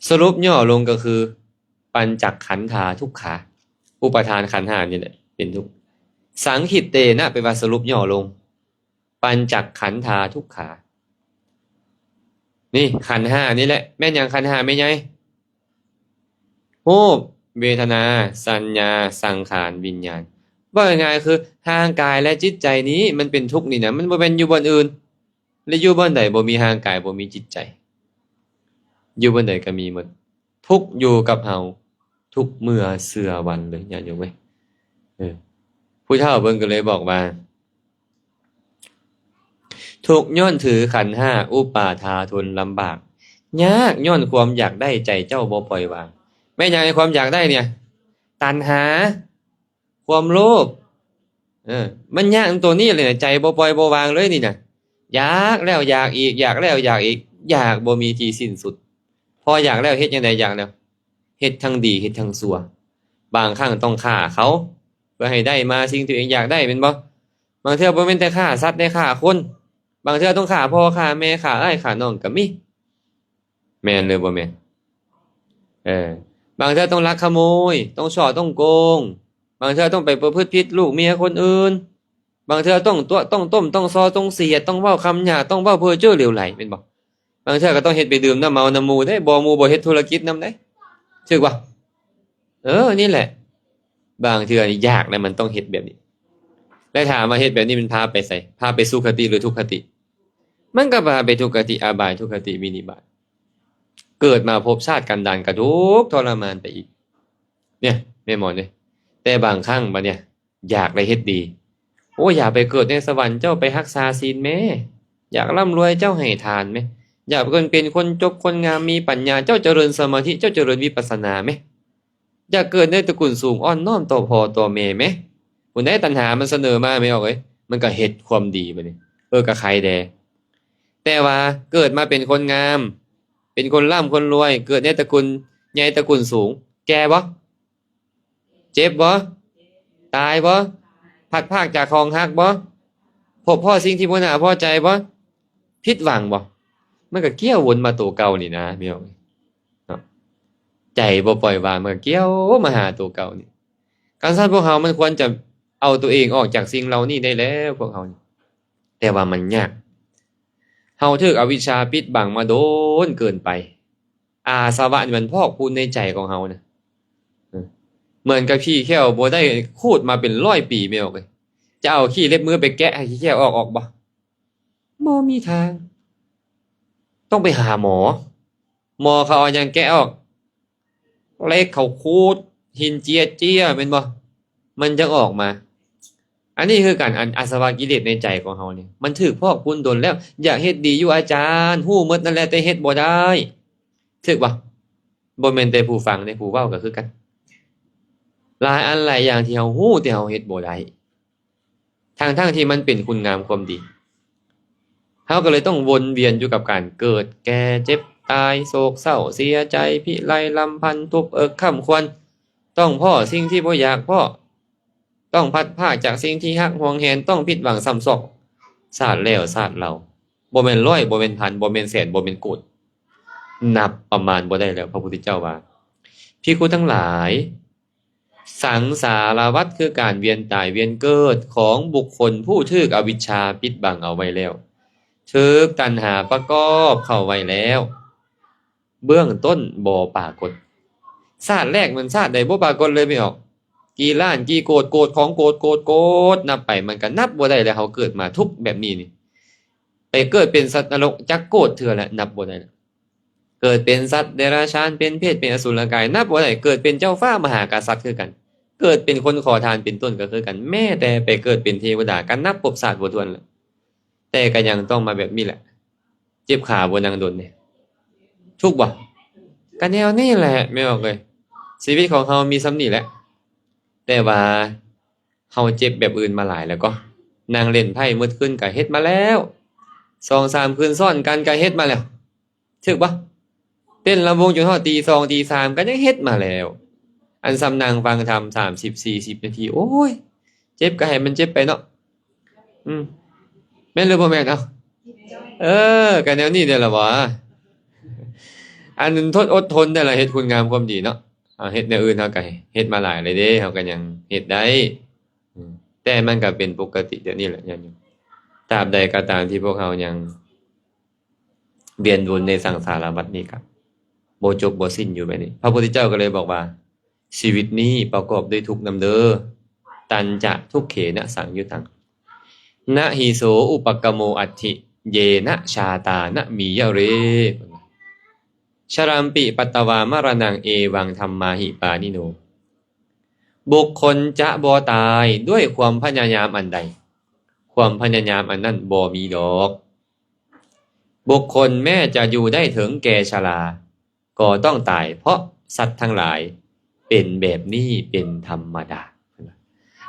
ສະຫຼຸບຫຍໍ້ລົງກໍຄື ປັນຈັກຂັນທາທຸກຂາ ອຸປາທານຂັນຫ້ານີ້ແຫຼະເປັນທຸກ. ສັງຂິດເຕນະ ແປວ່າສະຫຼຸບຫຍໍ້ລົງ ປັນຈັກຂັນທາທຸກຂາ ນີ້ຂັນຫ້ານີ້ແຫຼະ. ແມ່ນຫຍັງຂັນຫ້າແມ່ໃຫຍ່? ຮູບ ເວທະນາ ສັນຍາ ສັງຂານ ວິນຍານ. ເວົ້າງ່າຍໆຄື ຮ່າງກາຍ ແລະ ຈິດໃຈນີ້ ມັນເປັນທຸກນີ້ນະ ມັນບໍ່ແມ່ນຢູ່ບ່ອນອື່ນ. ແລະຢູ່ບ່ອນໃດບໍ່ມີຮ່າງກາຍ ບໍ່ມີຈິດໃຈ ຢູ່ບ່ອນໃດກໍມີໝົດ. ທຸກຢູ່ກັບເຮົາທຸກເມື່ອເຊື່ອວັນເລີຍ ຍາດໂຍມເອີຍ. ເອີ ຜູ້ເຖົ້າເພິ່ນກໍເລີຍບອກວ່າ ທຸກຍ້ອນຖືຂັນຫ້າ ອຸປາທານທົນລຳບາກ ຍາກຍ້ອນຄວາມຢາກໄດ້ ໃຈເຈົ້າບໍ່ປ່ອຍວາງ. ແມ່ນຫຍັງ ຄວາມຢາກໄດ້ນີ້? ຕັນຫາ ຄວາມໂລບ ເອີ ມັນຍາກນຳໂຕນີ້ເລີຍ ໃຈບໍ່ປ່ອຍບໍ່ວາງເລີຍນີ້ນະ. ຢາກແລ້ວຢາກອີກ ຢາກແລ້ວຢາກອີກ ຢາກບໍ່ມີທີ່ສິ້ນສຸດ. ພໍຢາກແລ້ວເຮັດຈັ່ງໃດ? ຢາກແລ້ວເຮັດທັງດີ ເຮັດທັງຊົ່ວ. ບາງຄັ້ງຕ້ອງຂ້າເຂົາ ເພື່ອໃຫ້ໄດ້ມາສິ່ງທີ່ຕົວເອງຢາກໄດ້ ແມ່ນບໍ່? ບາງເທື່ອບໍ່ແມ່ນແຕ່ຂ້າສັດເດ້ ຂ້າຄົນ. ບາງເທື່ອຕ້ອງຂ້າພໍ່ ຂ້າແມ່ ຂ້າອ້າຍ ຂ້ານ້ອງກໍມີ. ແມ່ນຫຼືບໍ່ແມ່ນ? ເອີ ບາງເທື່ອຕ້ອງລັກຂະໂມຍ ຕ້ອງສໍ້ຕ້ອງໂກງ. ບາງເທື່ອຕ້ອງໄປປະພຶດຜິດລູກເມຍຄົນອື່ນ. ບາງເທື່ອຕ້ອງຕົວະ ຕ້ອງຕົ້ມ ຕ້ອງສໍ້ ຕ້ອງສຽດ ຕ້ອງເວົ້າຄຳຫຍາບ ຕ້ອງເວົ້າເພີ້ເຈີ້ເຫຼວໄຫຼ ແມ່ນບໍ່? ບາງເທື່ອກໍຕ້ອງເຮັດໄປດື່ມນ້ຳເມົານຳໝູ່ເດ້ ບໍ່ ໝູ່ບໍ່ເຮັດທຸລະກິດນຳເດ້ ຖືກບໍ່? ເອີ ນີ້ແຫຼະ ບາງເທື່ອຢາກແລ້ວມັນຕ້ອງເຮັດແບບນີ້. ແລະຖາມວ່າເຮັດແບບນີ້ມັນພາໄປໃສ? ພາໄປສຸຄະຕິ ຫຼື ທຸກຄະຕິ? ມັນກໍພາໄປທຸກຄະຕິ ອາບາຍ ທຸກຄະຕິ ວິນິບາດ. ເກີດມາພົບຊາດກັນດານ ກໍທຸກທໍລະມານໄປອີກ ເນຍ ແມ່ນບໍ່ເນຍ? ແຕ່ບາງຄັ້ງບັດເນຍ ຢາກໄດ້ເຮັດດີ. ໂອ້ ຢາກໄປເກີດໃນສະຫວັນ ເຈົ້າໄປຮັກສາສິນແມ້. ຢາກລ່ຳລວຍ ເຈົ້າໃຫ້ທານແມ້. ຢາກເກີດເປັນຄົນຈົບຄົນງາມ ມີປັນຍາ ເຈົ້າຈະເລີນສະມາທິ ເຈົ້າຈະເລີນວິປັດສະນາແມ້. ຢາກເກີດໃນຕະກຸນສູງ ອ່ອນນ້ອມຕໍ່ພໍ່ຕໍ່ແມ່ແມ້. ຜູ້ໃດຕັນຫາມັນສະເໜີມາ ແມ່ອອກເອີຍ ມັນກໍເຮັດຄວາມດີບັດນີ້ ເອີ ກໍໄຄແດ່. ແຕ່ວ່າເກີດມາເປັນຄົນງາມ ເປັນຄົນລ່ຳຄົນລວຍ ເກີດໃນຕະກຸນໃຫຍ່ຕະກຸນສູງ ແກ່ບໍ່? ເຈັບບໍ່? ຕາຍບໍ່? ພັດພາກຈາກຂອງຮັກບໍ່? ພົບພໍ້ສິ່ງທີ່ບໍ່ໜ້າພໍໃຈບໍ່? ຜິດຫວັງບໍ່? ມັນກໍກ້ຽວວົນມາໂຕເກົ່ານີ້ນະ ພີ່ນ້ອງເນາະ. ໃຈບໍ່ປ່ອຍວາງ ມັນກໍກ້ຽວມາຫາໂຕເກົ່ານີ້. ຄັນຊັ້ນພວກເຮົາມັນຄວນຈະເອົາໂຕເອງອອກຈາກສິ່ງເຫຼົ່ານີ້ໄດ້ແລ້ວ ພວກເຮົານີ້ ແຕ່ວ່າມັນຍາກ. ເຮົາຖືກອະວິດຊາປິດບັງມາດົນເກີນໄປ. ອາສະວະນີ້ມັນພອກພູນໃນໃຈຂອງເຮົານະ ເອີ ເໝືອນກັບຂີ້ແຂ້ວບໍ່ໄດ້ຂູດມາເປັນຮ້ອຍປີ ແມ່ອອກເອີຍ. ຈະເອົາຂີ້ເລັບມືໄປແກະໃຫ້ຂີ້ແຂ້ວອອກ ອອກບໍ່? ບໍ່ມີທາງ. ຕ້ອງໄປຫາໝໍ. ໝໍເຂົາເອົາຫຍັງແກະອອກ? ເຫຼັກເຂົາຂູດ ຫີນເຈຍເຈຍ ແມ່ນບໍ່? ມັນຈັ່ງອອກມາ. ອັນນີ້ຄືກັນ ອັນອາສະວະກິເລດໃນໃຈຂອງເຮົານີ້ ມັນຖືກພອກພູນດົນແລ້ວ. ຢາກເຮັດດີຢູ່ອາຈານ ຮູ້ໝົດນັ້ນແຫຼະ ແຕ່ເຮັດບໍ່ໄດ້. ຖືກບໍ່? ບໍ່ແມ່ນແຕ່ຜູ້ຟັງເດ້ ຜູ້ເວົ້າກໍຄືກັນ. ຫຼາຍອັນຫຼາຍຢ່າງທີ່ເຮົາຮູ້ ແຕ່ເຮົາເຮັດບໍ່ໄດ້ ທັງໆທີ່ມັນເປັນຄຸນງາມຄວາມດີ. ເຮົາກໍເລີຍຕ້ອງວົນວຽນຢູ່ກັບການເກີດ ແກ່ ເຈັບ ຕາຍ ໂສກເສົ້າ ເສຍໃຈ ພິໄລ ລຳພັນ ທຸກເອິກ ຄ້ຳຄວນ ຕ້ອງພໍ້ສິ່ງທີ່ບໍ່ຢາກພໍ້ ຕ້ອງພັດພາກຈາກສິ່ງທີ່ຮັກຫວງແຫນ ຕ້ອງຜິດຫວັງຊ້ຳຊອກ ຊາດແລ້ວຊາດເລົ່າ. ບໍ່ແມ່ນຮ້ອຍ ບໍ່ແມ່ນພັນ ບໍ່ແມ່ນແສນ ບໍ່ແມ່ນໂກດ ນັບປະມານບໍ່ໄດ້ແລ້ວ. ພະພຸດທະເຈົ້າວ່າ ພິກຂຸທັງຫຼາຍ ສັງສາລະວັດ ຄືການວຽນຕາຍວຽນເກີດຂອງບຸກຄົນຜູ້ຖືກອະວິດຊາປິດບັງເອົາໄວ້ແລ້ວ ຖືກຕັນຫາປະກອບເຂົ້າໄວ້ແລ້ວ ເບື້ອງຕົ້ນບໍ່ປາກົດ. ຊາດແລກມັນຊາດໃດບໍ່ປາກົດເລີຍ ແມ່ອອກ? ກີ່ລ້ານກີ່ໂກດ ໂກດຂອງໂກດ ໂກດ ໂກດ ນັບໄປມັນກໍນັບບໍ່ໄດ້ແລ້ວ. ເຮົາເກີດມາທຸກແບບນີ້ນີ້ ໄປເກີດເປັນສັດນະລົກຈັກໂກດເທື່ອແລ້ວ ນັບບໍ່ໄດ້ແລ້ວ. ເກີດເປັນສັດເດຍລະຊານ ເປັນເປດ ເປັນອະສຸລະກາຍ ນັບບໍ່ໄດ້. ເກີດເປັນເຈົ້າຟ້າມະຫາກະສັດຄືກັນ ເກີດເປັນຄົນຂໍທານເປັນຕົ້ນກໍຄືກັນ ແມ້ແຕ່ໄປເກີດເປັນເທວະດາກໍນັບພົບຊາດບໍ່ຖ້ວນແລ້ວ. ແຕ່ກໍຍັງຕ້ອງມາແບບນີ້ແຫຼະ ເຈັບຂາບໍ່ນັ່ງດົນເດ້. ທຸກບໍ່? ກະແນວນີ້ແຫຼະ ແມ່ນບໍ່ເອີຍ? ຊີວິດຂອງເຮົາມີສ່ຳນີ້ແຫຼະ. ແຕ່ວ່າເຮົາເຈັບແບບອື່ນມາຫຼາຍແລ້ວກໍ ນັ່ງຫຼິ້ນໄພ້ໝົດຄືນກະເຮັດມາແລ້ວ, ສອງສາມຄືນຊ້ອນກັນກະເຮັດມາແລ້ວ. ຖືກບໍ່? ເຕັ້ນລຳວົງຈົນຮອດຕີສອງຕີສາມກໍຍັງເຮັດມາແລ້ວ. ອັນສ່ຳນັ່ງຟັງທຳສາມສິບສີ່ສິບນາທີ ໂອ້ຍ ເຈັບກໍໃຫ້ມັນເຈັບໄປເນາະ. ອືມ ແມ່ນຫຼືບໍ່ແມ່ນ? ເອົ້າ ເອີ ກໍແນວນີ້ແຫຼະວະ. ອັນທົນອົດທົນໄດ້ລະ ເຮັດຄຸນງາມຄວາມດີເນາະ. ເຮົາເຮັດແນວອື່ນເຮົາກໍເຮັດມາຫຼາຍແລ້ວເດ້ ເຮົາກໍຍັງເຮັດໄດ້. ອືມ ແຕ່ມັນກໍເປັນປົກກະຕິແບບນີ້ແຫຼະ ຍາດໂຍມ. ຕາບໃດກໍຕາມທີ່ພວກເຮົາຍັງ ວຽນວົນໃນສັງສາລະວັດນີ້ກະບໍ່ຈົບບໍ່ສິ້ນຢູ່ແບບນີ້. ພະພຸດທະເຈົ້າກໍເລີຍບອກວ່າ ຊີວິດນີ້ປະກອບດ້ວຍທຸກນຳເດີ. ຕັນຈະທຸກເຂນະສັງຍຸດທັງ ນະຫິໂສອຸປະກະໂມອັດຖິ ເຍນະຊາຕານະມີຍະເຣ ຊະຣຳປິປັດຕະວາມະຣະນັງ ເອວັງທຳມາຫິປານິໂນ. ບຸກຄົນຈະບໍ່ຕາຍດ້ວຍຄວາມພະຍາຍາມອັນໃດ ຄວາມພະຍາຍາມອັນນັ້ນບໍ່ມີດອກ. ບຸກຄົນແມ້ຈະຢູ່ໄດ້ເຖິງແກ່ຊະລາ ກໍຕ້ອງຕາຍ ເພາະສັດທັງຫຼາຍເປັນແບບນີ້ເປັນທຳມະດາ.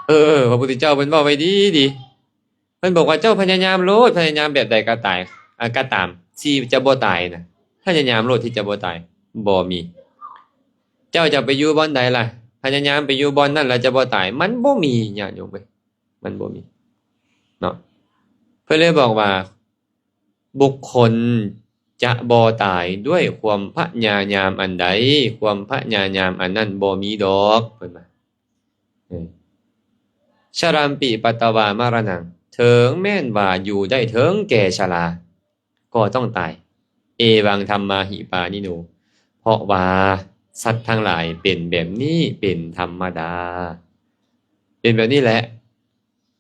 ເອີ ພະພຸດທະເຈົ້າເພິ່ນເວົ້າໄວ້ດີໆ. ເພິ່ນບອກວ່າ ເຈົ້າພະຍາຍາມໂລດ, ພະຍາຍາມແບບໃດກໍຕາຍ ອາ ກໍຕາມທີ່ຈະບໍ່ຕາຍນະ, ພະຍາຍາມໂລດທີ່ຈະບໍ່ຕາຍ. ບໍ່ມີ. ເຈົ້າຈະໄປຢູ່ບ່ອນໃດລະ? ພະຍາຍາມໄປຢູ່ບ່ອນນັ້ນແລ້ວຈະບໍ່ຕາຍ. ມັນບໍ່ມີ ຍາດໂຍມເອີຍ. ມັນບໍ່ມີເນາະ. ເພິ່ນເລີຍບອກວ່າ ບຸກຄົນຈະບໍ່ຕາຍດ້ວຍຄວາມພະຍາຍາມອັນໃດ, ຄວາມພະຍາຍາມອັນນັ້ນບໍ່ມີດອກ ເພິ່ນວ່າ. ເອີ ຊະຣຳປິປັດຕະວາມະຣະນັງ, ເຖິງແມ່ນວ່າຢູ່ໄດ້ເຖິງແກ່ຊະລາ ກໍຕ້ອງຕາຍ. ເອວັງທຳມາຫິປານິໂນ, ເພາະວ່າສັດທັງຫຼາຍເປັນແບບນີ້ເປັນທຳມະດາ. ເປັນແບບນີ້ແຫຼະ.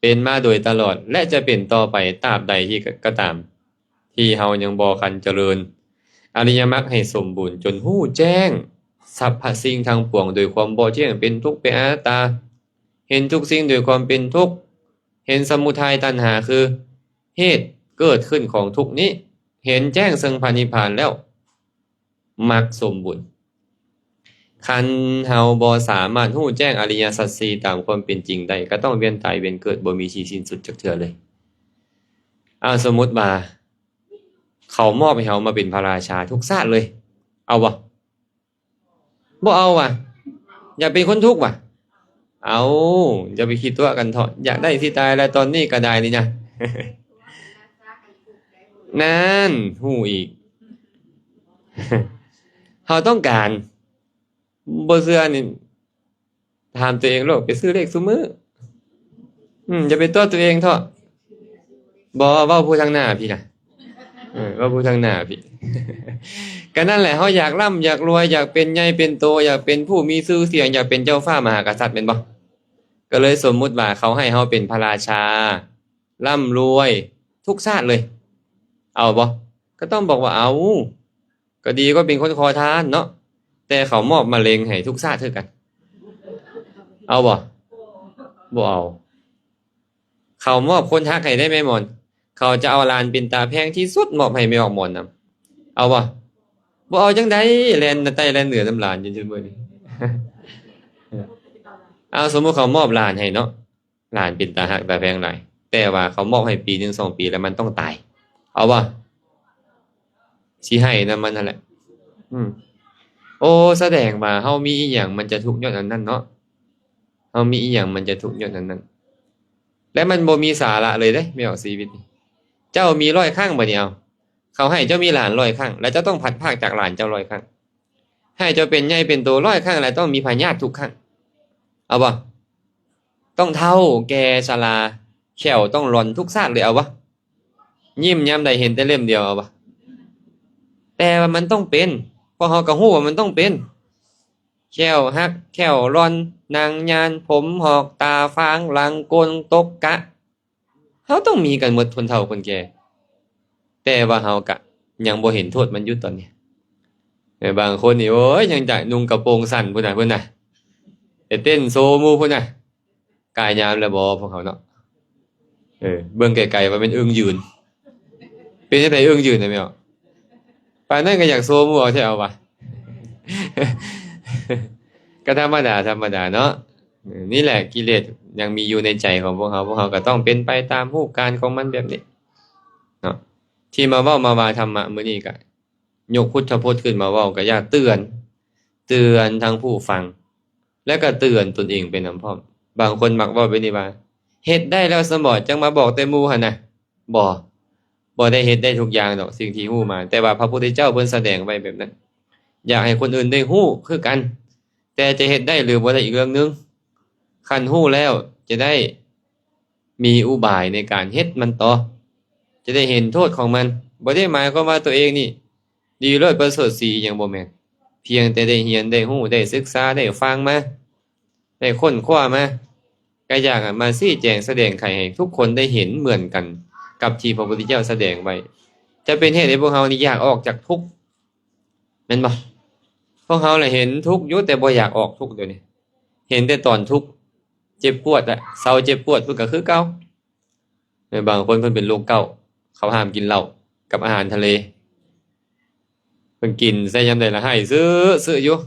ເປັນມາໂດຍຕະຫຼອດ ແລະ ຈະເປັນຕໍ່ໄປຕາບໃດທີ່ ກະ ກະຕາມ ທີ່ເຮົາຍັງບໍ່ຄັນຈະເລີນອະລິຍະມັກໃຫ້ສົມບູນ ຈົນຮູ້ແຈ້ງສັບພະສິ່ງທັງປວງໂດຍຄວາມບໍ່ທ່ຽງ ເປັນທຸກ ເປັນອະນັດຕາ, ເຫັນທຸກສິ່ງໂດຍຄວາມເປັນທຸກ, ເຫັນສະມຸໄທຕັນຫາຄືເຫດເກີດຂຶ້ນຂອງທຸກນີ້, ເຫັນແຈ້ງເຊິ່ງພະນິບພານແລ້ວ ມັກສົມບູນ. ຄັນເຮົາບໍ່ສາມາດຮູ້ແຈ້ງອະລິຍະສັດສີ່ຕາມຄວາມເປັນຈິງໄດ້ ກໍຕ້ອງວຽນຕາຍວຽນເກີດ ບໍ່ມີທີ່ສິ້ນສຸດຈັກເທື່ອເລີຍ. ເອົາ ສົມມຸດວ່າເຂົາມອບໃຫ້ເຮົາມາເປັນພະລາຊາທຸກຊາດເລີຍ ເອົາບໍ່? ບໍ່ເອົາຫວາ? ຢາກເປັນຄົນທຸກຫວາ? ເອົາ, ຢ່າໄປຄິດຕົວະກັນເຖາະ. ຢາກໄດ້ຊິຕາຍແລ້ວ ຕອນນີ້ກໍໄດ້ນີ້ນະ. ນັ້ນ ຮູ້ອີກ. ເຮົາຕ້ອງການ. ບໍ່ເຊື່ອນີ້ ຖາມຕົວເອງໂລດ, ໄປຊື້ເລກຊຸມື້. ອືມ, ຢ່າໄປຕົວະຕົວເອງເຖາະ. ບໍ່, ເວົ້າຜູ້ທາງໜ້າພີ້ນະ. ເອີ, ເວົ້າຜູ້ທາງໜ້າພີ້. ກໍນັ້ນແຫຼະ, ເຮົາຢາກລ່ຳ, ຢາກລວຍ, ຢາກເປັນໃຫຍ່ເປັນໂຕ, ຢາກເປັນຜູ້ມີຊື່ສຽງ, ຢາກເປັນເຈົ້າຟ້າມະຫາກະສັດ, ແມ່ນບໍ່? ກໍເລີຍສົມມຸດວ່າເຂົາໃຫ້ເຮົາເປັນພະລາຊາ, ລ່ຳລວຍ, ທຸກຊາດເລີຍ. ເອົາບໍ່? ກໍຕ້ອງບອກວ່າເອົາ. ກໍດີກວ່າເປັນຄົນຂໍທານເນາະ, ແຕ່ເຂົາມອບມະເລັງໃຫ້ທຸກຊາດຄືກັນ. ເອົາບໍ່? ບໍ່ເອົາ. ເຂົາມອບຄົນຮັກໃຫ້ໄດ້ແມ່ໝອນ, ເຂົາຈະເອົາຫຼານເປັນຕາແພງທີ່ສຸດມອບໃຫ້ແມ່ອອກໝອນນຳ. ເອົາບໍ່? ບໍ່ເອົາຈັ່ງໃດ, ແລ່ນໃຕ້ແລ່ນເໜືອນຳຫຼານຢູ່ຊຸມື້ນີ້. ເອົາ, ສົມມຸດເຂົາມອບຫຼານໃຫ້ເນາະ. ຫຼານເປັນຕາຮັກຕາແພງຫຼາຍ, ແຕ່ວ່າເຂົາມອບໃຫ້ປີໜຶ່ງສອງປີແລ້ວມັນຕ້ອງຕາຍ, ເອົາບໍ່? ຊິໃຫ້ນຳມັນຫັ້ນແຫຼະ. ອືມ, ໂອ້, ສະແດງວ່າເຮົາມີອີ່ຫຍັງມັນຈະທຸກຍ້ອນອັນນັ້ນເນາະ, ເຮົາມີອີ່ຫຍັງມັນຈະທຸກຍ້ອນອັນນັ້ນ. ແລະ ມັນບໍ່ມີສາລະເລີຍເດ້ ແມ່ອອກ, ຊີວິດນີ້. ເຈົ້າມີຮ້ອຍຄັ້ງ, ບາດນີ້ເອົາ, ເຂົາໃຫ້ເຈົ້າມີຫຼານຮ້ອຍຄັ້ງ ແລ້ວເຈົ້າຕ້ອງພັດພາກຈາກຫຼານເຈົ້າຮ້ອຍຄັ້ງ, ໃຫ້ເຈົ້າເປັນໃຫຍ່ເປັນໂຕຮ້ອຍຄັ້ງ ແລ້ວຕ້ອງມີພະຍາດທຸກຄັ້ງ, ເອົາບໍ່? ຕ້ອງເຖົ້າແກ່ຊະລາ, ແຂ້ວຕ້ອງຫຼອນທຸກຊາດເລີຍ, ເອົາບໍ່? ຍິ້ມຍາມໃດເຫັນແຕ່ເຫຼັ້ມດຽວ, ເອົາບໍ່? ແຕ່ວ່າມັນຕ້ອງເປັນ, ພວກເຮົາກໍຮູ້ວ່າມັນຕ້ອງເປັນ. ແຂ້ວຫັກ, ແຂ້ວຫຼອນ, ໜັງຍານ, ຜົມຫອກ, ຕາຟາງ, ຫຼັງໂກນ, ຕົກກະ, ເຮົາຕ້ອງມີກັນໝົດຄົນເຖົ້າຄົນແກ່, ແຕ່ວ່າເຮົາກະຍັງບໍ່ເຫັນໂທດມັນຢູ່ຕອນນີ້. ແຕ່ບາງຄົນນີ້, ໂອ້ຍ, ຍັງຈະນຸ່ງກະໂປງສັ້ນພຸ້ນນະ, ພຸ້ນນະ, ໄປເຕັ້ນໂຊໝູ່ພຸ້ນນະ, ກາຍຍາມແລ້ວບໍ່ພວກເຮົາເນາະ? ເອີ, ເບິ່ງໄກໆວ່າແມ່ນເອີ່ງຢືນ. ເປັນຈັ່ງໃດເອີ່ງຢືນນະແມ່? ປານນັ້ນກໍຢາກໂຊໝູ່ເອົາແທ້ເອົາວ່າ. ກໍທຳມະດາ ທຳມະດາເນາະ. ນີ້ແຫຼະ ກິເລດຍັງມີຢູ່ໃນໃຈຂອງພວກເຮົາ, ພວກເຮົາກໍຕ້ອງເປັນໄປຕາມຮູບການຂອງມັນແບບນີ້ເນາະ. ທີ່ມາເວົ້າມາວ່າທຳມະມື້ນີ້ ກໍຍົກພຸດທະພົດຂຶ້ນມາເວົ້າ ກໍຢາກເຕືອນ, ເຕືອນທັງຜູ້ຟັງ ແລະ ກໍເຕືອນຕົນເອງໄປນຳພ້ອມ. ບາງຄົນມັກເວົ້າແບບນີ້ວ່າ ເຮັດໄດ້ແລ້ວຊັ້ນບໍ ຈັ່ງມາບອກແຕ່ໝູ່ຫັ້ນນະ. ບໍ່, ບໍ່ໄດ້ເຮັດໄດ້ທຸກຢ່າງດອກ ສິ່ງທີ່ຮູ້ມາ, ແຕ່ວ່າພະພຸດທະເຈົ້າເພິ່ນສະແດງໄວ້ແບບນັ້ນ ຢາກໃຫ້ຄົນອື່ນໄດ້ຮູ້ຄືກັນ, ແຕ່ຈະເຮັດໄດ້ຫຼືບໍ່ໄດ້ອີກເລື່ອງໜຶ່ງ. ຄັນຮູ້ແລ້ວຈະໄດ້ມີອຸບາຍໃນການເຮັດມັນຕໍ່, ຈະໄດ້ເຫັນໂທດຂອງມັນ. ບໍ່ໄດ້ໝາຍຄວາມວ່າຕົວເອງນີ້ດີເລີດປະເສີດສີອີ່ຫຍັງ, ບໍ່ແມ່ນ. ພຽງແຕ່ໄດ້ຮຽນ, ໄດ້ຮູ້, ໄດ້ສຶກສາ, ໄດ້ຟັງມາ, ໄດ້ຄົ້ນຄວ້າມາ, ກໍຢາກມາຊີ້ແຈງສະແດງໄຂໃຫ້ທຸກຄົນໄດ້ເຫັນເໝືອນກັນກັບທີ່ພະພຸດທະເຈົ້າສະແດງໄວ້. ຈະເປັນເຫດໃຫ້ພວກເຮົານີ້ຢາກອອກຈາກທຸກ, ແມ່ນບໍ່? ພວກເຮົາລະເຫັນທຸກຢູ່ ແຕ່ບໍ່ຢາກອອກທຸກ. ດຽວນີ້ເຫັນແຕ່ຕອນທຸກ, ເຈັບປວດລະ, ເຊົາເຈັບປວດພຸ້ນກໍຄືເກົ່າ. ເອີ ບາງຄົນເພິ່ນເປັນໂລກເກົາ, ເຂົາຫ້າມກິນເຫຼົ້າກັບອາຫານທະເລ, ເພິ່ນກິນໃສ່ຍາມໃດລະໄຫ້ຊຶໆຢູ່.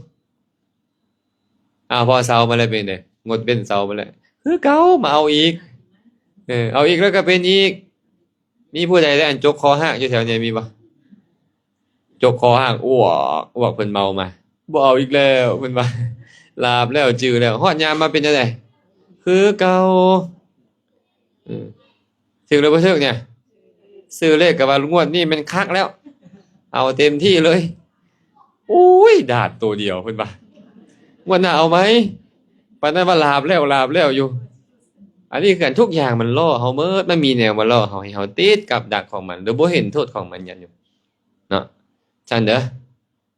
ອ້າວ ພໍເຊົາມາແລ້ວເປັນໃດ? ງົດເວັ້ນເຊົາມາແລ້ວ ຄືເກົ່າ, ມາເອົາອີກ. ເອີ ເອົາອີກແລ້ວກໍເປັນອີກ. ມີຜູ້ໃດໄດ້ອັນຈົກຄໍຫາກຢູ່ແຖວນີ້ ມີບໍ່? ຈົກຄໍຫາກ ອວກ ອວກ ເພິ່ນເມົາມາ, ບໍ່ເອົາອີກແລ້ວ ເພິ່ນວ່າ. ຫຼາບແລ້ວ ຈື່ແລ້ວ, ຮອດຍາມມາເປັນຈັ່ງໃດ? ຄືເກົ່າ. ເອີ ຖືກຫຼືບໍ່ຖືກນີ້? ຊື້ເລກກໍວ່າງວດນີ້ແມ່ນຄັກແລ້ວ, ເອົາເຕັມທີ່ເລີຍ. ໂອ້ຍ ດາດໂຕດຽວ ເພິ່ນວ່າ, ງວດໜ້າເອົາໃໝ່. ປານນັ້ນວ່າຫຼາບແລ້ວ ຫຼາບແລ້ວຢູ່. ອັນນີ້ຄືກັນ, ທຸກຢ່າງມັນຫຼໍ່ເຮົາໝົດ, ມັນມີແນວມາຫຼໍ່ເຮົາ ໃຫ້ເຮົາຕິດກັບດັກຂອງມັນ ຫຼືບໍ່ເຫັນໂທດຂອງມັນ. ຍາດໂຍມເນາະ, ຊັ້ນເດີ.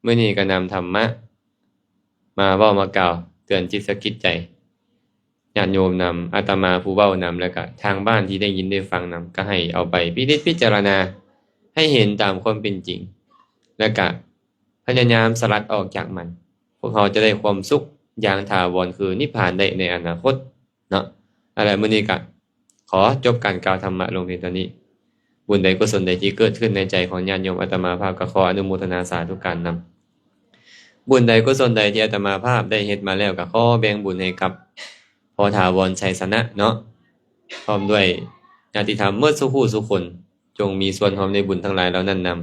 ມື້ນີ້ກໍນຳທຳມະມາເວົ້າມາກ່າວເຕືອນຈິດສະກິດໃຈຍາດໂຍມນຳ, ອາດຕະມາຜູ້ເວົ້ານຳ ແລ້ວກະທາງບ້ານທີ່ໄດ້ຍິນໄດ້ຟັງນຳ, ກໍໃຫ້ເອົາໄປພິນິດພິຈາລະນາໃຫ້ເຫັນຕາມຄວາມເປັນຈິງ, ແລ້ວກະພະຍາຍາມສະຫຼັດອອກຈາກມັນ. ພວກເຮົາຈະໄດ້ຄວາມສຸກຢ່າງຖາວອນຄືນິບພານໄດ້ໃນອະນາຄົດເນາະ. ເອົາລະ ມື້ນີ້ກະ ຂໍຈົບການກ່າວທຳມະລົງພຽງເທົ່ານີ້. ບຸນໃດກຸສົນໃດທີ່ເກີດຂຶ້ນໃນໃຈຂອງຍາດໂຍມ ອາດຕະມາພາບກໍຂໍອະນຸໂມທະນາສາທຸການນຳ. ບຸນໃດກຸສົນໃດທີ່ອາດຕະມາພາບໄດ້ເຮັດມາແລ້ວ ກໍຂໍແບ່ງບຸນໃຫ້ກັບພໍ່ຖາວອນໄຊຊະນະເນາະ, ພ້ອມດ້ວຍຍາດຕິທຳໝົດສູ່ຜູ້ສູ່ຄົນ, ຈົ່ງມີສ່ວນຮ່ວມໃນບຸນທັງຫຼາຍເຫຼົ່ານັ້ນນຳ.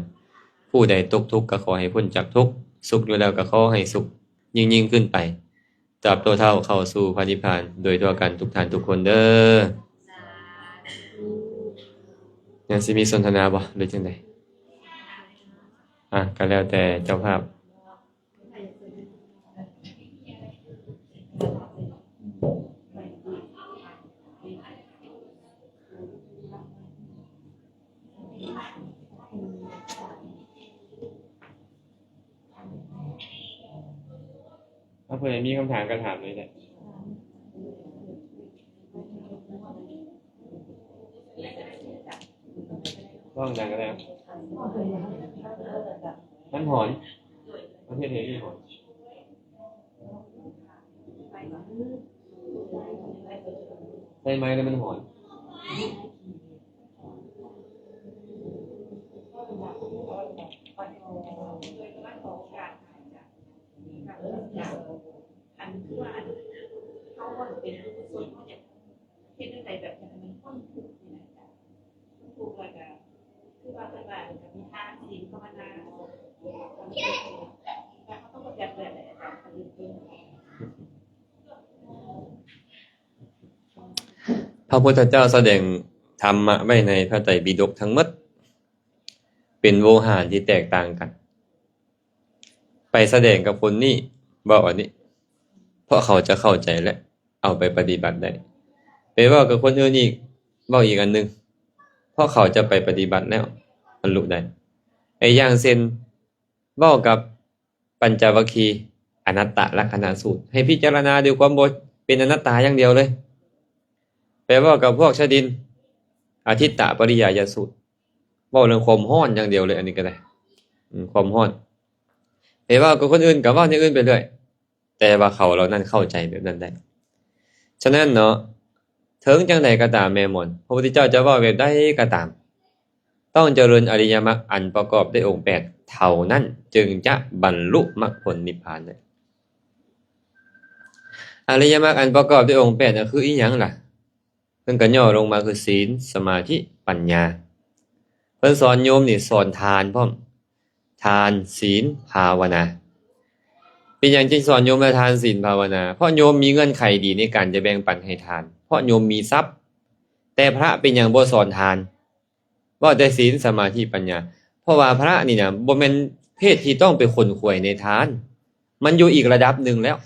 ຜູ້ໃດຕົກທຸກກໍຂໍໃຫ້ພົ້ນຈາກທຸກ, ສຸກຢູ່ແລ້ວກໍຂໍໃຫ້ສຸກຍິ່ງໆຂຶ້ນໄປ. ຕາບໂຕເທົ່າເຂົ້າສູ່ພະນິບພານໂດຍທົ່ວກັນທຸກທ່ານທຸກຄົນເດີ. ຍັງຊິມີສົນທະນາບໍ່ ຫຼືຈັ່ງໃດ? ອ່ະ ກໍແລ້ວແຕ່ເຈົ້າພາບ. ຖ້າຜູ້ໃດມີຄຳຖາມກໍຖາມເລີຍແຫຼະ. ຮ້ອງດັງກໍໄດ້. ມັນຫອນ. ປະເທດໃດທີ່ຫອນ? ໃຊ້ໄມ້ແລ້ວມັນຫອນ. ພະພຸດທະເຈົ້າສະແດງທຳມະໄວ້ໃນພະໄຕປິດົກທັງໝົດ ເປັນໂວຫານທີ່ແຕກຕ່າງກັນ. ໄປສະແດງກັບຄົນນີ້ ເວົ້າອັນນີ້ ເພາະເຂົາຈະເຂົ້າໃຈ ແລະ ເອົາໄປປະຕິບັດໄດ້. ໄປເວົ້າກັບຄົນອື່ນອີກ ເວົ້າອີກອັນໜຶ່ງ ເພາະເຂົາຈະໄປປະຕິບັດແລ້ວບັນລຸໄດ້. ໄອ້ຢ່າງເຊັ່ນ ເວົ້າກັບປັນຈະວັກຄີ ອະນັດຕະລັກຂະນະສູດ ໃຫ້ພິຈາລະນາດ້ວຍຄວາມບໍ່ເປັນອະນັດຕາຢ່າງດຽວເລີຍ. ໄປເວົ້າກັບພວກຊະດິນ ອະທິດຕະປະລິຍາຍະສູດ ເວົ້າເລື່ອງຄວາມຮ້ອນຢ່າງດຽວເລີຍ ອັນນີ້ກໍໄດ້ ອືມ ຄວາມຮ້ອນ. ໄປເວົ້າກັບຄົນອື່ນກໍເວົ້າແນວອື່ນໄປເລື້ອຍ ແຕ່ວ່າເຂົາເຫຼົ່ານັ້ນເຂົ້າໃຈແບບນັ້ນໄດ້. ສະນັ້ນເນາະ ເຖິງຈັ່ງໃດກໍຕາມແມ່ໝອນ ພະພຸດທະເຈົ້າຈະເວົ້າແບບໃດກໍຕາມ ຕ້ອງຈະເລີນອະລິຍະມັກອັນປະກອບດ້ວຍອົງແປດເທົ່ານັ້ນ ຈຶ່ງຈະບັນລຸມັກຜົນນິບພານໄດ້. ອະລິຍະມັກອັນປະກອບດ້ວຍອົງແປດນັ້ນຄືອີ່ຫຍັງລະ? ເພິ່ນກໍຫຍໍ້ລົງມາຄື ສີນ, ສະມາທິ, ປັນຍາ. ເພິ່ນສອນໂຍມນີ້ສອນທານພ້ອມ, ທານ, ສີນ, ພາວະນາ. ເປັນຫຍັງຈຶ່ງສອນໂຍມລະທານ, ສີນ, ພາວະນາ? ເພາະໂຍມມີເງື່ອນໄຂດີໃນການຈະແບ່ງປັນໃຫ້ທານ, ເພາະໂຍມມີຊັບ. ແຕ່ພະເປັນຫຍັງບໍ່ສອນທານ? ເວົ້າແຕ່ສີນ, ສະມາທິ, ປັນຍາ. ເພາະວ່າພະນີ້ນະ ບໍ່ແມ່ນເພດທີ່ຕ້ອງໄປຂົນຂວາຍໃນທານ, ມັນຢູ່ອີກລະດັບໜຶ່ງແລ້ວ.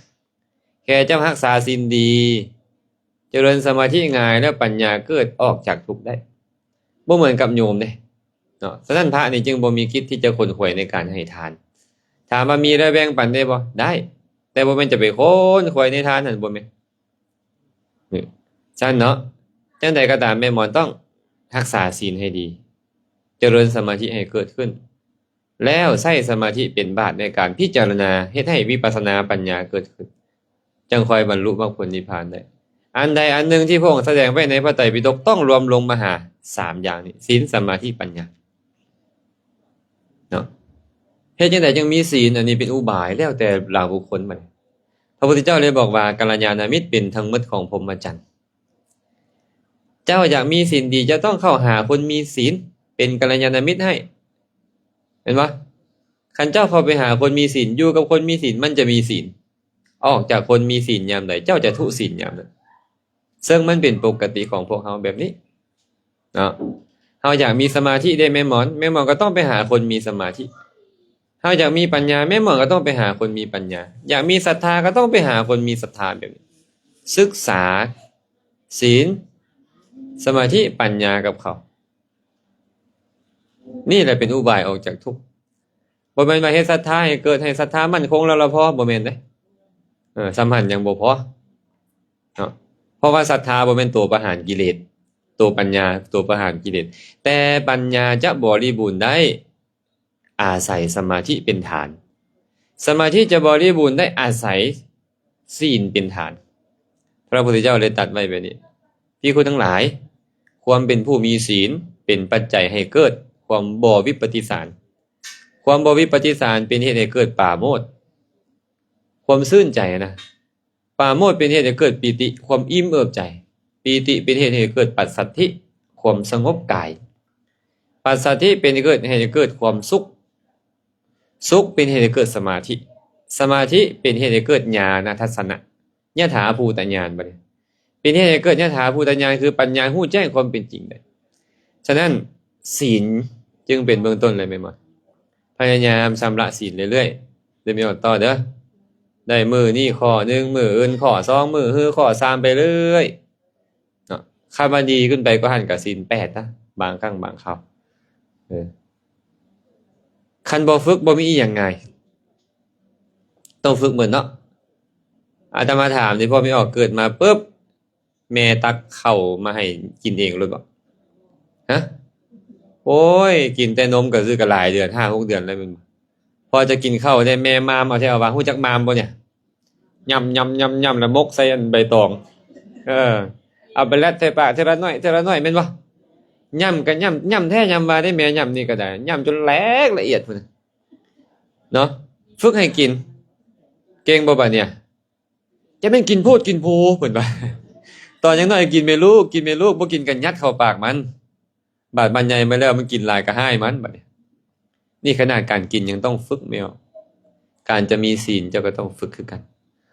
ແຄ່ເຈົ້າຮັກສາສິນດີ, ຈະເລີນສະມາທິງ່າຍ ແລ້ວປັນຍາເກີດອອກຈາກທຸກໄດ້, ບໍ່ເໝືອນກັບໂຍມເດ້ເນາະ. ສະນັ້ນພະນີ້ຈຶ່ງບໍ່ມີກິດທີ່ຈະຂົນຂວາຍໃນການໃຫ້ທານ. ຖາມວ່າມີແລ້ວແບ່ງປັນໄດ້ບໍ່? ໄດ້, ແຕ່ບໍ່ແມ່ນຈະໄປຂົນຂວາຍໃນທານຫັ້ນ, ບໍ່ແມ່ນ. ຊັ້ນເນາະ, ຈັ່ງໃດກໍຕາມ ແມ່ໝອນຕ້ອງຮັກສາສິນໃຫ້ດີ, ຈະເລີນສະມາທິໃຫ້ເກີດຂຶ້ນ, ແລ້ວໃຊ້ສະມາທິເປັນບາດໃນການພິຈາລະນາ, ເຮັດໃຫ້ວິປັດສະນາປັນຍາເກີດຂຶ້ນ, ຈັ່ງຄ່ອຍບັນລຸມັກຜົນນິບພານໄດ້. ອັນໃດອັນໜຶ່ງທີ່ພະອົງສະແດງໄວ້ໃນພະໄຕປິດົກ ຕ້ອງລວມລົງມາຫາສາມຢ່າງນີ້, ສິນ, ສະມາທິ, ປັນຍາເນາະ. ເຮັດຈັ່ງໃດຈຶ່ງມີສິນ? ອັນນີ້ເປັນອຸບາຍ ແລ້ວແຕ່ລະບຸກຄົນບັດນີ້. ພະພຸດທະເຈົ້າເລີຍບອກວ່າ ກັນລະຍານະມິດເປັນທັງໝົດຂອງພົມມະຈັນ. ເຈົ້າຢາກມີສິນດີ, ເຈົ້າຕ້ອງເຂົ້າຫາຄົນມີສິນ, ເປັນກັນລະຍານະມິດໃຫ້. ເຫັນບໍ່? ຄັນເຈົ້າເຂົ້າໄປຫາຄົນມີສິນ, ຢູ່ກັບຄົນມີສິນ, ມັນຈະມີສິນ. ອອກຈາກຄົນມີສິນຍາມໃດ, ເຈົ້າຈະທຸສິນຍາມນັ້ນ. ເຊິ່ງມັນເປັນປົກກະຕິຂອງພວກເຮົາແບບນີ້ເນາະ. ເຮົາຢາກມີສະມາທິເດ້ແມ່ໝອນ, ແມ່ໝອນກໍຕ້ອງໄປຫາຄົນມີສະມາທິ. ເຮົາຢາກມີປັນຍາ, ແມ່ໝອນກໍຕ້ອງໄປຫາຄົນມີປັນຍາ. ຢາກມີສັດທາ, ກໍຕ້ອງໄປຫາຄົນມີສັດທາແບບນີ້. ສຶກສາສິນ, ສະມາທິ, ປັນຍາກັບເຂົາ. ນີ້ແຫຼະເປັນອຸບາຍອອກຈາກທຸກ. ບໍ່ແມ່ນວ່າເຮັດສັດທາໃຫ້ເກີດ, ໃຫ້ສັດທາໝັ້ນຄົງແລ້ວລະພໍ, ບໍ່ແມ່ນເດ້. ເອີ, ສ່ຳຫັ້ນຍັງບໍ່ພໍເນາະ. ເພາະວ່າສັດທາບໍ່ແມ່ນໂຕປະຫານກິເລດ, ໂຕປັນຍາ ໂຕປະຫານກິເລດ. ແຕ່ປັນຍາຈະບໍລິບູນໄດ້ ອາໄສສະມາທິເປັນຖານ. ສະມາທິຈະບໍລິບູນໄດ້ອາໄສ ສິນເປັນຖານ. ພະພຸດທະເຈົ້າໄດ້ຕັດໄວ້ແບບນີ້, ພິກຂຸທັງຫຼາຍ, ຄວາມເປັນຜູ້ມີສິນເປັນປັດໄຈໃຫ້ເກີດຄວາມບໍ່ວິປະຕິສານ. ຄວາມບໍ່ວິປະຕິສານເປັນເຫດໃຫ້ເກີດປາໂມດ, ຄວາມຊື່ນໃຈນະ. ປາໂມດເປັນເຫດໃຫ້ເກີດປີຕິ, ຄວາມອີ່ມເອີບໃຈ. ປີຕິເປັນເຫດໃຫ້ເກີດປັດສັດທິ, ຄວາມສະຫງົບກາຍ. ປັດສັດທິເປັນເຫດໃຫ້ເກີດຄວາມສຸກ. ສຸກເປັນເຫດໃຫ້ເກີດສະມາທິ. ສະມາທິເປັນເຫດໃຫ້ເກີດຍານະທັດສະນະ, ຍະຖາພູຕະຍານ. ບັດນີ້ເປັນເຫດໃຫ້ເກີດຍະຖາພູຕະຍານ ຄືປັນຍາຮູ້ແຈ້ງຄວາມເປັນຈິງໄດ້. ສະນັ້ນ ສິນຈຶ່ງເປັນເບື້ອງຕົ້ນເລີຍແມ່ນບໍ່? ພະຍາຍາມຊຳລະສິນເລື້ອຍໆ ເດີແມ່ອອກຕໍ່ເດີ. ໄດ້ມື້ນີ້ຂໍ້ໜຶ່ງ, ມື້ອື່ນຂໍ້ສອງ, ມື້ຮືຂໍ້ສາມໄປເລື້ອຍເນາະ. ຄັນວ່າດີຂຶ້ນໄປກວ່າຫັ້ນກໍສິນແປດນະ, ບາງຄັ້ງບາງຄາວ. ເອີ. ຄັນບໍ່ຝຶກ ບໍ່ມີອີ່ຫຍັງງ່າຍ, ຕ້ອງຝຶກໝົດເນາະ. ອາດຕະມາຖາມນີ້, ພໍ່ແມ່ອອກເກີດມາປຶບ ແມ່ຕັກເຂົ້າມາໃຫ້ກິນເອງໂລດບໍ? ຮະ? ໂອ້ຍ, ກິນແຕ່ນົມກໍຄືກໍຫຼາຍເດືອນ, ຫ້າຫົກເດືອນແລ້ວແມ່ນບໍ່? ພໍຈະກິນເຂົ້າໄດ້ ແມ່ມາມເອົາແທ້ເອົາວ່າ. ຮູ້ຈັກມາມບໍ່ເນຍ? ຫຍ້ຳໆໆໆ ແລ້ວໝົກໃສ່ອັນໃບຕອງ. ເອີ, ເອົາໄປແລັດໃສ່ປາກເທື່ອລະໜ້ອຍ ເທື່ອລະໜ້ອຍ ແມ່ນບໍ່? ຫຍ້ຳກໍຫຍ້ຳ, ຫຍ້ຳແທ້ຫຍ້ຳວ່າເດ້, ແມ່ຫຍ້ຳນີ້ກໍໄດ້, ຫຍ້ຳຈົນແຫຼກລະອຽດພຸ້ນນະເນາະ. ຝຶກໃຫ້ກິນ, ເກັ່ງບໍ່ບາດເນຍ? ຈະແມ່ນກິນໂພດກິນໂພ ເພິ່ນວ່າ. ຕອນຍັງນ້ອຍກິນແມ່ລູກ, ກິນແມ່ລູກ, ບໍ່ກິນກໍຍັດເຂົ້າປາກມັນ. ບາດມັນໃຫຍ່ມາແລ້ວ ມັນກິນຫຼາຍກໍຮ້າຍມັນ. ບັດນີ້ ນີ້ຂະໜາດການກິນຍັງຕ້ອງຝຶກແມ່ນບໍ່? ການຈະມີສິນເຈົ້າກໍຕ້ອງຝຶກຄືກັນ.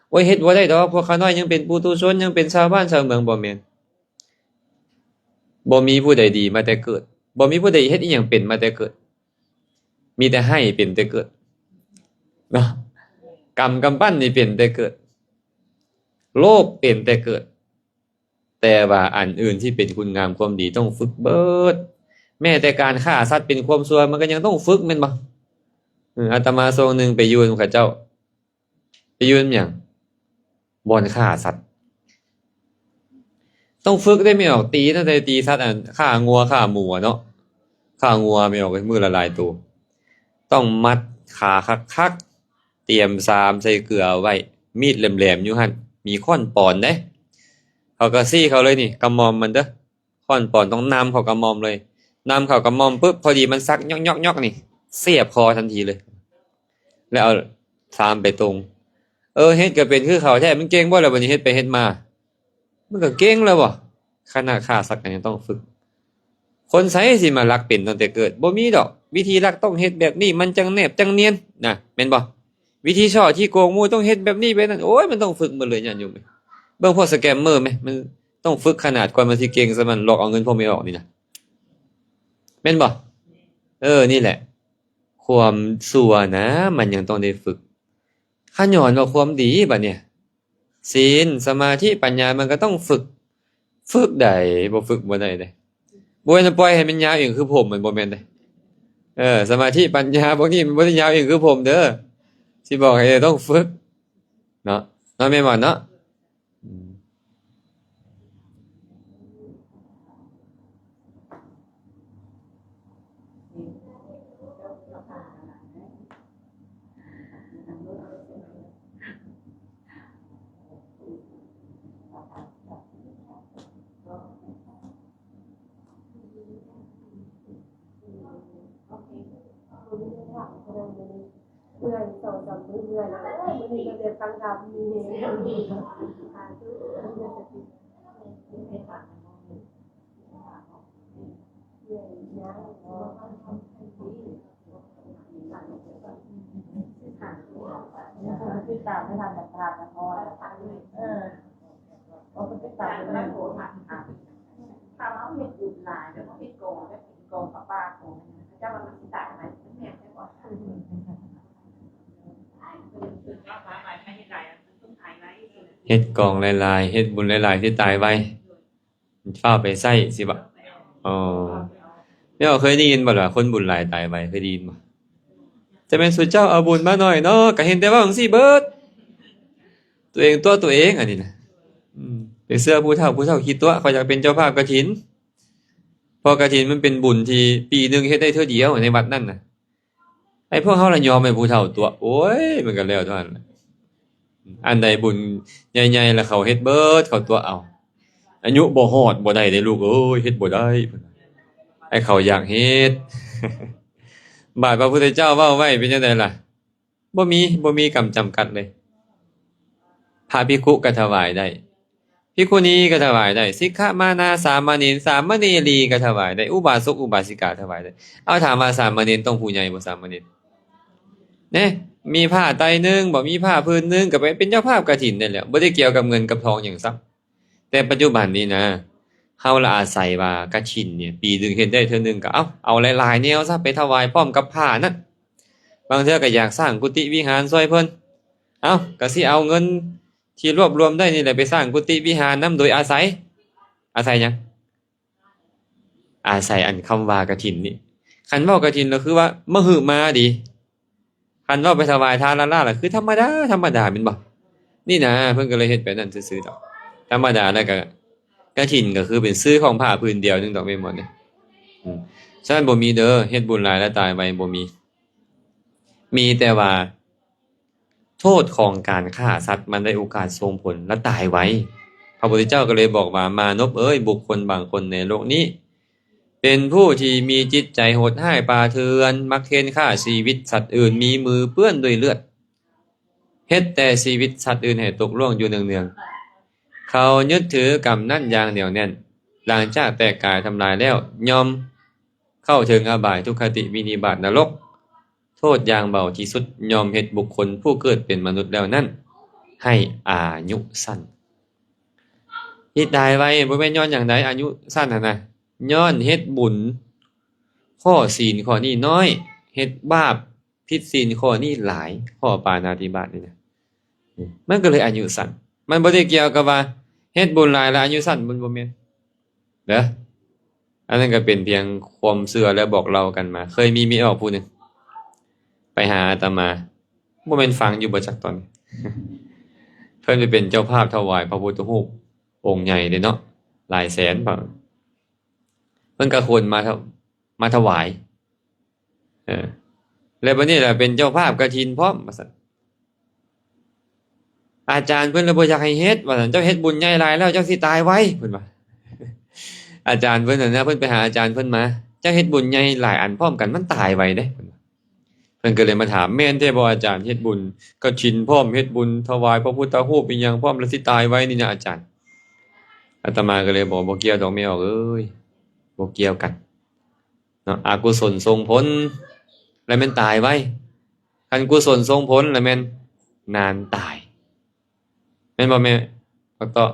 ໂອ້ຍ, ເຮັດບໍ່ໄດ້ດອກ, ພວກຂ້ານ້ອຍຍັງເປັນປຸຖຸຊົນ, ຍັງເປັນຊາວບ້ານຊາວເມືອງ. ບໍ່ແມ່ນ. ບໍ່ມີຜູ້ໃດດີມາແຕ່ເກີດ, ບໍ່ມີຜູ້ໃດເຮັດອີ່ຫຍັງເປັນມາແຕ່ເກີດ. ມີແຕ່ໃຫ້ເປັນແຕ່ເກີດເນາະ, ກຳກຳປັ້ນນີ້ເປັນແຕ່ເກີດ, ໂລບເປັນແຕ່ເກີດ. ແຕ່ວ່າອັນອື່ນທີ່ເປັນຄຸນງາມຄວາມດີຕ້ອງຝຶກເບິດ. ແມ້ແຕ່ການຂ້າສັດເປັນຄວາມຊົ່ວ ມັນກໍຍັງຕ້ອງຝຶກແມ່ນບໍ່? ເອີ, ອາດຕະມາຊ່ວງໜຶ່ງໄປຢູ່ນຳເຂົາເຈົ້າ, ໄປຢູ່ນຳຫຍັງ? ບ່ອນຂ້າສັດ. ຕ້ອງຝຶກເດ້ແມ່ອອກ, ຕີ ຕັ້ງແຕ່ຕີສັດ ອັນ ຂ້າງົວຂ້າໝູເນາະ, ຂ້າງົວແມ່ອອກມື້ລະຫຼາຍໂຕ. ຕ້ອງມັດຂາຄັກໆ, ຕຽມຊາມໃສ່ເກືອໄວ້, ມີດແຫຼມໆຢູ່ຫັ້ນ, ມີຄ້ອນປອນເດ້. ເຂົາກໍຊີ້ເຂົາເລີຍນີ້, ກະໝ່ອມມັນເດີ. ຄ້ອນປອນຕ້ອງນຳເຂົ້າກະໝ່ອມເລີຍ, ນຳເຂົ້າກະໝ່ອມປຶບ ພໍດີມັນສັກຍອກໆໆນີ້ ສຽບຄໍທັນທີເລີຍ ແລ້ວເອົາຊາມໄປຕົງ. ເອີ ເຮັດກະເປັນຄືເຂົາແທ້ ມັນເກັ່ງບໍ່ລະ ບັດນີ້ເຮັດໄປເຮັດມາ ມັນກະເກັ່ງແລ້ວບໍ່? ຂະໜາດຂ້າສັດກະຍັງຕ້ອງຝຶກ. ຄົນໃສຊິມາລັກເປັນຕັ້ງແຕ່ເກີດ? ບໍ່ມີດອກ. ວິທີລັກຕ້ອງເຮັດແບບນີ້ ມັນຈັ່ງແນບຈັ່ງນຽນນະ ແມ່ນບໍ່? ວິທີສໍ້ທີ່ໂກງໝູ່ຕ້ອງເຮັດແບບນີ້ແບບນັ້ນ. ໂອ້ຍ ມັນຕ້ອງຝຶກໝົດເລີຍ ຍາດໂຍມ. ເບິ່ງພວກສະແກມເມີແມະ ມັນຕ້ອງຝຶກຂະໜາດ ກວ່າມັນຊິເກັ່ງສ່ຳນັ້ນ ຫຼອກເອົາເງິນພວກແມ່ອອກນີ້ນະ ແມ່ນບໍ່? ເອີ ນີ້ແຫຼະ ຄວາມຊົ່ວນະ ມັນຍັງຕ້ອງໄດ້ຝຶກ. ຂ້າຍ້ອນວ່າຄວາມດີບັດນີ້ ສິນ ສະມາທິ ປັນຍາ ມັນກະຕ້ອງຝຶກ. ຝຶກໃດ ບໍ່ຝຶກບໍ່ໄດ້ເດ້. ບໍ່ແມ່ນປ່ອຍໃຫ້ມັນຍາວເອງຄືຜົມ ມັນບໍ່ແມ່ນເດ້. ເອີ ສະມາທິ ປັນຍາ ພວກນີ້ມັນບໍ່ໄດ້ຍາວເອງຄືຜົມເດີ. ຊິບອກໃຫ້ ຕ້ອງຝຶກເນາະ ເນາະ ແມ່ນບໍ່ເນາະ? ອືມ. ເມື່ອຍ ສອງສາມມື້ເມື່ອຍແລ້ວ ໂອ້ຍ ມື້ນີ້ກໍເລີຍຟັງທຳມີແຮງ ສາທຸ. ຕິດຕາມໄປທາງການຕະຫຼາດນະຄອນ ເອີ ວ່າເພິ່ນຕິດຕາມໄປທາງ ຖ້າເຮົາເຮັດບຸນຫຼາຍ ແລ້ວເຮົາເຮັດກອງ ແລ້ວເປັນກອງປະປາກອງ ເຂົາເຈົ້າວ່າມັນຊິຕາຍໄວ ມັນແມ່ນແທ້ບໍ່? ເຮັດກອງຫຼາຍໆ ເຮັດບຸນຫຼາຍໆ ຊິຕາຍໄວ ຟ້າວໄປໃຊ້ຊິບະ? ອໍ ແມ່ນບໍ່ ເຄີຍໄດ້ຍິນບໍ່ລະ ຄົນບຸນຫຼາຍຕາຍໄວ ເຄີຍໄດ້ຍິນບໍ່? ຈະແມ່ນສຸເຈົ້າເອົາບຸນມາໜ້ອຍເນາະ ກະເຫັນແຕ່ເວົ້າຈັ່ງຊີ້ເບີດ ຕົວເອງຕົວະຕົວເອງ ອັນນີ້ນະ. ອືມ ໄປເຊື່ອຜູ້ເຖົ້າ ຜູ້ເຖົ້າຂີ້ຕົວະ ຂ້ອຍຢາກເປັນເຈົ້າພາບກະຖິນ ເພາະກະຖິນມັນເປັນບຸນທີ່ປີໜຶ່ງເຮັດໄດ້ເທື່ອດຽວໃນວັດນັ້ນນະ. ໄອ້ພວກເຮົາລະຍອມໃຫ້ຜູ້ເຖົ້າຕົວະ ໂອ້ຍ ມັນກະແລ້ວເທົ່ານັ້ນແຫຼະ. ອັນໃດບຸນໃຫຍ່ໆ ລະເຂົາເຮັດເບີດ ເຂົາຕົວະເອົາ. ອາຍຸບໍ່ຮອດ ບໍ່ໄດ້ເດ້ລູກເອີຍ ເຮັດບໍ່ໄດ້ ເພິ່ນວ່າ ໃຫ້ເຂົາຢາກເຮັດ. ບາດພະພຸດທະເຈົ້າເວົ້າໄວ້ເປັນຈັ່ງໃດລະ? ບໍ່ມີ ບໍ່ມີກຳຈຳກັດເລີຍ. ພະພິກຂຸກະຖວາຍໄດ້ ພິກຂຸນີກະຖວາຍໄດ້ ສິກຂະມານາ ສາມະເນນ ສາມະເນລີກະຖວາຍໄດ້ ອຸບາສົກອຸບາສິກາຖວາຍໄດ້. ເອົາ ຖາມວ່າສາມະເນນຕ້ອງຜູ້ໃຫຍ່ບໍ່? ສາມະເນນ ເນ ມີຜ້າໄຕໜຶ່ງ ບໍ່ມີຜ້າພື້ນໜຶ່ງ ກະໄປເປັນເຈົ້າພາບກະຖິນໄດ້ແລ້ວ ບໍ່ໄດ້ກ່ຽວກັບເງິນກັບທອງຫຍັງຊ້ຳ. ແຕ່ປັດຈຸບັນນີ້ນະ ເຮົາລະອາໄສວ່າກະຖິນນີ້ ປີໜຶ່ງເຮັດໄດ້ເທື່ອໜຶ່ງ ກະເອົາ ເອົາຫຼາຍໆແນວຊະ ໄປຖວາຍພ້ອມກັບຜ້ານັ້ນ. ບາງເທື່ອກະຢາກສ້າງກຸຕິວິຫານຊ່ວຍເພິ່ນ ເອົາ ກະຊິເອົາເງິນທີ່ລວບລວມໄດ້ນີ້ແຫຼະ ໄປສ້າງກຸຕິວິຫານນຳ ໂດຍອາໄສ ອາໄສຫຍັງ? ອາໄສອັນຄຳວ່າກະຖິນນີ້. ຄັນເວົ້າກະຖິນລະຄືວ່າມະຫຶມາດີ. ຄັນເວົ້າໄປຖວາຍທານລ້ານໆ ລະຄືທຳມະດາ ທຳມະດາແມ່ນບໍ່? ນີ້ນະ ເພິ່ນກະເລີຍເຮັດແບບນັ້ນຊື່ໆດອກ. ທຳມະດາລະກະ ກະຖິນກະຄືເປັນຊື່ຂອງຜ້າພື້ນດຽວໜຶ່ງດອກ ແມ່ນບໍ່ນີ້? ອືມ ສະນັ້ນບໍ່ມີເດີ ເຮັດບຸນຫຼາຍລະຕາຍໄວ ບໍ່ມີ. ມີແຕ່ວ່າ ໂທດຂອງການຂ້າສັດ ມັນໄດ້ໂອກາດສົ່ງຜົນ ແລະ ຕາຍໄວ. ພະພຸດທະເຈົ້າກໍເລີຍບອກວ່າ ມານົບເອີຍ, ບຸກຄົນບາງຄົນໃນໂລກນີ້ ເປັນຜູ້ທີ່ມີຈິດໃຈໂຫດຮ້າຍປ່າເຖື່ອນ, ມັກເຄນຂ້າຊີວິດສັດອື່ນ, ມີມືເປື້ອນດ້ວຍເລືອດ, ເຮັດແຕ່ຊີວິດສັດອື່ນໃຫ້ຕົກລ່ວງຢູ່ເນື່ອງໆ. ເຂົາຍຶດຖືກຳນັ້ນຢ່າງໜຽວແໜ້ນ, ຫຼັງຈາກແຕກກາຍທຳລາຍແລ້ວ, ຍ່ອມເຂົ້າເຖິງອະບາຍ, ທຸກຄະຕິ, ວິນິບາດ, ນະລົກ. ໂທດຢ່າງເບົາທີ່ສຸດຍ່ອມເຮັດບຸກຄົນຜູ້ເກີດເປັນມະນຸດແລ້ວນັ້ນໃຫ້ອາຍຸສັ້ນ. ທີ່ຕາຍໄວບໍ່ແມ່ນຍ້ອນຫຍັງໃດ ອາຍຸສັ້ນຫັ້ນນະ, ຍ້ອນເຮັດບຸນຂໍ້ ສິນຂໍ້ນີ້ນ້ອຍ, ເຮັດບາບຜິດສິນຂໍ້ນີ້ຫຼາຍ, ຂໍ້ປານາຕິບາດນີ້ນະ, ມັນກໍເລີຍອາຍຸສັ້ນ. ມັນບໍ່ໄດ້ກ່ຽວກັບວ່າເຮັດບຸນຫຼາຍແລ້ວອາຍຸສັ້ນ, ມັນບໍ່ແມ່ນ. ເດີ ອັນນັ້ນກໍເປັນພຽງຄວາມເຊື່ອ ແລະ ບອກເລົ່າກັນມາ. ເຄີຍມີແມ່ອອກຜູ້ໜຶ່ງໄປຫາອາດຕະມາ, ບໍ່ແມ່ນຟັງຢູ່ບໍ່ຈັກຕອນ, ເພິ່ນໄປເປັນເຈົ້າພາບຖວາຍພະພຸດທະຮູບອົງໃຫຍ່ເດ້ເນາະ, ຫຼາຍແສນບາດ. ເພິ່ນກໍຂົນມາ ມາຖວາຍ. ເອີ ແລ້ວບັດນີ້ລະເປັນເຈົ້າພາບກະຖິນພ້ອມ ວ່າຊັ້ນ. ອາຈານເພິ່ນລະບໍ່ຢາກໃຫ້ເຮັດ ວ່າຊັ້ນ, ເຈົ້າເຮັດບຸນໃຫຍ່ຫຼາຍແລ້ວ ເຈົ້າຊິຕາຍໄວ ເພິ່ນວ່າ. ອາຈານເພິ່ນຫັ້ນນະ, ເພິ່ນໄປຫາອາຈານເພິ່ນມາ, ຈະເຮັດບຸນໃຫຍ່ຫຼາຍອັນພ້ອມກັນ ມັນຕາຍໄວເດ້. ເພິ່ນກໍເລີຍມາຖາມ, ແມ່ນແທ້ບໍ່ອາຈານ? ເຮັດບຸນກະຖິນພ້ອມ, ເຮັດບຸນຖວາຍພະພຸດທະຮູບອີ່ຫຍັງພ້ອມ ແລ້ວຊິຕາຍໄວນີ້ນະອາຈານ. ອາດຕະມາກໍເລີຍບອກ, ບໍ່ກ່ຽວດອກແມ່ອອກເອີຍ, ບໍ່ກ່ຽວກັນເນາະ. ອະກຸສົນສົ່ງຜົນ ແລ້ວແມ່ນຕາຍໄວ, ຄັນກຸສົນສົ່ງຜົນ ແລ້ວແມ່ນນານຕາຍ. ແມ່ນບໍ່ແມ່ອອກຕໍ່?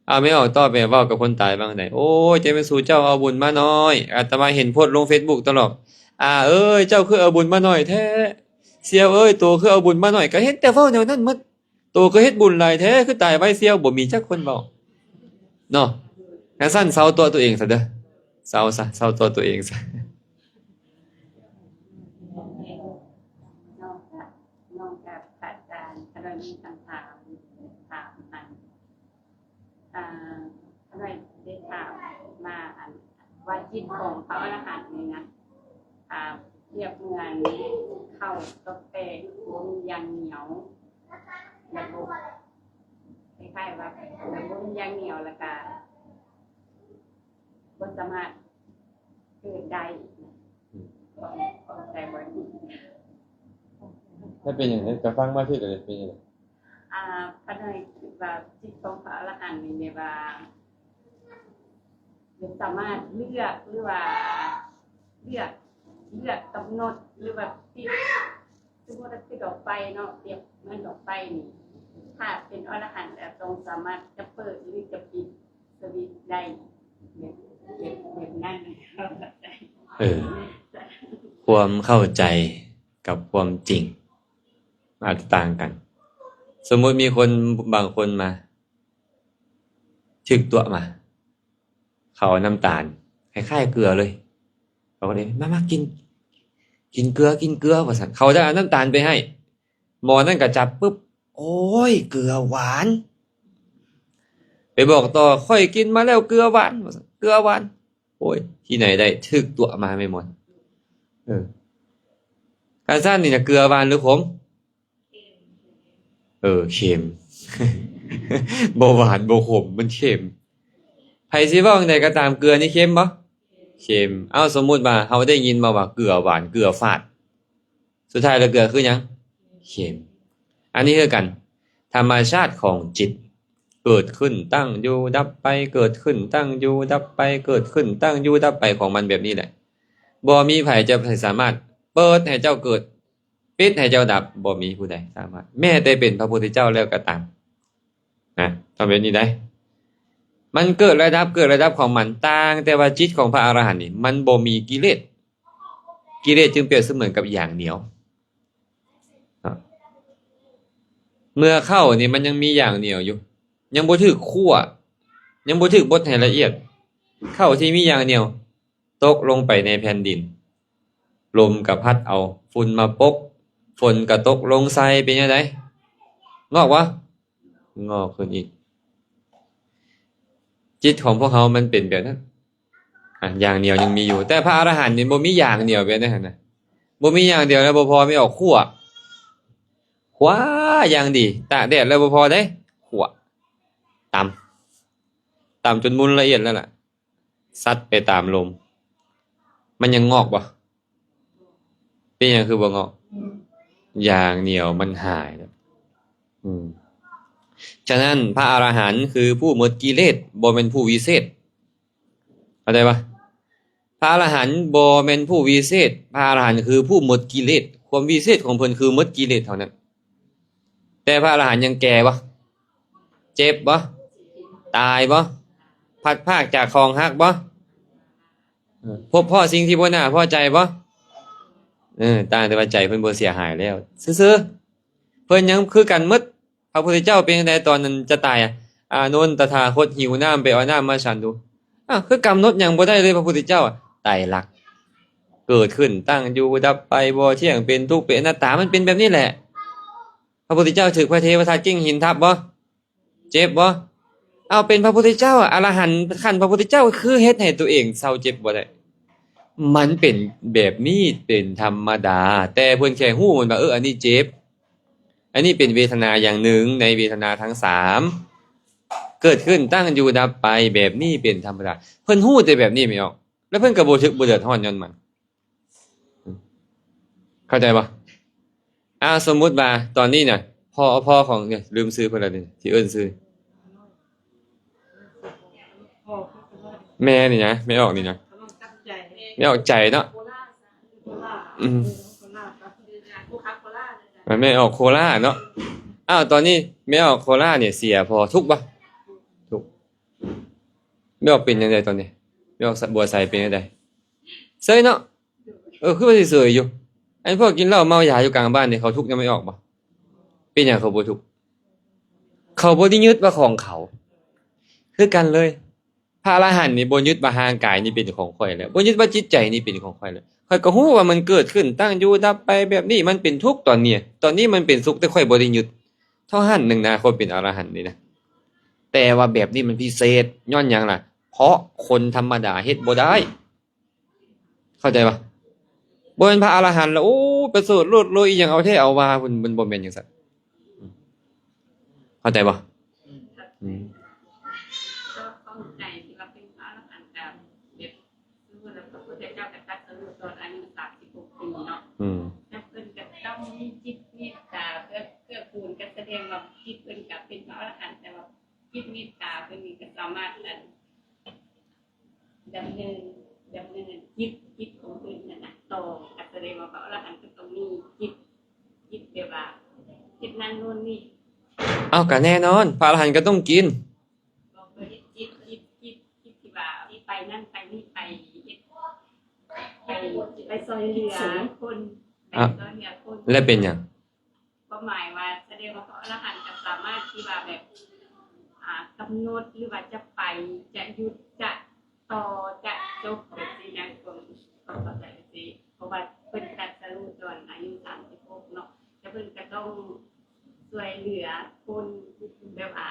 ອ້າວ ແມ່ອອກຕໍ່ໄປເວົ້າກັບຄົນຕາຍວ່າຈັ່ງໃດ? ໂອ້ຍ ຈະແມ່ນສູ່ເຈົ້າເອົາບຸນມາໜ້ອຍ. ອາດຕະມາເຫັນໂພສລົງເຟສບຸກຕະຫຼອດ, ອາເອີຍ ເຈົ້າຄືເອົາບຸນມາໜ້ອຍແທ້, ສ່ຽວເອີຍ ໂຕຄືເອົາບຸນມາໜ້ອຍ. ກໍເຫັນແຕ່ເວົ້າແນວນັ້ນໝົດ, ໂຕຄືເຮັດບຸນຫຼາຍແທ້ ຄືຕາຍໄວສ່ຽວ. ບໍ່ມີຈັກຄົນເວົ້າເນາະ. ຄັນຊັ້ນເຊົາຕົວະຕົວເອງຊະເດີ, ເຊົາຊະ, ເຊົາຕົວະຕົວເອງຊະ. ນອກຈາກ ນອກຈາກພະອາຈານ ຂ້ານ້ອຍມີຄຳຖາມ ຖາມອັນ ອ່າ ຂ້ານ້ອຍໄດ້ຖາມມາ ອັນ ວ່າຈິດຂອງພະອໍລະຫັນນີ້ນະ ອ່າ ປຽບເໝືອນເຂົ້າກັບແປ້ງ ບໍ່ມີຢ່າງໜຽວ ແລ້ວກໍຄ້າຍໆວ່າ ບໍ່ມີຢ່າງໜຽວ ແລ້ວກະ ບໍ່ສາມາດເກີດໄດ້. ອືມ ເຂົ້າໃຈບໍ່? ຖ້າເປັນຫຍັງ? ຈະຟັງມາຖືກເລີຍ ເປັນຫຍັງ? ອ່າ ຂ້ານ້ອຍຄິດວ່າຈິດຂອງພະອໍລະຫັນນີ້ແບບວ່າ ບໍ່ສາມາດເລືອກ ຫຼືວ່າເລືອກ ເລືອກກຳນົດ ຫຼືວ່າປິດ ສົມມຸດວ່າປິດອອກໄປເນາະ, ປຽບເໝືອນອອກໄປນີ້ ຖ້າເປັນອໍລະຫັນແລ້ວຕ້ອງສາມາດຈະເປີດ ຫຼື ຈະປິດ ສະວິດໄດ້ ແບບ ແບບ ແບບນັ້ນ. ເອີ ຄວາມເຂົ້າໃຈກັບຄວາມຈິງອາດຈະຕ່າງກັນ. ສົມມຸດມີຄົນບາງຄົນມາ ຖືກຕົວະມາ ເຂົາເອົານ້ຳຕານຄ້າຍໆເກືອເລີຍ, ເຂົາກໍເລີຍ ມາ ມາກິນ ກິນເກືອ ກິນເກືອ ວ່າຊັ້ນ. ເຂົາຈະເອົານ້ຳຕານໄປໃຫ້ ໝໍນັ້ນກໍຈັບປຶບ ໂອ້ຍ ເກືອຫວານ. ໄປບອກຕໍ່ ຂ້ອຍກິນມາແລ້ວເກືອຫວານ ວ່າຊັ້ນ ເກືອຫວານ. ໂອ້ຍ ທີ່ໄຫນໄດ້ ຖືກຕົວະມາແມ່ນບໍ່? ເອີ ຄັນຊັ້ນນີ້ນະ ເກືອຫວານຫຼືຂົມ? ເອີ ເຄັມ. ບໍ່ຫວານບໍ່ຂົມ ມັນເຄັມ. ໃຜຊິເວົ້າຈັ່ງໃດກໍຕາມ ເກືອນີ້ເຄັມບໍ່? ເຄັມ. ເອົ້າ ສົມມຸດວ່າເຮົາໄດ້ຍິນມາວ່າ ເກືອຫວານ ເກືອຝາດ. ສຸດທ້າຍແລ້ວເກືອຄືຫຍັງ? ເຄັມ. ອັນນີ້ຄືກັນ, ທຳມະຊາດຂອງຈິດ ເກີດຂຶ້ນຕັ້ງຢູ່ດັບໄປ ເກີດຂຶ້ນຕັ້ງຢູ່ດັບໄປ ເກີດຂຶ້ນຕັ້ງຢູ່ດັບໄປຂອງມັນແບບນີ້ແຫຼະ. ບໍ່ມີໃຜຈະສາມາດເປີດໃຫ້ເຈົ້າເກີດ ປິດໃຫ້ເຈົ້າດັບ, ບໍ່ມີຜູ້ໃດສາມາດ, ແມ້ແຕ່ເປັນພະພຸດທະເຈົ້າແລ້ວກໍຕາມນະ. ຕ້ອງເປັນນີ້ໄດ໋, ມັນເກີດແລະດັບ ເກີດແລະດັບຂອງມັນ, ຕ່າງແຕ່ວ່າຈິດຂອງພະອະລະຫັນນີ້ ມັນບໍ່ມີກິເລດ. ກິເລດຈຶ່ງປຽບສະເໝືອນກັບຢາງໜຽວ. ເມື່ອເຂົ້ານີ້ມັນຍັງມີຢາງໜຽວຢູ່, ຍັງບໍ່ຖືກຂົ້ວ, ຍັງບໍ່ຖືກບົດໃຫ້ລະອຽດ, ເຂົ້າທີ່ມີຢາງໜຽວຕົກລົງໄປໃນແຜ່ນດິນ, ລົມກໍພັດເອົາຝຸ່ນມາປົກ, ຝົນກໍຕົກລົງໃສ່, ເປັນຈັ່ງໃດ? ງອກບໍ່? ງອກຂຶ້ນອີກ. ຈິດຂອງພວກເຮົາມັນເປັນແບບນັ້ນ. ອາ ຢາງໜຽວຍັງມີຢູ່, ແຕ່ພະອະລະຫັນນີ້ບໍ່ມີຢາງໜຽວແບບນັ້ນນະ. ບໍ່ມີຢາງໜຽວແລ້ວບໍ່ພໍ, ມີອອກຂົ້ວ, ຂົ້ວຢ່າງດີ, ຕາກແດດແລ້ວບໍ່ພໍເດ້, ຂົ້ວ, ຕຳ, ຕຳຈົນມຸ່ນລະອຽດແລ້ວລະ, ສັດໄປຕາມລົມ, ມັນຍັງງອກບໍ່? ເປັນຫຍັງຄືບໍ່ງອກ? ຢາງໜຽວມັນຫາຍແລ້ວ. ອືມ ສະນັ້ນ ພະອະລະຫັນຄືຜູ້ໝົດກິເລດ, ບໍ່ແມ່ນຜູ້ວິເສດ. ເຂົ້າໃຈປະ? ພະອະລະຫັນບໍ່ແມ່ນຜູ້ວິເສດ, ພະອະລະຫັນຄືຜູ້ໝົດກິເລດ. ຄວາມວິເສດຂອງເພິ່ນຄືໝົດກິເລດເທົ່ານັ້ນ. ແຕ່ພະອະລະຫັນຍັງແກ່ບໍ່? ເຈັບບໍ່? ຕາຍບໍ່? ພັດພາກຈາກຂອງຮັກບໍ່? ເອີ ພົບພໍ້ສິ່ງທີ່ບໍ່ໜ້າພໍໃຈບໍ່? ເອີ ຕ່າງແຕ່ວ່າໃຈເພິ່ນບໍ່ເສຍຫາຍແລ້ວຊື່ໆ, ເພິ່ນຍັງຄືກັນໝົດ. ພະພຸດທະເຈົ້າເປັນຈັ່ງໃດຕອນນັ້ນຈະຕາຍ? ອານົນຕະຖາຄົດຫິວນ້ຳ ໄປເອົານ້ຳມາສັນດູ. ອ້າວ ຄືກຳນົດຫຍັງບໍ່ໄດ້ເລີຍ ພະພຸດທະເຈົ້າ. ໄຕລັກ ເກີດຂຶ້ນ ຕັ້ງຢູ່ ດັບໄປ ບໍ່ທ່ຽງ ເປັນທຸກ ເປັນອະນັດຕາ, ມັນເປັນແບບນີ້ແຫຼະ. ພະພຸດທະເຈົ້າຖືກພະເທວະທັດເກັ່ງຫີນທັບບໍ່? ເຈັບບໍ່? ເອົາ ເປັນພະພຸດທະເຈົ້າ ອະລະຫັນຂັ້ນພະພຸດທະເຈົ້າ ຄືເຮັດໃຫ້ຕົວເອງເຊົາເຈັບບໍ່ໄດ້? ມັນເປັນແບບນີ້ເປັນທຳມະດາ, ແຕ່ເພິ່ນແຄ່ຮູ້ມັນວ່າ ເອີ ອັນນີ້ເຈັບ, ອັນນີ້ເປັນເວທະນາຢ່າງໜຶ່ງໃນເວທະນາທັງສາມ ເກີດຂຶ້ນ, ຕັ້ງຢູ່, ດັບໄປ, ແບບນີ້ເປັນທຳມະດາ. ເພິ່ນຮູ້ແຕ່ແບບນີ້ແມ່ນບໍ່? ແລ້ວເພິ່ນກໍບໍ່ທຸກບໍ່ເດືອດຮ້ອນຍ້ອນມັນ. ເຂົ້າໃຈບໍ່? ອ້າວ ສົມມຸດວ່າຕອນນີ້ນະ ພໍ່ ພໍ່ຂອງ ລືມຊື່ເພິ່ນແລ້ວນີ້ ທີ່ເອີ້ນຊື່ ແມ່ນີ້ນະ ແມ່ອອກນີ້ນະ ແມ່ອອກໃຈເນາະ. ອືມ ແມ່ອອກໂຄລາເນາະ. ອ້າວ ຕອນນີ້ແມ່ອອກໂຄລານີ້ເສຍພໍ່ ທຸກບໍ່? ທຸກ. ແມ່ອອກເປັນຈັ່ງໃດຕອນນີ້? ແມ່ອອກບົວໄຊເປັນຈັ່ງໃດ? ເຊີຍເນາະ. ເອີ ຄືວ່າຊິເຊີຍຢູ່. ອັນພວກກິນເຫຼົ້າເມົາຢາຢູ່ກາງບ້ານນີ້ ເຂົາທຸກນຳແມ່ອອກບໍ່? ເປັນຫຍັງເຂົາບໍ່ທຸກ? ເຂົາບໍ່ໄດ້ຍຶດວ່າຂອງເຂົາ. ຄືກັນເລີຍ. ພະອະລະຫັນນີ້ບໍ່ຍຶດວ່າຮ່າງກາຍນີ້ເປັນຂອງຂ້ອຍແລ້ວ, ບໍ່ຍຶດວ່າຈິດໃຈນີ້ເປັນຂອງຂ້ອຍແລ້ວ. ຂ້ອຍກໍຮູ້ວ່າມັນເກີດຂຶ້ນ, ຕັ້ງຢູ່, ດັບໄປ, ແບບນີ້ມັນເປັນທຸກຕອນນີ້, ຕອນນີ້ມັນເປັນສຸກ, ແຕ່ຂ້ອຍບໍ່ໄດ້ຍຶດ. ເທົ່ານັ້ນໜຶ່ງນະ, ຄົນເປັນອະລະຫັນນີ້ນະ. ແຕ່ວ່າແບບນີ້ມັນພິເສດ, ຍ້ອນຫຍັງລະ? ເພາະຄົນທຳມະດາເຮັດບໍ່ໄດ້. ເຂົ້າໃຈບໍ່? ບໍ່ແມ່ນພະອະລະຫັນລະ ໂອ້ ປະເສີດເລີດເລີຍ ອີ່ຫຍັງເອົາແທ້ເອົາວ່າ ເພິ່ນ ເພິ່ນບໍ່ແມ່ນຈັ່ງຊັ້ນ. ເຂົ້າໃຈບໍ່? ອືມ ອືມ ກໍເຂົ້າໃຈທີ່ວ່າເປັນພະອະລະຫັນ ກໍແບບ ສົມມຸດວ່າພະພຸດທະເຈົ້າກໍຕັດສະຮູ້ຕອນອາຍຸສາມສິບຫົກປີເນາະ. ອືມ ແລ້ວເພິ່ນກໍຕ້ອງມີຈິດເມດຕາເພື່ອເກື້ອກູນ, ກໍສະແດງວ່າຈິດເພິ່ນກໍເປັນພະອະລະຫັນ, ແຕ່ວ່າຈິດເມດຕາເພິ່ນນີ້ກໍສາມາດ ອັນ ດຳເນີນ ດຳເນີນຈິດ ຈິດຂອງເພິ່ນນັ້ນນະ ຕໍ່ ກໍສະແດງວ່າພະອະລະຫັນກໍຕ້ອງມີຈິດ ຈິດແບບວ່າເຮັດນັ້ນໂນ່ນນີ້. ເອົ້າ ກໍແນ່ນອນ ພະອະລະຫັນກໍຕ້ອງກິນ. ບໍ່ ເຮັດຈິດ ຈິດ ຈິດ ຈິດທີ່ວ່າໄປນັ້ນໄປນີ້ ໄປເຮັດ ໄປ ໄປຊ່ອຍເຫຼືອຄົນ ໄປ ອະ ຊ່ອຍເຫຼືອຄົນ ແລ້ວເປັນຫຍັງ? ຄວາມໝາຍວ່າ ສະແດງວ່າພະອະລະຫັນກໍສາມາດທີ່ວ່າແບບ ອ່າ ກຳນົດ ຫຼືວ່າຈະໄປ ຈະຢຸດ ຈະຕໍ່ ຈະຈົບ ແບບຊີ້ນະ ຄວາມ ຄວາມເຂົ້າໃຈແບບຊີ້. ເພາະວ່າເພິ່ນຕັດສະຮູ້ຕອນອາຍຸສາມສິບຫົກເນາະ, ແລ້ວເພິ່ນກໍຕ້ອງຊ່ວຍເຫຼືອຄົນ ແບບວ່າ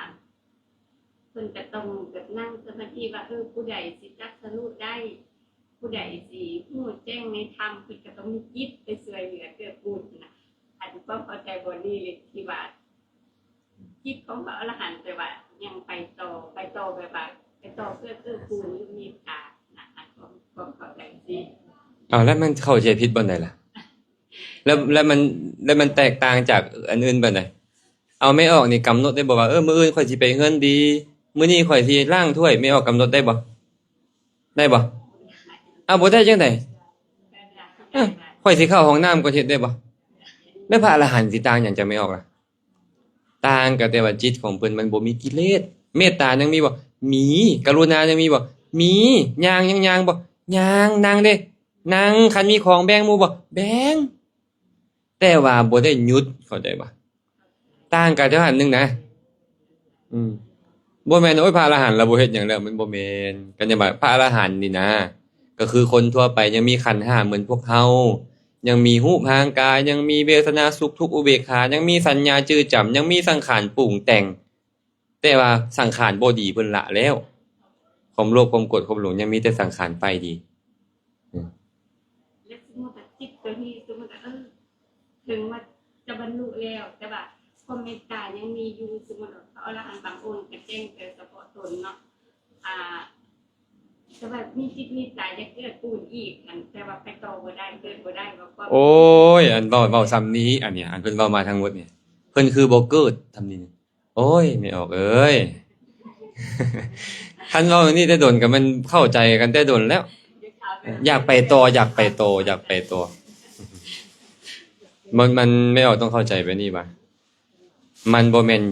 ເພິ່ນກໍຕ້ອງແບບນັ່ງສະມາທິວ່າ ເອີ ຜູ້ໃດຊິຕັດສະຮູ້ໄດ້ ຜູ້ໃດຊິຮູ້ແຈ້ງໃນທຳ ເພິ່ນກໍຕ້ອງມີຈິດໄປຊ່ວຍເຫຼືອເກື້ອກູນນະ. ອັນຄວາມເຂົ້າໃຈບ່ອນນີ້ເລີຍ ທີ່ວ່າຈິດຂອງພະອະລະຫັນ ແປວ່າຍັງໄປຕໍ່ ໄປຕໍ່ແບບວ່າໄປຕໍ່ເພື່ອເກື້ອກູນ ຫຼື ເມດຕານະ. ອັນຄວາມ ຄວາມເຂົ້າໃຈຊີ້. ເອົາ ແລ້ວມັນເຂົ້າໃຈຜິດບ່ອນໃດລະ? ແລ້ວ ແລ້ວມັນ ແລ້ວມັນແຕກຕ່າງຈາກອັນອື່ນປານໃດ? ເອົາ ແມ່ອອກນີ້ກຳນົດໄດ້ບໍ່ວ່າ ເອີ ມື້ອື່ນຂ້ອຍຊິໄປເຮືອນດີ ມື້ນີ້ຂ້ອຍຊິລ້າງຖ້ວຍ ແມ່ອອກກຳນົດໄດ້ບໍ່? ໄດ້ບໍ່? ເອົາ ບໍ່ໄດ້ຈັ່ງໃດ? ເອີ ຂ້ອຍຊິເຂົ້າຫ້ອງນ້ຳກ່ອນ ເຮັດໄດ້ບໍ່? ແລ້ວພະອະລະຫັນຊິຕ່າງຫຍັງຈາກແມ່ອອກລະ? ຕ່າງກໍແຕ່ວ່າຈິດຂອງເພິ່ນມັນບໍ່ມີກິເລດ. ເມດຕາຍັງມີບໍ່? ມີ. ກະລຸນາຍັງມີບໍ່? ມີ. ຍ່າງຍັງຍ່າງບໍ່? ຍ່າງ. ນັ່ງເດ້? ນັ່ງ. ຄັນມີຂອງແບ່ງໝູ່ບໍ່? ແບ່ງ. ແຕ່ວ່າບໍ່ໄດ້ຢຸດ, ເຂົ້າໃຈບໍ່? ຕ່າງກັນເທົ່ານັ້ນໜຶ່ງນະ. ອືມ ບໍ່ແມ່ນ ໂອ້ຍ ພະອະລະຫັນລະບໍ່ເຮັດຫຍັງແລ້ວ, ມັນບໍ່ແມ່ນ. ກໍຍັງວ່າພະອະລະຫັນນີ້ນະ ກໍຄືຄົນທົ່ວໄປ ຍັງມີຂັນຫ້າເໝືອນພວກເຮົາ, ຍັງມີຮູບຮ່າງກາຍ, ຍັງມີເວທະນາສຸກທຸກອຸເບກຂາ, ຍັງມີສັນຍາຈື່ຈຳ, ຍັງມີສັງຂານປຸງແຕ່ງ. ແຕ່ວ່າສັງຂານບໍ່ດີເພິ່ນລະແລ້ວ, ຄວາມໂລບ ຄວາມໂກດ ຄວາມຫຼົງ ຍັງມີແຕ່ສັງຂານຝ່າຍດີ. ອືມ ແລ້ວສົມມຸດວ່າຈິດຕົວນີ້ ສົມມຸດວ່າ ເອີ ເຖິງວ່າຈະບັນລຸແລ້ວ ແຕ່ວ່າຄວາມເມດຕາຍັງມີຢູ່, ສົມມຸດວ່າພະອະລະຫັນບາງອົງກໍແຈ້ງແຕ່ສະເພາະຕົນເນາະ, ອ່າ ແຕ່ວ່າມີຈິດມີໃຈຢາກເກື້ອກູນອີກ ອັນ ແຕ່ວ່າໄປຕໍ່ບໍ່ໄດ້ ເກີດບໍ່ໄດ້ ວ່າຄວາມ ໂອ້ຍ ອັນເວົ້າ ເວົ້າຊ່ຳນີ້ ອັນເນີ້ຍ ອັນເພິ່ນເວົ້າມາທັງໝົດນີ້ ເພິ່ນຄືບໍ່ເກີດຊ່ຳນີ້. ໂອ້ຍ ແມ່ອອກເອີຍ ຄັນເວົ້ານີ້ແຕ່ດົນກໍແມ່ນເຂົ້າໃຈກັນແຕ່ດົນແລ້ວ. ຢາກໄປຕໍ່ ຢາກໄປຕໍ່ ຢາກໄປຕໍ່. ມັນ ມັນ ແມ່ອອກຕ້ອງເຂົ້າໃຈແບບນີ້ວ່າ ມັນບໍ່ແມ່ນ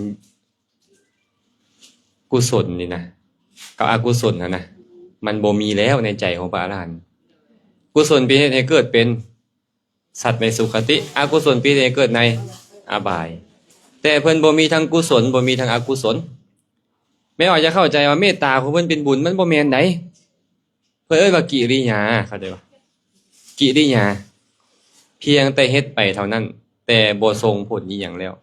ກຸສົນນີ້ນະ ກັບອະກຸສົນຫັ້ນນະ ມັນບໍ່ມີແລ້ວໃນໃຈຂອງພະອະລະຫັນ. ກຸສົນເປັນເຮັດໃຫ້ເກີດເປັນ ສັດໃນສຸຄະຕິ, ອະກຸສົນເປັນເຮັດໃຫ້ເກີດໃນອະບາຍ. ແຕ່ເພິ່ນບໍ່ມີທັງກຸສົນ ບໍ່ມີທັງອະກຸສົນ. ແມ່ອອກຈະເຂົ້າໃຈວ່າເມດຕາຂອງເພິ່ນເປັນບຸນ, ມັນບໍ່ແມ່ນໃດ. ເພິ່ນເອີ້ນວ່າກິລິຍາ, ເຂົ້າໃຈບໍ່? ກິລິຍາ ພຽງແຕ່ເຮັດໄປເທົ່ານັ້ນ, ແຕ່ບໍ່ສົ່ງຜົນອີ່ຫຍັງແລ້ວ,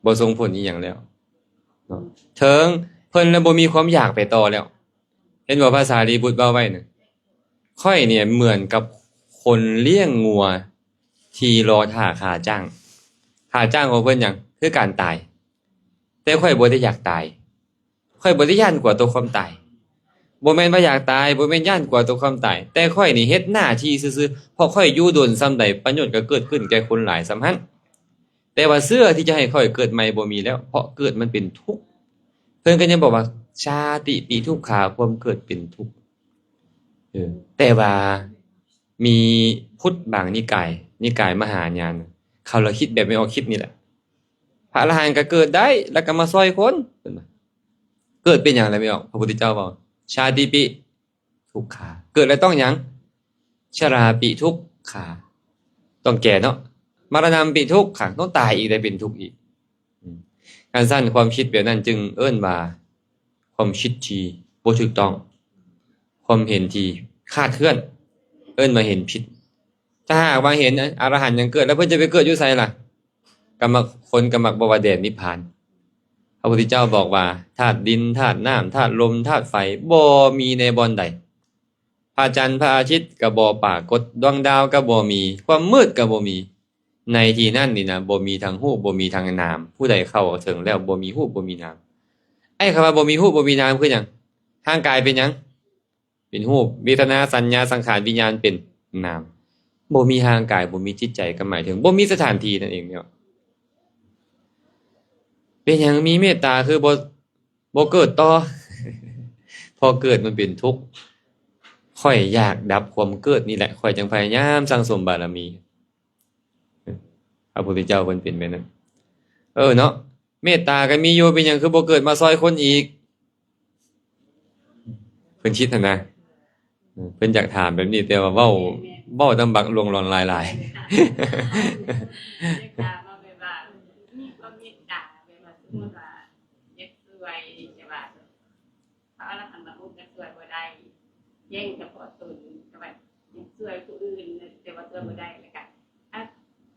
ບໍ່ສົ່ງຜົນອີ່ຫຍັງແລ້ວເນາະ. ເຖິງເພິ່ນລະບໍ່ມີຄວາມຢາກໄປຕໍ່ແລ້ວ. ເຫັນບໍ່ ພະສາລີບຸດເວົ້າໄວ້ນະ? ຂ້ອຍນີ້ເໝືອນກັບຄົນລ້ຽງງົວທີ່ລໍຖ້າຂ້າຈ້າງ. ຂ້າຈ້າງຂອງເພິ່ນຫຍັງ? ຄືການຕາຍ. ແຕ່ຂ້ອຍບໍ່ໄດ້ຢາກຕາຍ. ຂ້ອຍບໍ່ໄດ້ຢ້ານກົວຕໍ່ຄວາມຕາຍ. ບໍ່ແມ່ນວ່າຢາກຕາຍ, ບໍ່ແມ່ນຢ້ານກົວຕໍ່ຄວາມຕາຍ, ແຕ່ຂ້ອຍນີ້ເຮັດໜ້າທີ່ຊື່ໆ, ເພາະຂ້ອຍຢູ່ດົນສ່ຳໃດ, ປະໂຫຍດກໍເກີດຂຶ້ນແກ່ຄົນຫຼາຍສ່ຳຫັ້ນ. ແຕ່ວ່າເຊື້ອທີ່ຈະໃຫ້ຂ້ອຍເກີດໃໝ່ບໍ່ມີແລ້ວ, ເພາະເກີດມັນເປັນທຸກ. ເພິ່ນກໍຍັງບອກວ່າ ຊາຕິປິທຸກຂາ, ຄວາມເກີດເປັນທຸກ. ເອີ ແຕ່ວ່າມີພຸດບາງນິກາຍ, ນິກາຍມະຫາຍານ, ເຂົາລະຄິດແບບແມ່ອອກຄິດນີ້ແຫຼະ. ພະອະລະຫັນກໍເກີດໄດ້, ແລ້ວກໍມາຊ່ອຍຄົນ, ເພິ່ນວ່າ ເກີດເປັນຫຍັງລະແມ່ອອກ? ພະພຸດທະເຈົ້າເວົ້າ ຊາຕິປິທຸກຂາ, ເກີດແລ້ວຕ້ອງຫຍັງ? ຊະລາປິທຸກຂາ, ຕ້ອງແກ່ເນາະ, ມະລະນຳປິທຸກຂັງ, ຕ້ອງຕາຍອີກ ໄດ້ເປັນທຸກອີກ. ອືມ ຄັນຊັ້ນຄວາມຄິດແບບນັ້ນຈຶ່ງເອີ້ນວ່າຄວາມຄິດທີ່ບໍ່ຖືກຕ້ອງ, ຄວາມເຫັນທີ່ຄາດເຄື່ອນ, ເອີ້ນວ່າເຫັນຜິດ. ຖ້າຫາກວ່າເຫັນອະລະຫັນຍັງເກີດ, ແລ້ວເພິ່ນຈະໄປເກີດຢູ່ໃສລະ? ກໍມັກ, ຄົນກໍມັກບອກວ່າແດນນິບພານ. ພະພຸດທະເຈົ້າບອກວ່າ ທາດດິນ, ທາດນ້ຳ, ທາດລົມ, ທາດໄຟ ບໍ່ມີໃນບ່ອນໃດ. ພະຈັນພະອາທິດກໍບໍ່ປາກົດ, ດວງດາວກໍບໍ່ມີ, ຄວາມມືດກໍບໍ່ມີ. ໃນທີ່ນັ້ນນີ້ນະ ບໍ່ມີທັງຮູບ, ບໍ່ມີທັງນາມ. ຜູ້ໃດເຂົ້າເຖິງແລ້ວ ບໍ່ມີຮູບ ບໍ່ມີນາມ. ໄອ້ຄຳວ່າບໍ່ມີຮູບ ບໍ່ມີນາມ ຄືຫຍັງ? ຮ່າງກາຍເປັນຫຍັງ? ເປັນຮູບ, ເວທະນາ, ສັນຍາ, ສັງຂານ, ວິນຍານ ເປັນນາມ. ບໍ່ມີຮ່າງກາຍ, ບໍ່ມີຈິດໃຈ, ກໍໝາຍເຖິງບໍ່ມີສະຖານທີ່ນັ້ນເອງເນາະ. ເປັນຫຍັງມີເມດຕາຄືບໍ່, ບໍ່ເກີດຕໍ່? ເພາະເກີດມັນເປັນທຸກ. ຂ້ອຍຢາກດັບຄວາມເກີດນີ້ແຫຼະ, ຂ້ອຍຈຶ່ງພະຍາຍາມສັ່ງສົມບາລະມີ. ພະພຸດທະເຈົ້າເພິ່ນເປັນແບບນັ້ນ. ເອີເນາະ, ເມດຕາກໍມີຢູ່, ເປັນຫຍັງຄືບໍ່ເກີດມາຊ່ອຍຄົນອີກ? ເພິ່ນຄິດຫັ້ນນະ. ເພິ່ນຢາກຖາມແບບນີ້, ແຕ່ວ່າເວົ້າ, ເວົ້ານຳບັກລວງຫຼອນຫຼາຍໆ. ຢາກຖາມວ່າແບບວ່າ ມີຄວາມເມດຕາ, ແບບວ່າ ສົມມຸດວ່າຢາກຊ່ວຍ, ແຕ່ວ່າ ພະອະລະຫັນບັນລຸກໍຊ່ວຍບໍ່ໄດ້, ແຍ່ງສະເພາະຕົນ, ແຕ່ວ່າຢາກຊ່ວຍຜູ້ອື່ນ, ແຕ່ວ່າຊ່ວຍບໍ່ໄດ້, ແລ້ວກໍ ອະ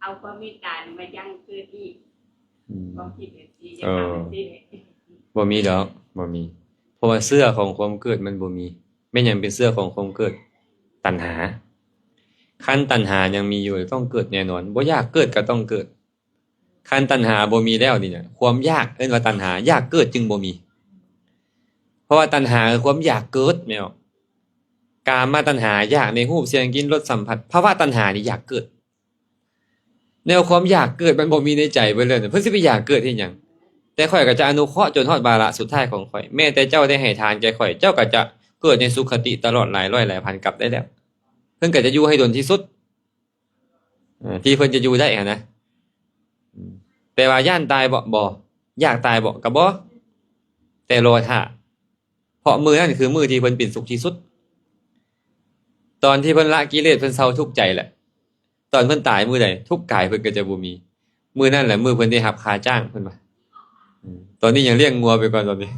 ເອົາຄວາມເມດຕານີ້ມາຢັ້ງຄືນອີກ. ອືມ ຄວາມຄິດແບບນີ້ ຢາກຖາມຈັ່ງຊີ້ແຫຼະ. ບໍ່ມີດອກ, ບໍ່ມີ. ເພາະວ່າເຊື້ອຂອງຄວາມເກີດມັນບໍ່ມີ. ແມ່ນຫຍັງເປັນເຊື້ອຂອງຄວາມເກີດ? ຕັນຫາ. ຄັນຕັນຫາຍັງມີຢູ່ ຕ້ອງເກີດແນ່ນອນ, ບໍ່ຢາກເກີດກໍຕ້ອງເກີດ. ຄັນຕັນຫາບໍ່ມີແລ້ວນີ້ນະ, ຄວາມຢາກ ເອີ້ນວ່າຕັນຫາ, ຢາກເກີດຈຶ່ງບໍ່ມີ. ເພາະວ່າຕັນຫາຄືຄວາມຢາກເກີດແມ່ນບໍ່? ກາມະຕັນຫາ ຢາກໃນຮູບ ສຽງ ກິ່ນ ລົດ ສຳຜັດ, ພະວະຕັນຫານີ້ຢາກເກີດ. ແນວຄວາມຢາກເກີດມັນບໍ່ມີໃນໃຈເພິ່ນເລີຍ, ເພິ່ນຊິໄປຢາກເກີດເຮັດຫຍັງ? ແຕ່ຂ້ອຍກໍຈະອະນຸເຄາະຈົນຮອດວາລະສຸດທ້າຍຂອງຂ້ອຍ. ແມ້ແຕ່ເຈົ້າໄດ້ໃຫ້ທານແກ່ຂ້ອຍ, ເຈົ້າກໍຈະເກີດໃນສຸຄະຕິຕະຫຼອດຫຼາຍຮ້ອຍຫຼາຍພັນກັບໄດ້ແລ້ວ. ເພິ່ນກໍຈະຢູ່ໃຫ້ດົນທີ່ສຸດ. ເອີ ທີ່ເພິ່ນຈະຢູ່ໄດ້ຫັ້ນນະ. ອືມ ແຕ່ວ່າຢ້ານຕາຍບໍ່? ບໍ່. ຢາກຕາຍບໍ່? ກໍບໍ່. ແຕ່ລໍຖ້າ, ເພາະມື້ນັ້ນຄືມື້ທີ່ເພິ່ນເປັນສຸກທີ່ສຸດ. ຕອນທີ່ເພິ່ນລະກິເລດ, ເພິ່ນເຊົາທຸກໃຈແຫຼະ. ຕອນເພິ່ນຕາຍມື້ໃດ, ທຸກກາຍເພິ່ນກໍຈະບໍ່ມີ. ມື້ນັ້ນແຫຼະມື້ເພິ່ນໄດ້ຮັບຄ່າຈ້າງ, ເພິ່ນວ່າ. ອືມ ຕອນນີ້ຍັງລ້ຽງງົວໄປກ່ອນຕອນນີ້.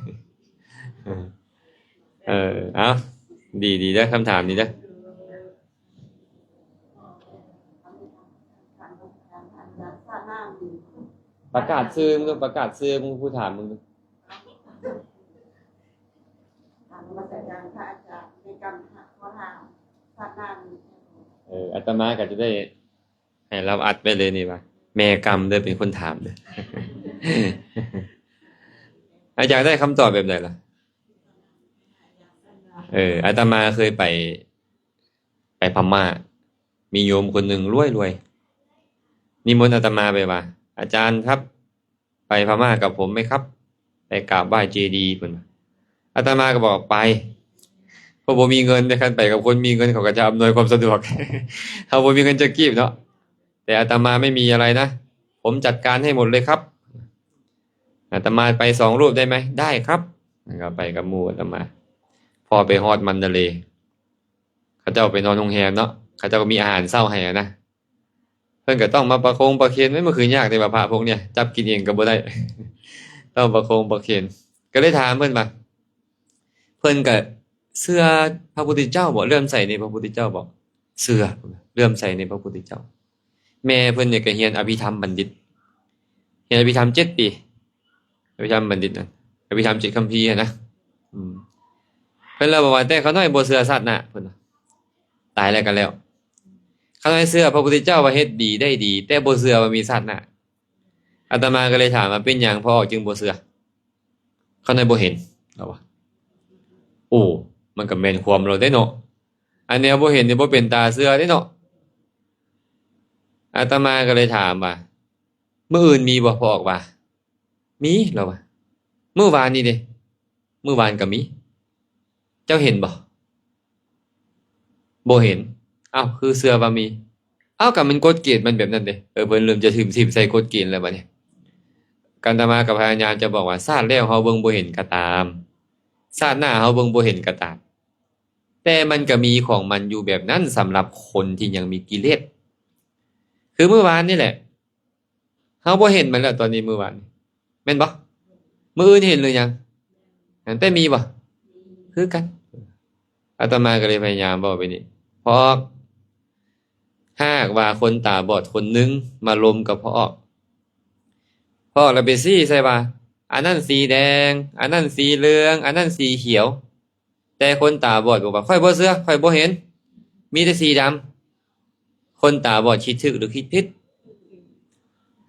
ເອີ ເອົາ ດີໆເດີ ຄຳຖາມນີ້ເດີ. ປະກາດຊື່ມຶງ ປະກາດຊື່ມຶງ ຜູ້ຖາມມຶງ. ກາບນະມັດສະການພະອາຈານ ແມ່ກຳ ຂໍຖາມ ຊາດໜ້າມີ. ເອີ ອາດຕະມາກໍຈະໄດ້ ໃຫ້ລາວອັດໄວ້ເລີຍນີ້ວ່າ ແມ່ກຳເດີເປັນຄົນຖາມເດີ. ອາຈານໄດ້ຄຳຕອບແບບໃດລະ? ເອີ ອາດຕະມາເຄີຍໄປ ໄປພະມ້າ ມີໂຍມຄົນໜຶ່ງລວຍໆ ນິມົນອາດຕະມາໄປວ່າ ອາຈານຄັບ ໄປພະມ້າກັບຜົມໄໝຄັບ ໄປກາບໄຫວ້ເຈດີ ເພິ່ນວ່າ. ອາດຕະມາກໍບອກ ໄປ ເພາະບໍ່ມີເງິນເດ້. ຄັນໄປກັບຄົນມີເງິນ ເຂົາກໍຈະອຳນວຍຄວາມສະດວກ. ເຮົາບໍ່ມີເງິນຈັກກີບເນາະ. ແຕ່ອາດຕະມາໄມ່ມີອະໄລນະ ຜົມຈັດການໃຫ້ໝົດເລີຍຄັບ. ອາດຕະມາໄປສອງຮູບໄດ້ໄໝ? ໄດ້ຄັບ. ແລ້ວກໍໄປກັບໝູ່ອາດຕະມາ. ພໍໄປຮອດມັນດາເລ ເຂົາເຈົ້າໄປນອນໂຮງແຮມເນາະ ເຂົາເຈົ້າກໍມີອາຫານເຊົ້າໃຫ້ຫັ້ນນະ. ເພິ່ນກໍຕ້ອງມາປະຄົງປະເຄນ ເອີຍ ມັນຄືຍາກແທ້ວ່າພະພວກເນີ້ຍ ຈັບກິນເອງກໍບໍ່ໄດ້ ຕ້ອງປະຄົງປະເຄນ. ກໍເລີຍຖາມເພິ່ນວ່າ ເພິ່ນກໍເຊື່ອພະພຸດທະເຈົ້າບໍ? ເຫຼື້ອມໃສໃນພະພຸດທະເຈົ້າບໍ? ເຊື່ອ ເຫຼື້ອມໃສໃນພະພຸດທະເຈົ້າ. ແມ່ເພິ່ນນີ້ກໍຮຽນອະພິທຳບັນດິດ ຮຽນອະພິທຳເຈັດປີ. ອະພິທຳບັນດິດນະ ອະພິທຳເຈັດຄຳພີຫັ້ນນະ. ອືມ ເພິ່ນລະບອກວ່າ ແຕ່ຂ້ານ້ອຍບໍ່ເຊື່ອຊາດໜ້າ ເພິ່ນວ່າ ຕາຍແລ້ວກໍແລ້ວ. ຂ້ານ້ອຍເຊື່ອພະພຸດທະເຈົ້າວ່າເຮັດດີໄດ້ດີ ແຕ່ບໍ່ເຊື່ອວ່າມີຊາດໜ້າ. ອາດຕະມາກໍເລີຍຖາມວ່າ ເປັນຫຍັງພໍ່ອອກຈຶ່ງບໍ່ເຊື່ອ? ຂ້ານ້ອຍບໍ່ເຫັນ ລາວວ່າ. ໂອ້ ມັນກໍແມ່ນຄວາມລາວເດ້ເນາະ. ອັນແນວບໍ່ເຫັນນີ້ບໍ່ເປັນຕາເຊື່ອເດ້ເນາະ. ອາດຕະມາກໍເລີຍຖາມວ່າ ມື້ອື່ນມີບໍ່? ພໍ່ອອກວ່າ ມີ ລາວວ່າ. ມື້ວານນີ້ເດ? ມື້ວານກໍມີ. ເຈົ້າເຫັນບໍ່? ບໍ່ເຫັນ. ອ້າວ ຄືເຊື່ອວ່າມີ? ອ້າວ ກໍມັນກົດເກນມັນແບບນັ້ນເດ. ເອີ ເພິ່ນເລີ່ມຈະຖິ້ມ ຖິ້ມໃສ່ກົດເກນແລ້ວບັດນີ້. ອາດຕະມາກໍພະຍາຍາມຈະບອກວ່າ ຊາດແລ້ວເຮົາເບິ່ງບໍ່ເຫັນກໍຕາມ, ຊາດໜ້າເຮົາເບິ່ງບໍ່ເຫັນກໍຕາມ, ແຕ່ມັນກໍມີຂອງມັນຢູ່ແບບນັ້ນ ສຳລັບຄົນທີ່ຍັງມີກິເລດ. ຄືມື້ວານນີ້ແຫຼະ ເຮົາບໍ່ເຫັນມັນແລ້ວ ຕອນນີ້ມື້ວານນີ້ ແມ່ນບໍ່? ມື້ອື່ນເຫັນຫຼືຍັງ? ແຕ່ມີບໍ່? ຄືກັນ. ອາດຕະມາກໍເລີຍພະຍາຍາມເວົ້າໄປນີ້ ເພາະຫາກວ່າຄົນຕາບອດຄົນໜຶ່ງມາລົມກັບພໍ່ອອກ, ພໍ່ອອກລະໄປຊີ້ໃສ່ວ່າ ອັນນັ້ນສີແດງ, ອັນນັ້ນສີເຫຼືອງ, ອັນນັ້ນສີຂຽວ. ແຕ່ຄົນຕາບອດບອກວ່າ ຂ້ອຍບໍ່ເຊື່ອ, ຂ້ອຍບໍ່ເຫັນ, ມີແຕ່ສີດຳ. ຄົນຕາບອດຄິດຖືກຫຼືຄິດຜິດ?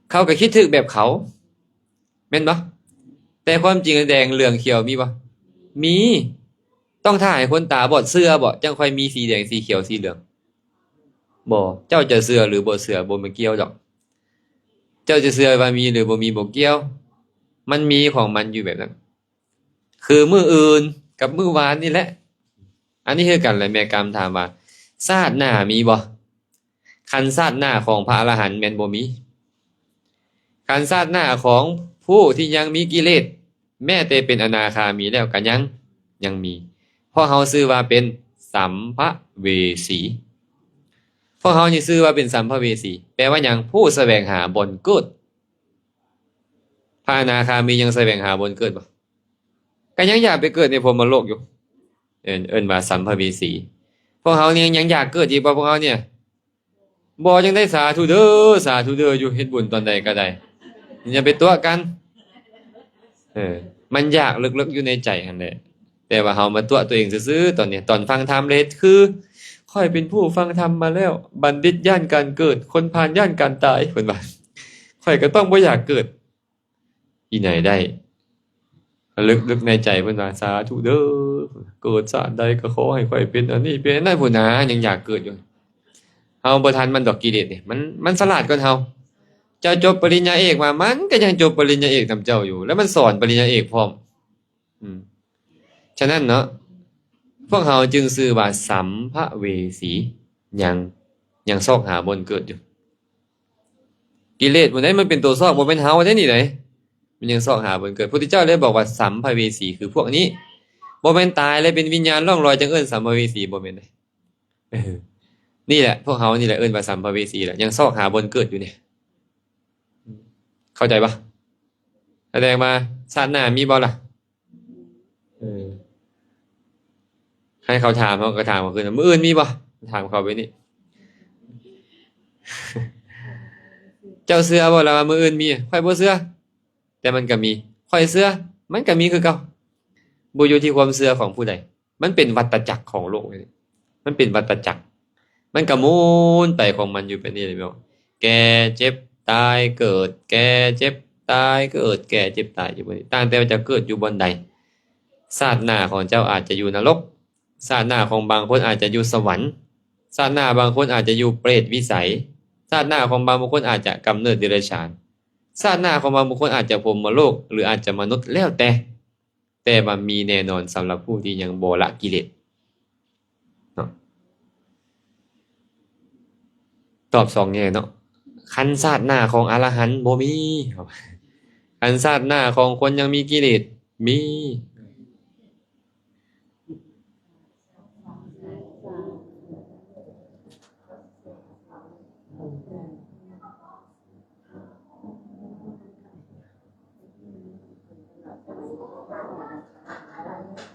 ເຂົາກໍຄິດຖືກແບບເຂົາ ແມ່ນບໍ່? ແຕ່ຄວາມຈິງແດງເຫຼືອງຂຽວມີບໍ່? ມີ. ຕ້ອງຖ້າໃຫ້ຄົນຕາບອດເຊື່ອບໍ ຈັ່ງຄ່ອຍມີສີແດງ ສີຂຽວ ສີເຫຼືອງ? ບໍ່. ເຈົ້າຈະເຊື່ອຫຼືບໍ່ເຊື່ອບໍ່ແມ່ນກ່ຽວດອກ. ເຈົ້າຈະເຊື່ອວ່າມີຫຼືບໍ່ມີບໍ່ກ່ຽວ. ມັນມີຂອງມັນຢູ່ແບບນັ້ນ. ຄືມື້ອື່ນກັບມື້ວານນີ້ແຫຼະ. ອັນນີ້ຄືກັນແຫຼະ. ແມ່ກຳຖາມວ່າ ຊາດໜ້າມີບໍ່? ຄັນຊາດໜ້າຂອງພະອະລະຫັນແມ່ນບໍ່ມີ. ຄັນຊາດໜ້າຂອງຜູ້ທີ່ຍັງມີກິເລດ ແມ້ແຕ່ເປັນອະນາຄາມີແລ້ວກໍຍັງ ຍັງມີ. ພວກເຮົາຊື່ວ່າເປັນສຳພະເວສີ. ພວກເຮົານີ້ຊື່ວ່າເປັນສຳພະເວສີ. ແປວ່າຫຍັງ? ຜູ້ສະແຫວງຫາບ່ອນເກີດ. ພະອະນາຄາມີຍັງສະແຫວງຫາບ່ອນເກີດບໍ່? ກໍຍັງຢາກໄປເກີດໃນພົມມະໂລກຢູ່. ເອີ້ນ ເອີ້ນວ່າສຳພະເວສີ. ພວກເຮົານີ້ຍັງຢາກເກີດອີກບໍ່ ພວກເຮົານີ້? ບໍ່. ຈັ່ງໃດ ສາທຸເດີ ສາທຸເດີ ຢູ່ເຮັດບຸນຕອນໃດກໍໄດ້. ຢ່າໄປຕົວະກັນ. ເອີ ມັນຢາກເລິກໆຢູ່ໃນໃຈຫັ້ນແຫຼະ. ແຕ່ວ່າເຮົາມາຕົວະຕົວເອງຊື່ໆ ຕອນນີ້. ຕອນຟັງທຳເລດຄື ຂ້ອຍເປັນຜູ້ຟັງທຳມາແລ້ວ, ບັນດິດຢ້ານການເກີດ, ຄົນພານຢ້ານການຕາຍ ເພິ່ນວ່າ. ຂ້ອຍກໍຕ້ອງບໍ່ຢາກເກີດ. ອີ່ໃນໄດ້ ເລິກໆໃນໃຈເພິ່ນວ່າ ສາທຸເດີ ເກີດຊາດໃດກໍຂໍໃຫ້ຂ້ອຍເປັນອັນນີ້ເປັນອັນນັ້ນພຸ້ນນາ. ຍັງຢາກເກີດຢູ່. ເຮົາບໍ່ທັນມັນດອກ ກິເລດນີ້ ມັນ ມັນສະຫຼາດກວ່າເຮົາ. ເຈົ້າຈົບປະລິນຍາເອກມາ ມັນກໍຍັງຈົບປະລິນຍາເອກນຳເຈົ້າຢູ່ ແລ້ວມັນສອນປະລິນຍາເອກພ້ອມ. ອືມ ສະນັ້ນເນາະ ພວກເຮົາຈຶ່ງຊື່ວ່າສຳພະເວສີ ຍັງ ຍັງຊອກຫາບ່ອນເກີດຢູ່. ກິເລດຜູ້ໃດມັນເປັນຕົວຊອກ ບໍ່ແມ່ນເຮົາເດ້ນີ້ໃດ ມັນຍັງຊອກຫາບ່ອນເກີດ. ພຸດທະເຈົ້າເລີຍບອກວ່າສຳພະເວສີຄືພວກນີ້ ບໍ່ແມ່ນຕາຍແລ້ວເປັນວິນຍານລ່ອງລອຍ ຈັ່ງເອີ້ນສຳພະເວສີ ບໍ່ແມ່ນເດ້. ເອີ ນີ້ແຫຼະ ພວກເຮົານີ້ແຫຼະເອີ້ນວ່າສຳພະເວສີແຫຼະ ຍັງຊອກຫາບ່ອນເກີດຢູ່ນີ້. ເຂົ້າໃຈບໍ່? ສະແດງວ່າຊາດໜ້າມີບໍ່ລະ? ເອີ ໃຫ້ເຂົາຖາມ ເຮົາກໍຖາມເຂົາຄືນ ມື້ອື່ນມີບໍ່? ຖາມເຂົາໄປນີ້ ເຈົ້າເຊື່ອບໍ່ລະວ່າມື້ອື່ນມີ? ຂ້ອຍບໍ່ເຊື່ອ ແຕ່ມັນກໍມີ. ຂ້ອຍເຊື່ອ ມັນກໍມີຄືເກົ່າ. ບໍ່ຢູ່ທີ່ຄວາມເຊື່ອຂອງຜູ້ໃດ. ມັນເປັນວັດຕະຈັກຂອງໂລກນີ້ ມັນເປັນວັດຕະຈັກ ມັນກໍໝູນໄປຂອງມັນຢູ່ແບບນີ້ແຫຼະ. ແກ່ເຈັບຕາຍເກີດ ແກ່ເຈັບຕາຍເກີດ ແກ່ເຈັບຕາຍຢູ່ແບບນີ້. ຕ່າງແຕ່ວ່າຈະເກີດຢູ່ບ່ອນໃດ. ຊາດໜ້າຂອງເຈົ້າອາດຈະຢູ່ນະລົກ, ຊາດໜ້າຂອງບາງຄົນອາດຈະຢູ່ສະຫວັນ, ຊາດໜ້າບາງຄົນອາດຈະຢູ່ເປດວິໄສ, ຊາດໜ້າຂອງບາງບຸກຄົນອາດຈະກຳເນີດເດຍລະສານ, ຊາດໜ້າຂອງບາງບຸກຄົນອາດຈະພົມມະໂລກ ຫຼື ອາດຈະມະນຸດ ແລ້ວແຕ່. ແຕ່ວ່າມີແນ່ນອນສຳລັບຜູ້ທີ່ຍັງບໍ່ລະກິເລດເນາະ. ຕອບສອງແງ່ເນາະ. ຄັນຊາດໜ້າຂອງອະລະຫັນບໍ່ມີ, ຄັນຊາດໜ້າຂອງຄົນຍັງມີກິເລດມີ.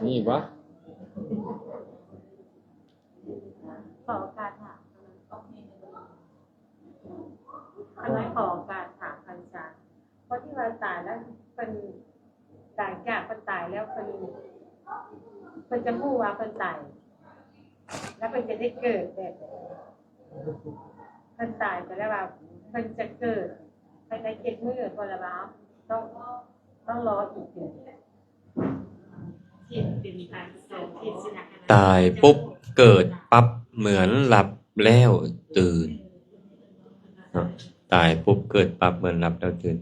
ມີບໍ່? ຂໍໂອກາດຖາມ ອັນນັ້ນຂໍໂອກາດຖາມພະອາຈານ ຄົນທີ່ວ່າຕາຍແລ້ວເພິ່ນ ຫຼັງຈາກເພິ່ນຕາຍແລ້ວ ເພິ່ນ ເພິ່ນຈະຮູ້ວ່າເພິ່ນຕາຍ ແລ້ວເພິ່ນຈະໄດ້ເກີດແບບໃດ? ເພິ່ນຕາຍໄປແລ້ວວ່າເພິ່ນຈະເກີດພາຍໃນເຈັດມື້ ເພິ່ນລະວ່າຕ້ອງ ຕ້ອງລໍອີກເດືອນ. ຕາຍປຸບເກີດປັບເໝືອນຫຼັບແລ້ວຕື່ນເນາະ. ຕາຍປຸບເກີດປັບເໝືອນຫຼັບແລ້ວຕື່ນ.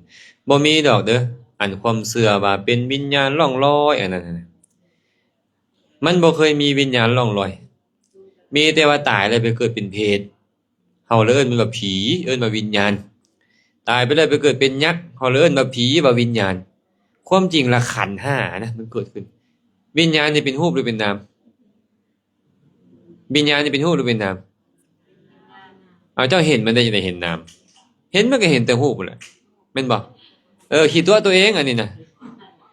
ບໍ່ມີດອກເດີ ອັນຄວາມເຊື່ອວ່າເປັນວິນຍານລ່ອງລອຍ ອັນນັ້ນນະ ມັນບໍ່ເຄີຍມີວິນຍານລ່ອງລອຍ. ມີແຕ່ວ່າຕາຍແລ້ວໄປເກີດເປັນເຜດ ເຮົາເລີຍເອີ້ນມັນວ່າຜີ ເອີ້ນວ່າວິນຍານ. ຕາຍໄປແລ້ວໄປເກີດເປັນຍັກ ເຮົາເລີຍເອີ້ນວ່າຜີ ວ່າວິນຍານ. ຄວາມຈິງລະຂັນຫ້ານະ ມັນເກີດຂຶ້ນ. ວິນຍານນີ້ເປັນຮູບຫຼືເປັນນາມ? ວິນຍານນີ້ເປັນຮູບຫຼືເປັນນາມ? ເອົາ ເຈົ້າເຫັນມັນໄດ້ຈັ່ງໃດເຫັນນາມ? ເຫັນມັນກໍເຫັນແຕ່ຮູບພຸ້ນແຫຼະ ແມ່ນບໍ່? ເອີ ຂີ້ຕົວະຕົວເອງອັນນີ້ນະ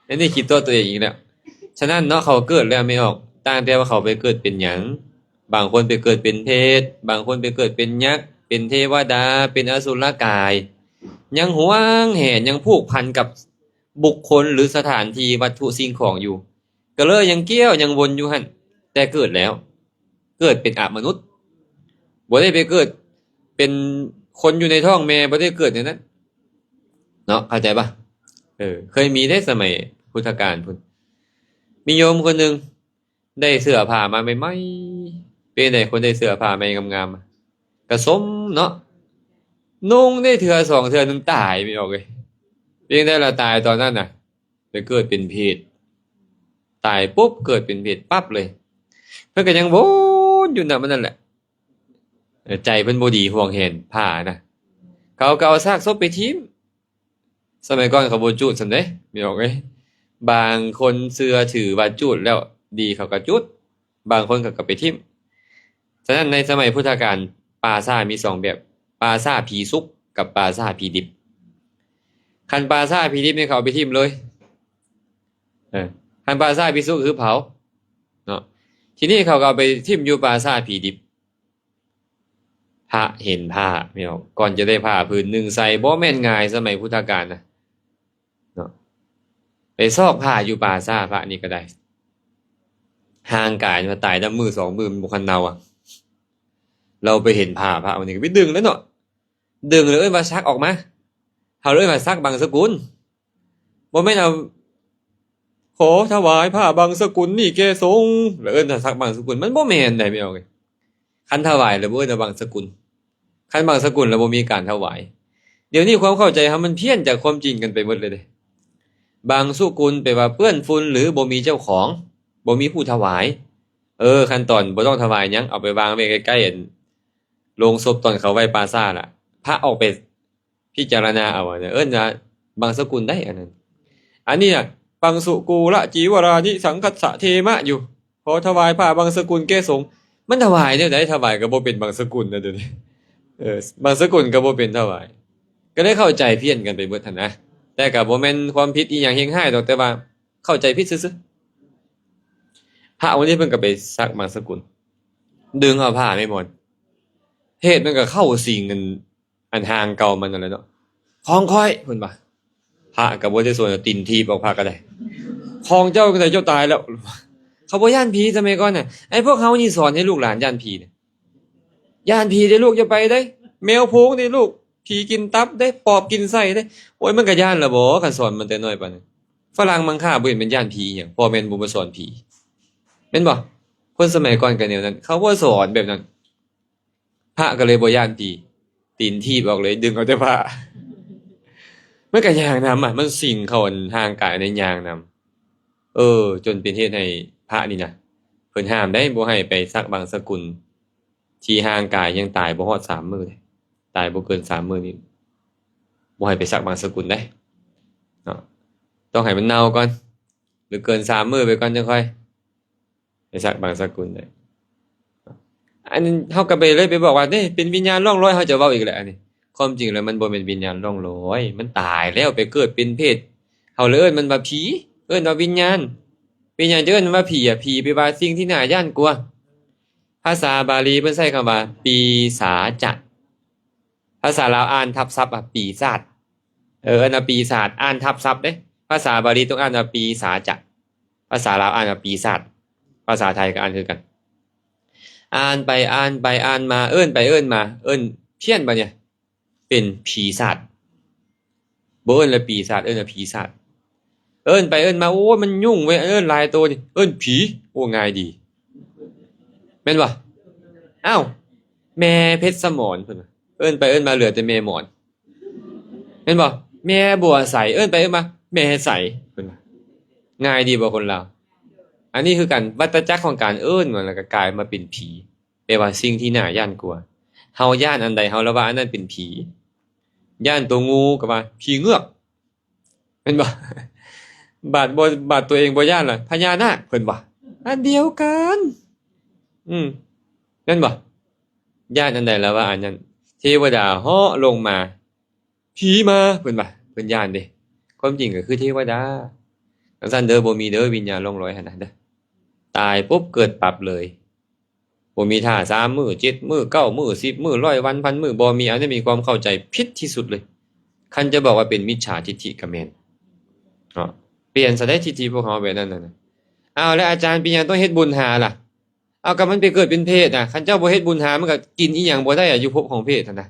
ອັນນີ້ຂີ້ຕົວະຕົວເອງອີກແລ້ວ. ສະນັ້ນເນາະ ເຂົາເກີດແລ້ວແມ່ນອອກ ຕ່າງແຕ່ວ່າເຂົາໄປເກີດເປັນຫຍັງ. ບາງຄົນໄປເກີດເປັນເຜດ ບາງຄົນໄປເກີດເປັນຍັກ ເປັນເທວະດາ ເປັນອະສຸລະກາຍ ຍັງຫວງແຫນ ຍັງຜູກພັນກັບບຸກຄົນ ຫຼື ສະຖານທີ່ ວັດຖຸ ສິ່ງຂອງຢູ່ ກໍເລີຍຍັງກ້ຽວຍັງວົນຢູ່ຫັ້ນ. ແຕ່ເກີດແລ້ວ ເກີດເປັນອະມະນຸດ ບໍ່ໄດ້ໄປເກີດເປັນຄົນຢູ່ໃນທ້ອງແມ່ ບໍ່ໄດ້ເກີດແນວນັ້ນເນາະ ເຂົ້າໃຈປະ? ເອີ ເຄີຍມີເດ້ ສະໄໝພຸດທະການພຸ້ນ ມີໂຍມຄົນໜຶ່ງ ໄດ້ເສື້ອຜ້າມາໃໝ່ໆ. ເປັນໃດ ຄົນໄດ້ເສື້ອຜ້າໃໝ່ງາມໆ ກະສົມເນາະ ນຸ່ງໄດ້ເທື່ອສອງເທື່ອໜຶ່ງຕາຍ ແມ່ນອອກເອີຍ. ເປັນໃດລະ ຕາຍຕອນນັ້ນນະ ໄປເກີດເປັນເຜດ ຕາຍປຸບເກີດເປັນເຜດປັບເລີຍ. ເພິ່ນກະຍັງວົນຢູ່ນຳອັນນັ້ນແຫຼະ ໃຈເພິ່ນບໍ່ດີ ຫວງແຫນຜ້ານະ. ເຂົາກະເອົາຊາກສົບໄປຖິ້ມ ສະໄໝກ່ອນເຂົາບໍ່ຈູດສ່ຳເດ້ ແມ່ນອອກເອີຍ. ບາງຄົນເຊື່ອຖືວ່າຈູດແລ້ວດີ ເຂົາກໍຈູດ ບາງຄົນເຂົາກໍໄປຖິ້ມ. ສະນັ້ນໃນສະໄໝພຸດທະການ ປ່າຊ້າມີສອງແບບ ປ່າຊ້າຜີສຸກກັບປ່າຊ້າຜີດິບ. ຄັນປ່າຊ້າຜີດິບນີ້ເຂົາເອົາໄປຖິ້ມເລີຍ ເອີ ຄັນປ່າຊ້າຜີສຸກຄືເຜົາເນາະ. ທີນີ້ເຂົາກໍເອົາໄປຖິ້ມຢູ່ປ່າຊ້າຜີດິບ. ພະເຫັນຜ້າ ແມ່ນບໍ່? ກ່ອນຈະໄດ້ຜ້າຜືນໜຶ່ງໃສ່ ບໍ່ແມ່ນງ່າຍສະໄໝພຸດທະການນະເນາະ. ໄປຊອກຜ້າຢູ່ປ່າຊ້າ ພະນີ້ກໍໄດ້ ຮ່າງກາຍວ່າຕາຍນຳມື້ສອງມື້ ມັນບໍ່ທັນເນົ່າອະ ລາວໄປເຫັນຜ້າພະ ວັນນີ້ກໍໄປດຶງແລ້ວເນາະ ດຶງແລ້ວເອີ້ນວ່າສັກອອກມາ. ເຮົາເອີ້ນວ່າສັກບັງສະກຸນ. ບໍ່ແມ່ນເອົາ ຂໍຖວາຍຜ້າບັງສະກຸນນີ້ແກ່ສົງ ແລ້ວເອີ້ນວ່າສັກບັງສະກຸນ ມັນບໍ່ແມ່ນໃດ ແມ່ນບໍ່? ຄັນຖວາຍແລ້ວບໍ່ເອີ້ນວ່າບັງສະກຸນ ຄັນບັງສະກຸນແລ້ວບໍ່ມີການຖວາຍ. ດຽວນີ້ຄວາມເຂົ້າໃຈເຮົາມັນພຽນຈາກຄວາມຈິງກັນໄປໝົດເລີຍເດ້. ບັງສຸກຸນແປວ່າເປື້ອນຝຸ່ນ ຫຼື ບໍ່ມີເຈົ້າຂອງ ບໍ່ມີຜູ້ຖວາຍ. ເອີ ຂັ້ນຕອນບໍ່ຕ້ອງຖວາຍຫຍັງ ເອົາໄປວາງໄວ້ໃກ້ໆ ອັນ ໂລງສົບຕອນເຂົາໄຫວ້ປ່າຊ້າລະ ພະອອກໄປ ພິຈາລະນາເອົາ ອັນນັ້ນເອີ້ນວ່າບັງສະກຸນໄດ໋ ອັນນັ້ນ. ອັນນີ້ນະ ປັງສຸກູລະຈີວະລານິສັງຄັດສະເທມະຢູ່ ຂໍຖວາຍຜ້າບັງສະກຸນແກ່ສົງ. ມັນຖວາຍແນວໃດ? ຖວາຍກໍບໍ່ເປັນບັງສະກຸນນະ ດຽວນີ້ ເອີ ບັງສະກຸນກໍບໍ່ເປັນຖວາຍ ກໍເລີຍເຂົ້າໃຈພຽນກັນໄປເບິດຫັ້ນນະ. ແຕ່ກໍບໍ່ແມ່ນຄວາມຜິດອີ່ຫຍັງເຮັດຮ້າຍດອກ ແຕ່ວ່າເຂົ້າໃຈຜິດຊື່ໆ. ພະອົງນີ້ເພິ່ນກໍໄປສັກບັງສະກຸນ ດຶງເອົາຜ້າແມ່ໝອນ ເພດມັນກໍເຂົ້າສິງ ອັນ ອັນຮ່າງເກົ່າມັນນັ້ນແຫຼະເນາະ. ຂອງຂ້ອຍ ເພິ່ນວ່າ. ພະກໍບໍ່ໄດ້ສົນ ຕີນຖີບອອກ ພະກໍໄດ້. ຂອງເຈົ້າຈັ່ງໃດ ເຈົ້າຕາຍແລ້ວ. ເຂົາບໍ່ຢ້ານຜີສະໄໝກ່ອນນະ. ໄອ້ພວກເຮົານີ້ສອນໃຫ້ລູກຫຼານຢ້ານຜີນະ. ຢ້ານຜີເດ້ລູກ ຢ່າໄປເດ້. ແມວໂພງເດ້ລູກ. ຜີກິນຕັບເດ້. ປອບກິນໄສ້ເດ້. ໂອ້ຍ ມັນກໍຢ້ານລະບໍ ຄັນສອນມັນແຕ່ນ້ອຍປານນັ້ນ. ຝຣັ່ງມັງຄະບໍ່ເຫັນແມ່ນຢ້ານຜີຫຍັງ ພໍ່ແມ່ນບໍ່ມາສອນຜີ ແມ່ນບໍ່? ຄົນສະໄໝກ່ອນກໍແນວນັ້ນ ເຂົາບໍ່ສອນແບບນັ້ນ. ພະກໍເລີຍບໍ່ຢ້ານຜີ ຕີນຖີບອອກເລີຍ ດຶງເອົາແຕ່ຜ້າ. ມັນກໍຍ່າງນຳອະ ມັນສິງເຂົ້າອັນຮ່າງກາຍໃນຍ່າງນຳ. ເອີ ຈົນເປັນເຫດໃຫ້ພະນີ້ນະ ເພິ່ນຫ້າມໄດ໋ ບໍ່ໃຫ້ໄປສັກບັງສະກຸນທີ່ຮ່າງກາຍຍັງຕາຍບໍ່ຮອດສາມມື້ເດ້. ຕາຍບໍ່ເກີນສາມມື້ນີ້ ບໍ່ໃຫ້ໄປສັກບັງສະກຸນໄດ໋ເນາະ. ຕ້ອງໃຫ້ມັນເນົ່າກ່ອນ ຫຼືເກີນສາມມື້ໄປກ່ອນ ຈັ່ງຄ່ອຍ ໄປສັກບັງສະກຸນໄດ້. ອັນເຮົາກໍໄປເລີຍໄປບອກວ່າ ເດ້ ເປັນວິນຍານລ່ອງລອຍ ເຮົາຈະເວົ້າອີກແຫຼະ. ອັນນີ້ຄວາມຈິງແລ້ວມັນບໍ່ແມ່ນວິນຍານລ່ອງລອຍ ມັນຕາຍແລ້ວໄປເກີດເປັນເຜດ ເຮົາເລີຍເອີ້ນມັນວ່າຜີ ເອີ້ນວ່າວິນຍານ. ເປັນຫຍັງຈະເອີ້ນວ່າຜີອະ? ຜີແປວ່າສິ່ງທີ່ໜ້າຢ້ານກົວ. ພາສາບາລີເພິ່ນໃຊ້ຄຳວ່າປີສາຈະ. ພາສາລາວອ່ານທັບສັບວ່າປີສາດ. ເອີ ເອີ້ນວ່າປີສາດ ອ່ານທັບສັບເດ້. ພາສາບາລີຕ້ອງອ່ານວ່າປີສາຈະ ພາສາລາວອ່ານວ່າປີສາດ ພາສາໄທກໍອ່ານຄືກັນ. ອ່ານໄປອ່ານໄປອ່ານມາ ເອີ້ນໄປເອີ້ນມາ ເອີ້ນພຽນບາດນີ້ ເປັນຜີສາດ. ບໍ່ເອີ້ນວ່າປີສາດ ເອີ້ນວ່າຜີສາດ. ເອີ້ນໄປເອີ້ນມາ ໂອ້ຍ ມັນຫຍຸ້ງເວີຍ ເອີ້ນຫຼາຍໂຕນີ້ ເອີ້ນຜີ ໂອ້ ງ່າຍດີ ແມ່ນບໍ່? ອ້າວ ແມ່ເພັດສະໝອນ ເພິ່ນວ່າ ເອີ້ນໄປເອີ້ນມາເຫຼືອແຕ່ແມ່ໝອນ ແມ່ນບໍ່? ແມ່ບົວໃສ ເອີ້ນໄປເອີ້ນມາ ແມ່ໃສ ເພິ່ນວ່າ ງ່າຍດີບໍ່ຄົນລາວ? ອັນນີ້ຄືກັນ ວັດຕະຈັກຂອງການເອີ້ນມັນ ແລ້ວກໍກາຍມາເປັນຜີ ແປວ່າສິ່ງທີ່ໜ້າຢ້ານກວ່າ. ເຮົາຢ້ານອັນໃດ ເຮົາລະວ່າອັນນັ້ນເປັນຜີ. ຢ້ານຕົວງູກໍວ່າຜີເງືອກ ແມ່ນບໍ່? ບາດບໍ່ ບາດຕົວເອງບໍ່ຢ້ານລະ ພະຍານາກ ເພິ່ນວ່າ ອັນດຽວກັນ. ອືມ ແມ່ນບໍ່? ຢ້ານອັນໃດລະວ່າອັນນັ້ນ. ເທວະດາເຫາະລົງມາ ຜີມາ ເພິ່ນວ່າ ເພິ່ນຢ້ານເດ້. ຄວາມຈິງກໍຄືເທວະດາ. ຈັ່ງຊັ້ນເດີ ບໍ່ມີເດີ ວິນຍານລ່ອງລອຍຫັ້ນນະເດີ. ຕາຍປຸບເກີດປັບເລີຍ. ບໍ່ມີທ່າສາມມື້ ເຈັດມື້ ເກົ້າມື້ ສິບມື້ ຮ້ອຍວັນ ພັນມື້ ບໍ່ມີ. ອັນນີ້ເປັນຄວາມເຂົ້າໃຈຜິດທີ່ສຸດເລີຍ. ຄັນຈະບອກວ່າເປັນມິດສາທິດຖິກໍແມ່ນເນາະ. ປ່ຽນຊະໄດ໋ທິດຖິພວກເຮົາແບບນັ້ນນະ. ອ້າວ ແລ້ວອາຈານເປັນຫຍັງຕ້ອງເຮັດບຸນຫາລະ? ເອົາ ກໍມັນໄປເກີດເປັນເຜດນະ. ຄັນເຈົ້າບໍ່ເຮັດບຸນຫາ ມັນກໍກິນອີ່ຫຍັງບໍ່ໄດ້ອະ ຢູ່ພົບຂອງເຜດຫັ້ນນະ.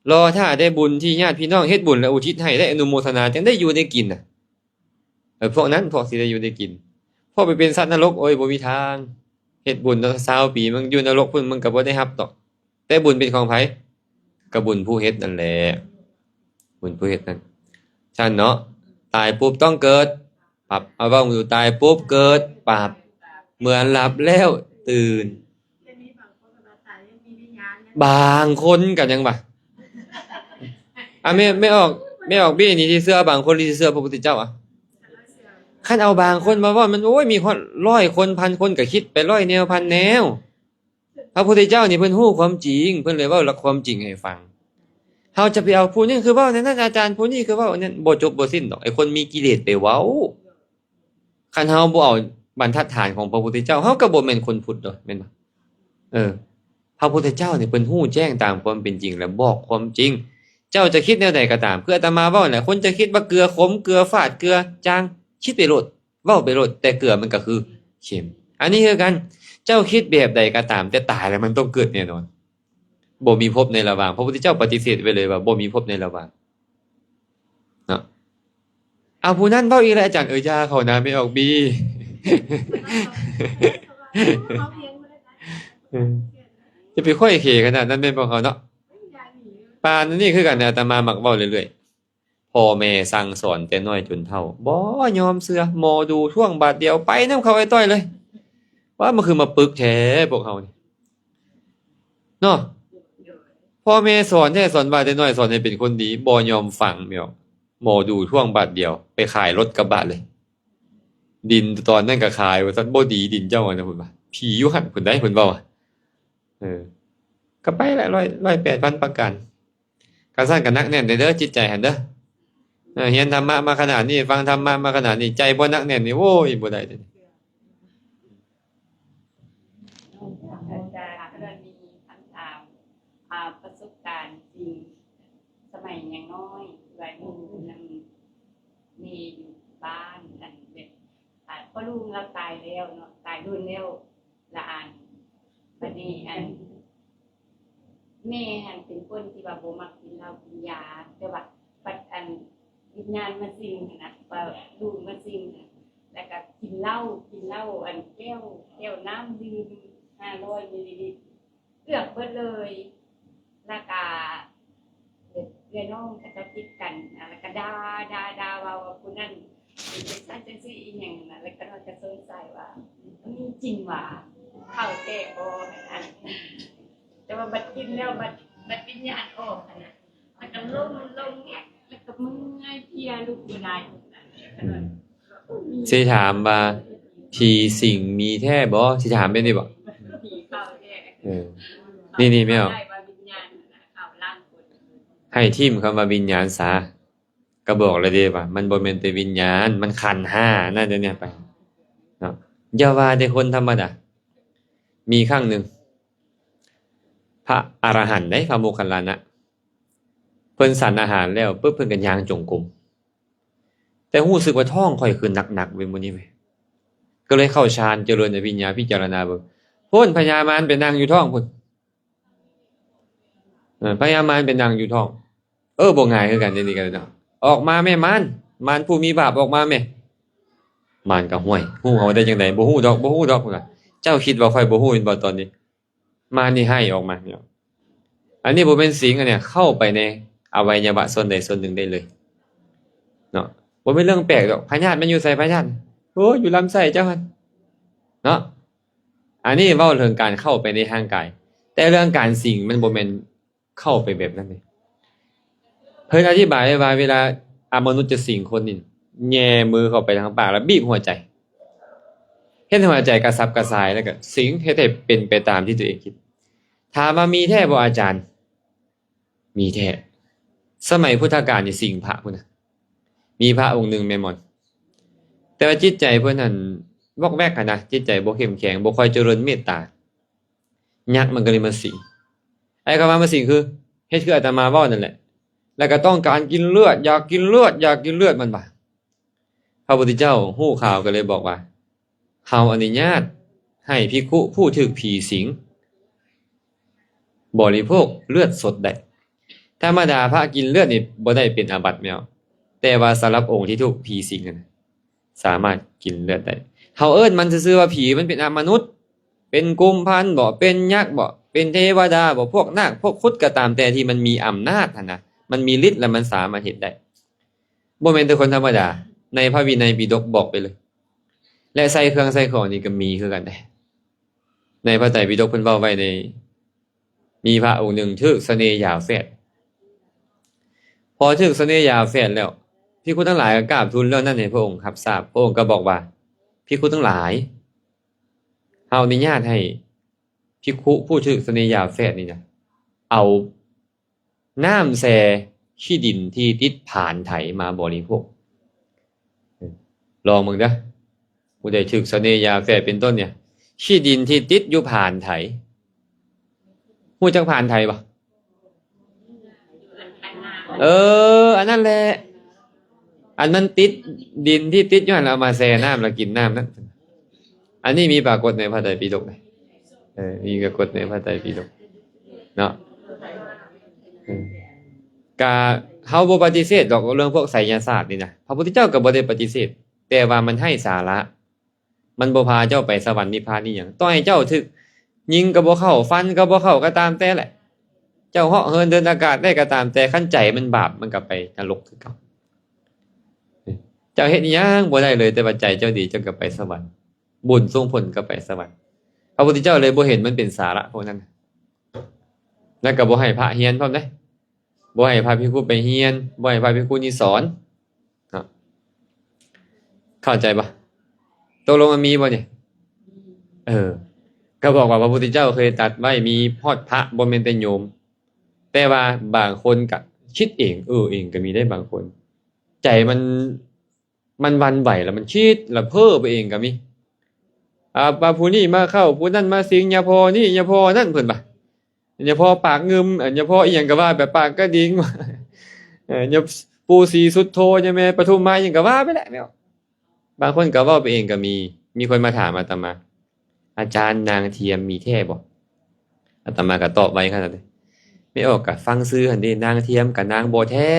ລໍຖ້າແຕ່ບຸນທີ່ຍາດພີ່ນ້ອງເຮັດບຸນ ແລ້ວອຸທິດໃຫ້ ໄດ້ອະນຸໂມທະນາ ຈັ່ງໄດ້ຢູ່ໄດ້ກິນນະ. ເອີ ພວກນັ້ນ ພວກຊິໄດ້ຢູ່ໄດ້ກິນ. ພວກໄປເປັນສັດນະລົກ ໂອ້ຍ ບໍ່ມີທາງ. ເຮັດບຸນເນາະ ຊາວປີ ມັນຢູ່ນະລົກພຸ້ນ ມັນກໍບໍ່ໄດ້ຮັບດອກ. ແຕ່ບຸນເປັນຂອງໃຜ? ກໍບຸນຜູ້ເຮັດນັ້ນແຫຼະ ບຸນຜູ້ເຮັດນັ້ນ. ຊັ້ນເນາະ ຕາຍປຸບຕ້ອງເກີດປັບ. ເອົາ ເວົ້າຢູ່ ຕາຍປຸບເກີດປັບ ເໝືອນຫຼັບແລ້ວຕື່ນ. ບາງຄົນກໍຍັງວ່າ ອາ ແມ່ ແມ່ອອກ ແມ່ອອກບີນີ້ ຊິເຊື່ອບາງຄົນ ຫຼື ຊິເຊື່ອພະພຸດທະເຈົ້າອະ? ຄັນເອົາບາງຄົນມາເວົ້າ ມັນ ໂອ້ຍ ມີຮອດຮ້ອຍຄົນ ພັນຄົນ ກໍຄິດໄປຮ້ອຍແນວພັນແນວ. ພະພຸດທະເຈົ້ານີ້ເພິ່ນຮູ້ຄວາມຈິງ ເພິ່ນເລີຍເວົ້າຫຼັກຄວາມຈິງໃຫ້ຟັງ. ເຮົາຈະໄປເອົາຜູ້ນີ້ຄືເວົ້າແນວນັ້ນ ອາຈານ ຜູ້ນີ້ຄືເວົ້າແນວນັ້ນ ບໍ່ຈົບບໍ່ສິ້ນດອກ. ໄອ້ຄົນມີກິເລດໄປເວົ້າ. ຄັນເຮົາບໍ່ເອົາບັນທັດຖານຂອງພະພຸດທະເຈົ້າ ເຮົາກໍບໍ່ແມ່ນຄົນພຸດດອກ ແມ່ນບໍ່? ເອີ ພະພຸດທະເຈົ້ານີ້ເພິ່ນຮູ້ແຈ້ງຕາມຄວາມເປັນຈິງ ແລະ ບອກຄວາມຈິງ. ເຈົ້າຈະຄິດແນວໃດກໍຕາມ ຄືອາດຕະມາເວົ້າແຫຼະ ຄົນຈະຄິດວ່າເກືອຂົມ ເກືອຝາດ ເກືອຈາງ ຄິດໄປໂລດ ເວົ້າໄປໂລດ ແຕ່ເກືອມັນກໍຄືເຂັມ. ອັນນີ້ຄືກັນ ເຈົ້າຄິດແບບໃດກໍຕາມ ແຕ່ຕາຍແລ້ວມັນຕ້ອງເກີດແນ່ນອນ. ບໍ່ມີພົບໃນລະຫວ່າງ. ພະພຸດທະເຈົ້າປະຕິເສດໄວ້ເລີຍວ່າບໍ່ມີພົບໃນລະຫວ່າງເນາະ. ເອົາ ຜູ້ນັ້ນເວົ້າອີກແລ້ວ ອາຈານ. ເອີ ຢ່າເຂົ້ານາ ແມ່ອອກບີ. ເອີ ຢ່າໄປຂ້ອຍເຂຂະໜາດນັ້ນແມ່ນບໍ່ເຮົາເນາະ. ປານນີ້ຄືກັນ ອາດຕະມາມັກເວົ້າເລື້ອຍໆ. ພໍ່ແມ່ສັ່ງສອນແຕ່ນ້ອຍຈົນເຖົ້າ ບໍ່ຍອມເຊື່ອ. ໝໍດູທ້ວງບາດດຽວ ໄປນຳເຂົາໄອ້ຕ້ອຍເລີຍ. ວ່າມັນຄືມາປຶກແທ້ພວກເຮົານີ້ເນາະ. ພໍ່ແມ່ສອນແທ້ ສອນວ່າແຕ່ນ້ອຍ ສອນໃຫ້ເປັນຄົນດີ ບໍ່ຍອມຟັງແມ່ນບໍ່? ໝໍດູທ້ວງບາດດຽວ ໄປຂາຍລົດກະບະເລີຍ. ດິນຕອນນັ້ນກໍຂາຍວ່າຊັ້ນ ບໍ່ດີດິນເຈົ້ານະ ເພິ່ນວ່າ. ຜີຢູ່ຫັ້ນພຸ້ນໃດ ເພິ່ນເວົ້າ. ເອີ ກໍໄປລະ ຮ້ອຍ ຮ້ອຍແປດພັນປະການ. ຄັນຊັ້ນກໍໜັກແໜ້ນເດີ ຈິດໃຈຫັ້ນເດີ. ເອີ ຮຽນທຳມະມາຂະໜາດນີ້ ຟັງທຳມະມາຂະໜາດນີ້ ໃຈບໍ່ໜັກແໜ້ນນີ້ ໂອ້ຍ ບໍ່ໄດ້ເດ້. ອາຈານກໍໄດ້ມີຄຳຖາມ ອ່າ ປະສົບການຈິງ ສະໄໝຍັງນ້ອຍ ວ່າຢູ່ນຳແມ່ຢູ່ບ້ານ ອັນແບບ ອ່າ ພໍ່ລຸງລາວຕາຍແລ້ວເນາະ ຕາຍດົນແລ້ວ ລະອັນ ບັດນີ້ອັນ ແມ່ຫັ້ນເປັນຄົນທີ່ວ່າບໍ່ມັກກິນເຫຼົ້າກິນຢາ ແຕ່ວ່າບັດອັນວິນຍານມາສິງຫັ້ນນະ ວ່າລຸງມາສິງຫັ້ນນະ ແລ້ວກໍກິນເຫຼົ້າ ກິນເຫຼົ້າອັນແກ້ວ ແກ້ວນ້ຳດື່ມຫ້າຮ້ອຍມິນລີລິດ ເກືອບເບິດເລີຍ ແລ້ວກະເອື້ອຍນ້ອງເຂົາເຈົ້າຕິດກັນ ແລ້ວກະດ່າ ດ່າ ດ່າວ່າ ວ່າຜູ້ນັ້ນເປັນຈັ່ງຊັ້ນຈັ່ງຊີ້ອີ່ຫຍັງນະ ແລ້ວກະນ້ອຍກະສົງໄສວ່າ ມີຈິງຫວາ ເຂົ້າແທ້ບໍ່ຫັ້ນນະ ແຕ່ວ່າບັດກິນແລ້ວ ບັດ ບັດວິນຍານອອກຫັ້ນນະ ແລ້ວກະລົງ ລົງແງະ ແລ້ວກະເມື່ອຍເພຍ ລຸກບໍ່ໄດ້ ອືມ ຊິຖາມວ່າ ຜີສິງມີແທ້ບໍ່? ຊິຖາມແບບນີ້ບໍ່? ເອີ ນີ້ໆ ແມ່ນບໍ່? ໃຫ້ຖິ້ມຄຳວ່າວິນຍານຊະ. ກໍບອກແລ້ວເດ້ວ່າ ມັນບໍ່ແມ່ນແຕ່ວິນຍານ ມັນຂັນຫ້ານັ້ນ ດຽວນີ້ໄປເນາະ. ຢ່າວ່າແຕ່ຄົນທຳມະດາ. ມີຄັ້ງໜຶ່ງ ພະອະລະຫັນເດ້ ພະໂມກຄັນລານະ ເພິ່ນສັນອາຫານແລ້ວປຶບ ເພິ່ນກໍຍ່າງຈົງກົມ. ແຕ່ຮູ້ສຶກວ່າທ້ອງຂ້ອຍຄືໜັກໆເວີຍມື້ນີ້ເວີຍ ກໍເລີຍເຂົ້າຊານ ຈະເລີນອະພິນຍາ ພິຈາລະນາເບິ່ງ ພຸ້ນພະຍາມານໄປນັ່ງຢູ່ທ້ອງພຸ້ນ. ເອີ ພະຍາມານໄປນັ່ງຢູ່ທ້ອງ. ເອີ ບໍ່ງ່າຍຄືກັນເດ້ນີ້ກໍເນາະ. ອອກມາແມ່ມານ, ມານຜູ້ມີບາບ ອອກມາແມ່. ມານກໍ ຫ້ວຍ ຮູ້ເອົາໄດ້ຈັ່ງໃດ? ບໍ່ຮູ້ດອກ ບໍ່ຮູ້ດອກ ເພິ່ນວ່າ. ເຈົ້າຄິດວ່າຂ້ອຍບໍ່ຮູ້ແມ່ນບໍ່ຕອນນີ້? ມານນີ້ໄຫ້ອອກມາເນາະ. ອັນນີ້ບໍ່ແມ່ນສິງ ອັນເນີ້ຍເຂົ້າໄປໃນອະໄວຍະວະສ່ວນໃດສ່ວນໜຶ່ງໄດ້ເລີຍເນາະ. ບໍ່ແມ່ນເລື່ອງແປກດອກ. ພະຍາດມັນຢູ່ໃສ? ພະຍາດ ໂອ້ ຢູ່ລຳໄສ້ເຈົ້າຫັ້ນເນາະ. ອັນນີ້ເວົ້າເຖິງການເຂົ້າໄປໃນຮ່າງກາຍ, ແຕ່ເລື່ອງການສິງມັນບໍ່ແມ່ນເຂົ້າໄປແບບນັ້ນເດ້. ເພິ່ນອະທິບາຍໄວ້ວ່າ ເວລາອະມະນຸດຈະສິງຄົນນີ້ ແຍ່ມືເຂົ້າໄປທາງປາກ ແລ້ວບີບຫົວໃຈ, ເຮັດໃຫ້ຫົວໃຈກະສັບກະສ່າຍ ແລ້ວກະສິງ ເຮັດໃຫ້ເປັນໄປຕາມທີ່ຕົວເອງຄິດ. ຖາມວ່າມີແທ້ບໍ່ອາຈານ? ມີແທ້. ສະໄໝພຸດທະການນີ້ສິງພະພຸ້ນນະ, ມີພະອົງໜຶ່ງແມ່ນບໍ່? ແຕ່ວ່າຈິດໃຈເພິ່ນຫັ້ນວອກແວກຫັ້ນນະ, ຈິດໃຈບໍ່ເຂັ້ມແຂງ, ບໍ່ຄ່ອຍຈະເລີນເມດຕາ. ຍັກມັນກໍເລີຍມາສິງ. ໄອ້ຄຳວ່າມາສິງຄື ເຮັດຄືອາດຕະມາເວົ້ານັ້ນແຫຼະ, ແລ້ວກໍຕ້ອງການກິນເລືອດ, ຢາກກິນເລືອດ, ຢາກກິນເລືອດ ມັນວ່າ. ພະພຸດທະເຈົ້າຮູ້ຂ່າວກໍເລີຍບອກວ່າ ເຮົາອະນຸຍາດໃຫ້ພິກຂຸຜູ້ຖືກຜີສິງບໍລິໂພກເລືອດສົດໄດ້. ທຳມະດາພະກິນເລືອດນີ້ບໍ່ໄດ້ເປັນອາບັດແມ່ນບໍ່? ແຕ່ວ່າສຳລັບອົງທີ່ຖືກຜີສິງນັ້ນ ສາມາດກິນເລືອດໄດ້. ເຮົາເອີ້ນມັນຊື່ໆວ່າຜີ, ມັນເປັນອະມະນຸດ, ເປັນກຸມພັນບໍ, ເປັນຍັກບໍ, ເປັນເທວະດາບໍ, ພວກນາກ, ພວກຄຸດກໍຕາມແຕ່ທີ່ມັນມີອຳນາດຫັ້ນນະ, ມັນມີລິດ ແລະ ມັນສາມາດເຮັດໄດ້. ບໍ່ແມ່ນແຕ່ຄົນທຳມະດາ, ໃນພະວິໄນປິດົກບອກໄປເລີຍ. ແລະ ໃສ່ເຄື່ອງໃສ່ຂອງນີ້ກໍມີຄືກັນເດ້. ໃນພະໄຕປິດົກເພິ່ນເວົ້າໄວ້ໃນ ມີພະອົງໜຶ່ງຖືກສະເໜ່ຢາແຝດ. ພໍຖືກສະເໜ່ຢາແຝດແລ້ວ, ພິກຂຸທັງຫຼາຍກໍກາບທູນເລື່ອງນັ້ນໃຫ້ພະອົງຮັບຊາບ. ພະອົງກໍບອກວ່າ, ພິກຂຸທັງຫຼາຍ, ເຮົາອະນຸຍາດໃຫ້ພິກຂຸຜູ້ຖືກສະເໜ່ຢາແຝດນີ້ນະ ເອົາ ນ້ຳແຊ່ຂີ້ດິນທີ່ຕິດຜານໄຖມາບໍລິໂພກ. ລອງເບິ່ງເດີ້, ຜູ້ໃດຖືກສະເໜ່ຢາແຝດເປັນຕົ້ນເນຍ, ຂີ້ດິນທີ່ຕິດຢູ່ຜານໄຖ. ຮູ້ຈັກຜານໄຖບໍ່? ເອີ ອັນນັ້ນແຫຼະ. ອັນມັນຕິດ ດິນທີ່ຕິດຢູ່ຫັ້ນ ເອົາມາແຊ່ນ້ຳ ແລ້ວກິນນ້ຳນັ້ນ. ອັນນີ້ມີປາກົດໃນພະໄຕປິດົກເດ້. ເອີ ມີປາກົດໃນພະໄຕປິດົກເນາະ. ເອີ ກະເຮົາບໍ່ປະຕິເສດດອກເລື່ອງພວກໄສຍະສາດນີ້ນະ, ພະພຸດທະເຈົ້າກໍບໍ່ໄດ້ປະຕິເສດ, ແຕ່ວ່າມັນໄຮ້ສາລະ. ມັນບໍ່ພາເຈົ້າໄປສະຫວັນນິບພານອີ່ຫຍັງ. ຕໍ່ໃຫ້ເຈົ້າຖືກຍິງກໍບໍ່ເຂົ້າ, ຟັນກໍບໍ່ເຂົ້າ ກໍຕາມແຕ່ແຫຼະ. ເຈົ້າເຫາະເຫີນເດີນອາກາດໄດ້ກໍຕາມແຕ່, ຄັນໃຈມັນບາບ ມັນກໍໄປນະລົກຄືເກົ່າ. ເຈົ້າເຮັດອີ່ຫຍັງບໍ່ໄດ້ເລີຍ, ແຕ່ວ່າໃຈເຈົ້າດີ ເຈົ້າກໍໄປສະຫວັນ, ບຸນສົ່ງຜົນກໍໄປສະຫວັນ. ພະພຸດທະເຈົ້າເລີຍບໍ່ເຫັນມັນເປັນສາລະພວກນັ້ນ, ແລ້ວກໍບໍ່ໃຫ້ພະຮຽນພ້ອມເດ້. ບໍ່ໃຫ້ພະພິກຂຸໄປຮຽນ, ບໍ່ໃຫ້ພະພິກຂຸນີ້ສອນເນາະ. ເຂົ້າໃຈບໍ່? ຕົກລົງວ່າມີບໍ່ນີ້? ເອີ ກໍບອກວ່າພະພຸດທະເຈົ້າເຄີຍຕັດໄວ້, ມີຮອດພະ ບໍ່ແມ່ນແຕ່ໂຍມ. ແຕ່ວ່າບາງຄົນກະຄິດເອງ ເອີເອງ ກໍມີໄດ້ບາງຄົນ. ໃຈມັນ ມັນຫວັ່ນໄຫວ ແລ້ວມັນຄິດ ແລ້ວເພ້ອໄປເອງກໍມີ. ອ່າ ວ່າຜູ້ນີ້ມາເຂົ້າ, ຜູ້ນັ້ນມາສິງ, ຍາພໍ່ນີ້ ຍາພໍ່ນັ້ນ ເພິ່ນວ່າ, ຍາພໍ່ປາກງື່ມ, ເອີ ຍາພໍ່ອີ່ຫຍັງກໍວ່າໄປ, ປາກກະດິງ, ເອີ ຍາປູ່ສີສຸດໂທ, ຍາແມ່ປະທຸມມາ ອີ່ຫຍັງກໍວ່າໄປແຫຼະແນວ. ບາງຄົນກໍເວົ້າໄປເອງກໍມີ. ມີຄົນມາຖາມອາດຕະມາ, ອາຈານ ນາງທຽມມີແທ້ບໍ່? ອາດຕະມາກໍຕອບໄວຂະໜາດເດ້. ແມ່ອອກກໍຟັງຊື່ຫັ້ນເດ້, ນາງທຽມກັບນາງບໍ່ແທ້.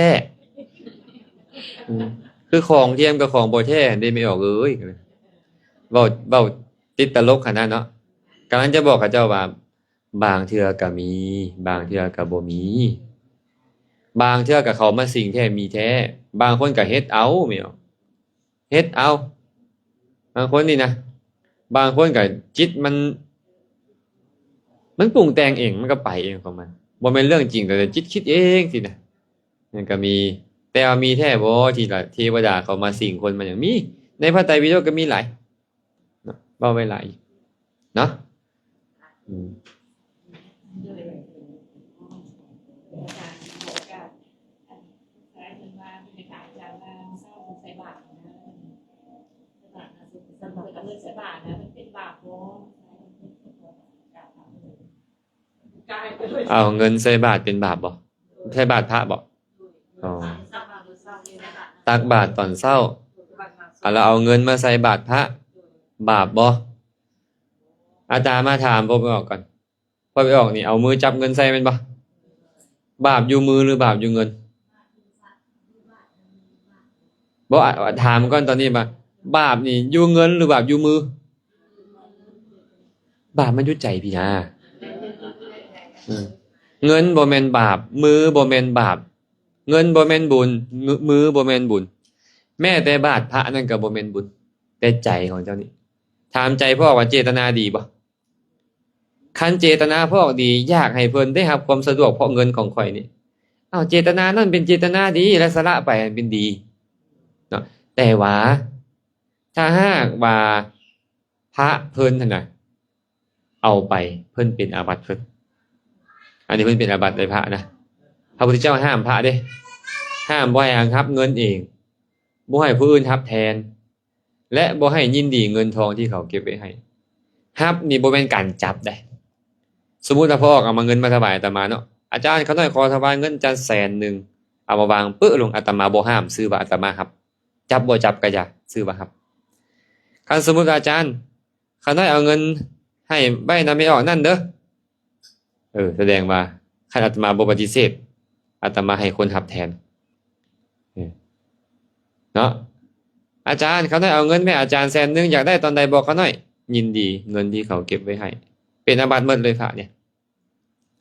ອືມ ຄືຂອງທຽມກັບຂອງບໍ່ແທ້ຫັ້ນເດ້ ແມ່ອອກເອີຍ. ເວົ້າ ເວົ້າຕິດຕະຫຼົກຫັ້ນນະເນາະ. ກຳລັງຈະບອກເຂົາເຈົ້າວ່າ ບາງເທື່ອກໍມີ, ບາງເທື່ອກໍບໍ່ມີ. ບາງເທື່ອກໍເຂົ້າມາສິງແທ້ມີແທ້, ບາງຄົນກໍເຮັດເອົາ ແມ່ນບໍ່? ເຮັດເອົາ. ບາງຄົນນີ້ນະ, ບາງຄົນກໍຈິດມັນ, ມັນປຸງແຕ່ງເອງ, ມັນກໍໄປເອງຂອງມັນ. ບໍ່ແມ່ນເລື່ອງຈິງ, ແຕ່ຈິດຄິດເອງຊີ້ນະ. ມັນກໍມີ. ແຕ່ວ່າມີແທ້ບໍ່ທີ່ລະເທວະດາເຂົາມາສິງຄົນ ມັນຍັງມີ. ໃນພະໄຕປິດົກກໍມີຫຼາຍ. ເນາະ ເວົ້າໄວ້ຫຼາຍເນາະ. ອືມ ເອົາເງິນໃສ່ບາດເປັນບາບບໍ່? ໃສ່ບາດພະບໍ່? ອໍ ຕັກບາດຕອນເຊົ້າ ແລ້ວເອົາເງິນມາໃສ່ບາດພະ ບາບບໍ່? ອາດຕະມາຖາມພວກໄປອອກກ່ອນ. ພວກໄປອອກນີ້ເອົາມືຈັບເງິນໃສ່ແມ່ນບໍ່? ບາບຢູ່ມືຫຼືບາບຢູ່ເງິນ? ບໍ່ ອາ ຖາມກ່ອນຕອນນີ້ວ່າ ບາບນີ້ຢູ່ເງິນ ຫຼືບາບຢູ່ມື? ບາບມັນຢູ່ໃຈພີ້ນາ. ເອີ ເງິນບໍ່ແມ່ນບາບ, ມືບໍ່ແມ່ນບາບ, ເງິນບໍ່ແມ່ນບຸນ, ມື ມືບໍ່ແມ່ນບຸນ, ແມ້ແຕ່ບາດພະນັ້ນກໍບໍ່ແມ່ນບຸນ, ແຕ່ໃຈຂອງເຈົ້ານີ້. ຖາມໃຈພໍ່ອອກວ່າເຈດຕະນາດີບໍ່? ຄັນເຈດຕະນາພໍ່ອອກດີ ຢາກໃຫ້ເພິ່ນໄດ້ຮັບຄວາມສະດວກເພາະເງິນຂອງຂ້ອຍນີ້, ເອົາ ເຈດຕະນານັ້ນເປັນເຈດຕະນາດີ ແລະ ສະຫຼະໄປອັນເປັນດີເນາະ. ແຕ່ວ່າຖ້າຫາກວ່າພະເພິ່ນຫັ້ນນະ ເອົາໄປ ເພິ່ນເປັນອາບັດເພິ່ນ. ອັນນີ້ເພິ່ນເປັນອາບັດໃນພະນະ. ພະພຸດທະເຈົ້າຫ້າມພະເດ້, ຫ້າມບໍ່ໃຫ້ຮັບເງິນເອງ, ບໍ່ໃຫ້ຜູ້ອື່ນຮັບແທນ ແລະ ບໍ່ໃຫ້ຍິນດີເງິນທອງທີ່ເຂົາເກັບໄວ້ໃຫ້. ຮັບນີ້ບໍ່ແມ່ນການຈັບເດ້. ສົມມຸດວ່າພໍ່ອອກເອົາມາ ເງິນມາຖວາຍອາດຕະມາເນາະ, ອາຈານ ຂ້ານ້ອຍຂໍຖວາຍເງິນອາຈານແສນໜຶ່ງ, ເອົາມາວາງປຶລົງ, ອາດຕະມາບໍ່ຫ້າມ, ຊື່ວ່າອາດຕະມາຮັບ. ຈັບບໍ່ຈັບກໍຢ່າ, ຊື່ວ່າຮັບ. ຄັນສົມມຸດວ່າ ອາຈານ ຂ້ານ້ອຍເອົາເງິນໃຫ້ໄວ້ນຳແມ່ອອກນັ້ນເດີ. ເອີ ສະແດງວ່າຄັນອາດຕະມາບໍ່ປະຕິເສດ, ອາດຕະມາໃຫ້ຄົນຮັບແທນ ເອີ ເນາະ. ອາຈານ ຂ້ານ້ອຍເອົາເງິນແມ່ອາຈານແສນໜຶ່ງ, ຢາກໄດ້ຕອນໃດບອກຂ້ານ້ອຍ. ຍິນດີ, ເງິນທີ່ເຂົາເກັບໄວ້ໃຫ້ ເປັນອາບັດໝົດເລີຍພະນີ້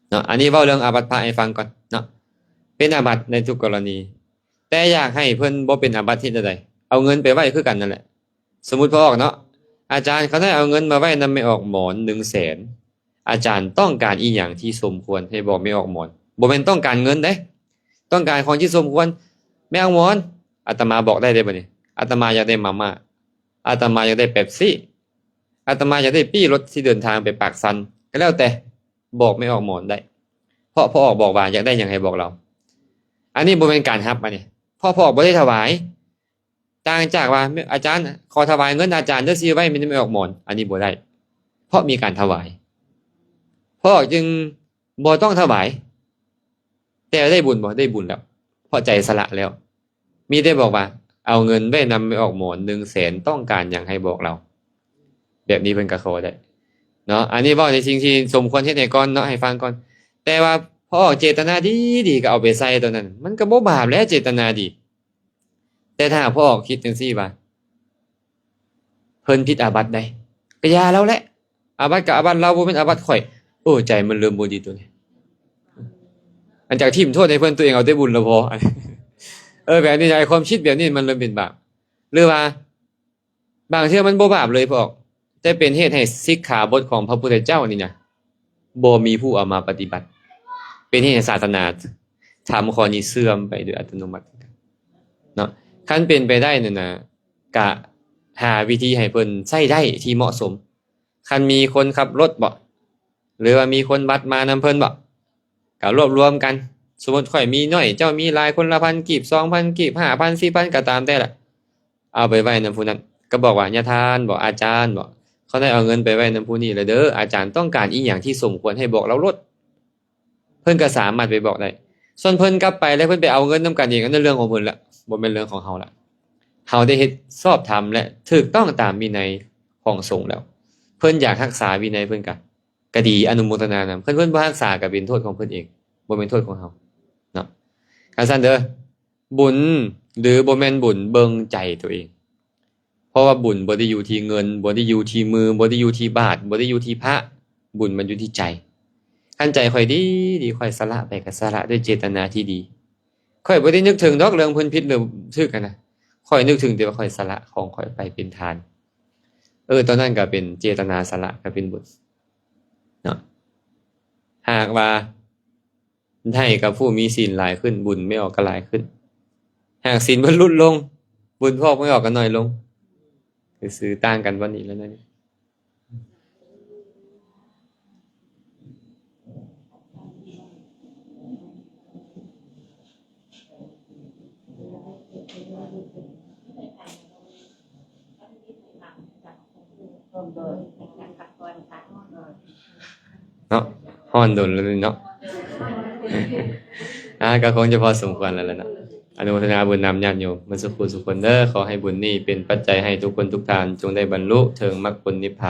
ເນາະ. ອັນນີ້ເວົ້າເລື່ອງອາບັດພະໃຫ້ຟັງກ່ອນເນາະ, ເປັນອາບັດໃນທຸກກໍລະນີ. ແຕ່ຢາກໃຫ້ເພິ່ນບໍ່ເປັນອາບັດເຮັດແນວໃດ? ເອົາເງິນໄປໄວ້ຄືກັນນັ້ນແຫຼະ. ສົມມຸດພໍ່ອອກເນາະ, ອາຈານ ຂ້ານ້ອຍເອົາເງິນມາໄວ້ນຳແມ່ອອກໝອນໜຶ່ງແສນ, ອາຈານຕ້ອງການອີ່ຫຍັງທີ່ສົມຄວນໃຫ້ບອກແມ່ອອກໝອນ? ບໍ່ແມ່ນຕ້ອງການເງິນເດ້, ຕ້ອງການຂອງທີ່ສົມຄວນ. ແມ່ອອກໝອນ ອາດຕະມາບອກໄດ້ເດ້ບັດນີ້, ອາດຕະມາຢາກໄດ້ມາມ່າ, ອາດຕະມາຢາກໄດ້ເປັບຊີ, ອາດຕະມາຢາກໄດ້ປີ້ລົດທີ່ເດີນທາງໄປປາກຊັນ ກໍແລ້ວແຕ່, ບອກແມ່ອອກໝອນໄດ້, ເພາະພໍ່ອອກບອກວ່າຢາກໄດ້ຫຍັງໃຫ້ບອກລາວ. ອັນນີ້ບໍ່ແມ່ນການຮັບ, ອັນນີ້ເພາະພໍ່ອອກບໍ່ໄດ້ຖວາຍ. ຕ່າງຈາກວ່າ ອາຈານ ຂໍຖວາຍເງິນອາຈານເດີ ຊື້ໄວ້ນຳແມ່ອອກໝອນ, ອັນນີ້ບໍ່ໄດ້ ເພາະມີການຖວາຍ. ພໍ່ອອກຈຶ່ງບໍ່ຕ້ອງຖວາຍ, ແຕ່ໄດ້ບຸນບໍ່? ໄດ້ບຸນແລ້ວ, ເພາະໃຈສະຫຼະແລ້ວ. ມີແຕ່ບອກວ່າ ເອົາເງິນໄວ້ນຳແມ່ອອກໝອນໜຶ່ງແສນ, ຕ້ອງການຫຍັງໃຫ້ບອກລາວ. ແບບນີ້ເພິ່ນກໍຂໍໄດ້ເນາະ. ອັນນີ້ເວົ້າໃນສິ່ງທີ່ສົມຄວນເຮັດໃຫ້ກ່ອນເນາະ, ໃຫ້ຟັງກ່ອນ. ແຕ່ວ່າພໍ່ອອກເຈດຕະນາດີໆ ກໍເອົາໄປໃສ່ຕົວນັ້ນ, ມັນກໍບໍ່ບາບແຫຼະ ເຈດຕະນາດີ. ແຕ່ຖ້າພໍ່ອອກຄິດຈັ່ງຊີ້ວ່າ ເພິ່ນຜິດອາບັດໃດ໋ ກໍຢ່າລາວແຫຼະ, ອາບັດກໍອາບັດລາວ, ບໍ່ແມ່ນອາບັດຂ້ອຍ. ໂອ້ ໃຈມັນເລີ່ມບໍ່ດີຕົວນີ້. ຫຼັງຈາກຖິ້ມໂທດໃຫ້ເພິ່ນ, ຕົວເອງເອົາແຕ່ບຸນລະພໍ. ເອີ ແບບນີ້ນະ, ຄວາມຄິດແບບນີ້ມັນເລີ່ມເປັນບາບ. ຫຼືວ່າບາງເທື່ອມັນບໍ່ບາບເລີຍພໍ່ອອກ, ແຕ່ເປັນເຫດໃຫ້ສິກຂາບົດຂອງພະພຸດທະເຈົ້ານີ້ນະ ບໍ່ມີຜູ້ເອົາມາປະຕິບັດ, ເປັນເຫດໃຫ້ສາສະໜາທຳຂໍ້ນີ້ເສື່ອມໄປໂດຍອັດຕະໂນມັດເນາະ. ຄັນເປັນໄປໄດ້ນັ້ນນະ ກະຫາວິທີໃຫ້ເພິ່ນໃຊ້ໄດ້ທີ່ເໝາະສົມ. ຄັນມີຄົນຂັບລົດບໍ ຫຼືວ່າມີຄົນວັດມານຳເພິ່ນບໍ ກະລວບລວມກັນ. ສົມມຸດຂ້ອຍມີໜ້ອຍ ເຈົ້າມີຫຼາຍ, ຄົນລະພັນກີບ, ສອງພັນກີບ, ຫ້າພັນ, ສິບພັນ ກໍຕາມແຕ່ລະ. ເອົາໄປໄວ້ນຳຜູ້ນັ້ນ, ກໍບອກວ່າ ຍາທ່ານບໍ ອາຈານບໍ ຂ້ານ້ອຍເອົາເງິນໄປໄວ້ນຳຜູ້ນີ້ແລ້ວເດີ, ອາຈານຕ້ອງການອີ່ຫຍັງທີ່ສົມຄວນໃຫ້ບອກລາວໂລດ. ເພິ່ນກໍສາມາດໄປບອກໄດ້. ສ່ວນເພິ່ນກັບໄປແລ້ວເພິ່ນໄປເອົາເງິນນຳກັນເອງ, ອັນນັ້ນເລື່ອງຂອງເພິ່ນລະ, ບໍ່ແມ່ນເລື່ອງຂອງເຮົາລະ. ເຮົາໄດ້ເຮັດຊອບທຳ ແລະ ຖືກຕ້ອງຕາມວິໄນຂອງສົງແລ້ວ. ເພິ່ນຢາກຮັກສາວິໄນເພິ່ນກະ ກະດີ, ອະນຸໂມທະນານຳ. ຄັນເພິ່ນບໍ່ຮັກສາກະເປັນໂທດຂອງເພິ່ນເອງ, ບໍ່ແມ່ນໂທດຂອງເຮົາເນາະ. ຄັນຊັ້ນເດີ, ບຸນ ຫຼື ບໍ່ແມ່ນບຸນ ເບິ່ງໃຈໂຕເອງ. ເພາະວ່າບຸນບໍ່ໄດ້ຢູ່ທີ່ເງິນ, ບໍ່ໄດ້ຢູ່ທີ່ມື, ບໍ່ໄດ້ຢູ່ທີ່ບາດ, ບໍ່ໄດ້ຢູ່ທີ່ພະ, ບຸນມັນຢູ່ທີ່ໃຈ. ຄັນໃຈຂ້ອຍດີ, ດີ, ຂ້ອຍສະຫຼະໄປກໍສະຫຼະດ້ວຍເຈດຕະນາທີ່ດີ. ຂ້ອຍບໍ່ໄດ້ນຶກເຖິງດອກເລື່ອງເພິ່ນຜິດຫຼືຖືກຫັ້ນນະ, ຂ້ອຍນຶກເຖິງແຕ່ວ່າຂ້ອຍສະຫຼະຂອງຂ້ອຍໄປເປັນທານ. ເອີ, ຕອນນັ້ນກໍເປັນເຈດຕະນາສະຫຼະ, ກໍເປັນບຸນເນາະ. ຫາກວ່າ ໃຫ້ກັບຜູ້ມີສິນຫຼາຍຂຶ້ນ, ບຸນແມ່ອອກກໍຫຼາຍຂຶ້ນ. ຫາກສິນເພິ່ນຫຼຸດລົງ, ບຸນພວກແມ່ອອກກໍໜ້ອຍລົງ. ຊື່ໆ ຕ່າງກັນປານນີ້ແຫຼະນະ. ເນາະ, ຮ້ອນດົນແລ້ວເນາະ. ອ່າ ກໍຄົງຈະພໍສົມຄວນແລ້ວແຫຼະເນາະ. ອະນຸໂມທະນາບຸນນຳຍາດໂຍມໝົດສູ່ຜູ້ສູ່ຄົນເດີ. ຂໍໃຫ້ບຸນນີ້ເປັນປັດໄຈໃຫ້ທຸກຄົນທຸກທ່ານ ຈົ່ງໄດ້ບັນລຸເຖິງມັກຜົນນິບພານ.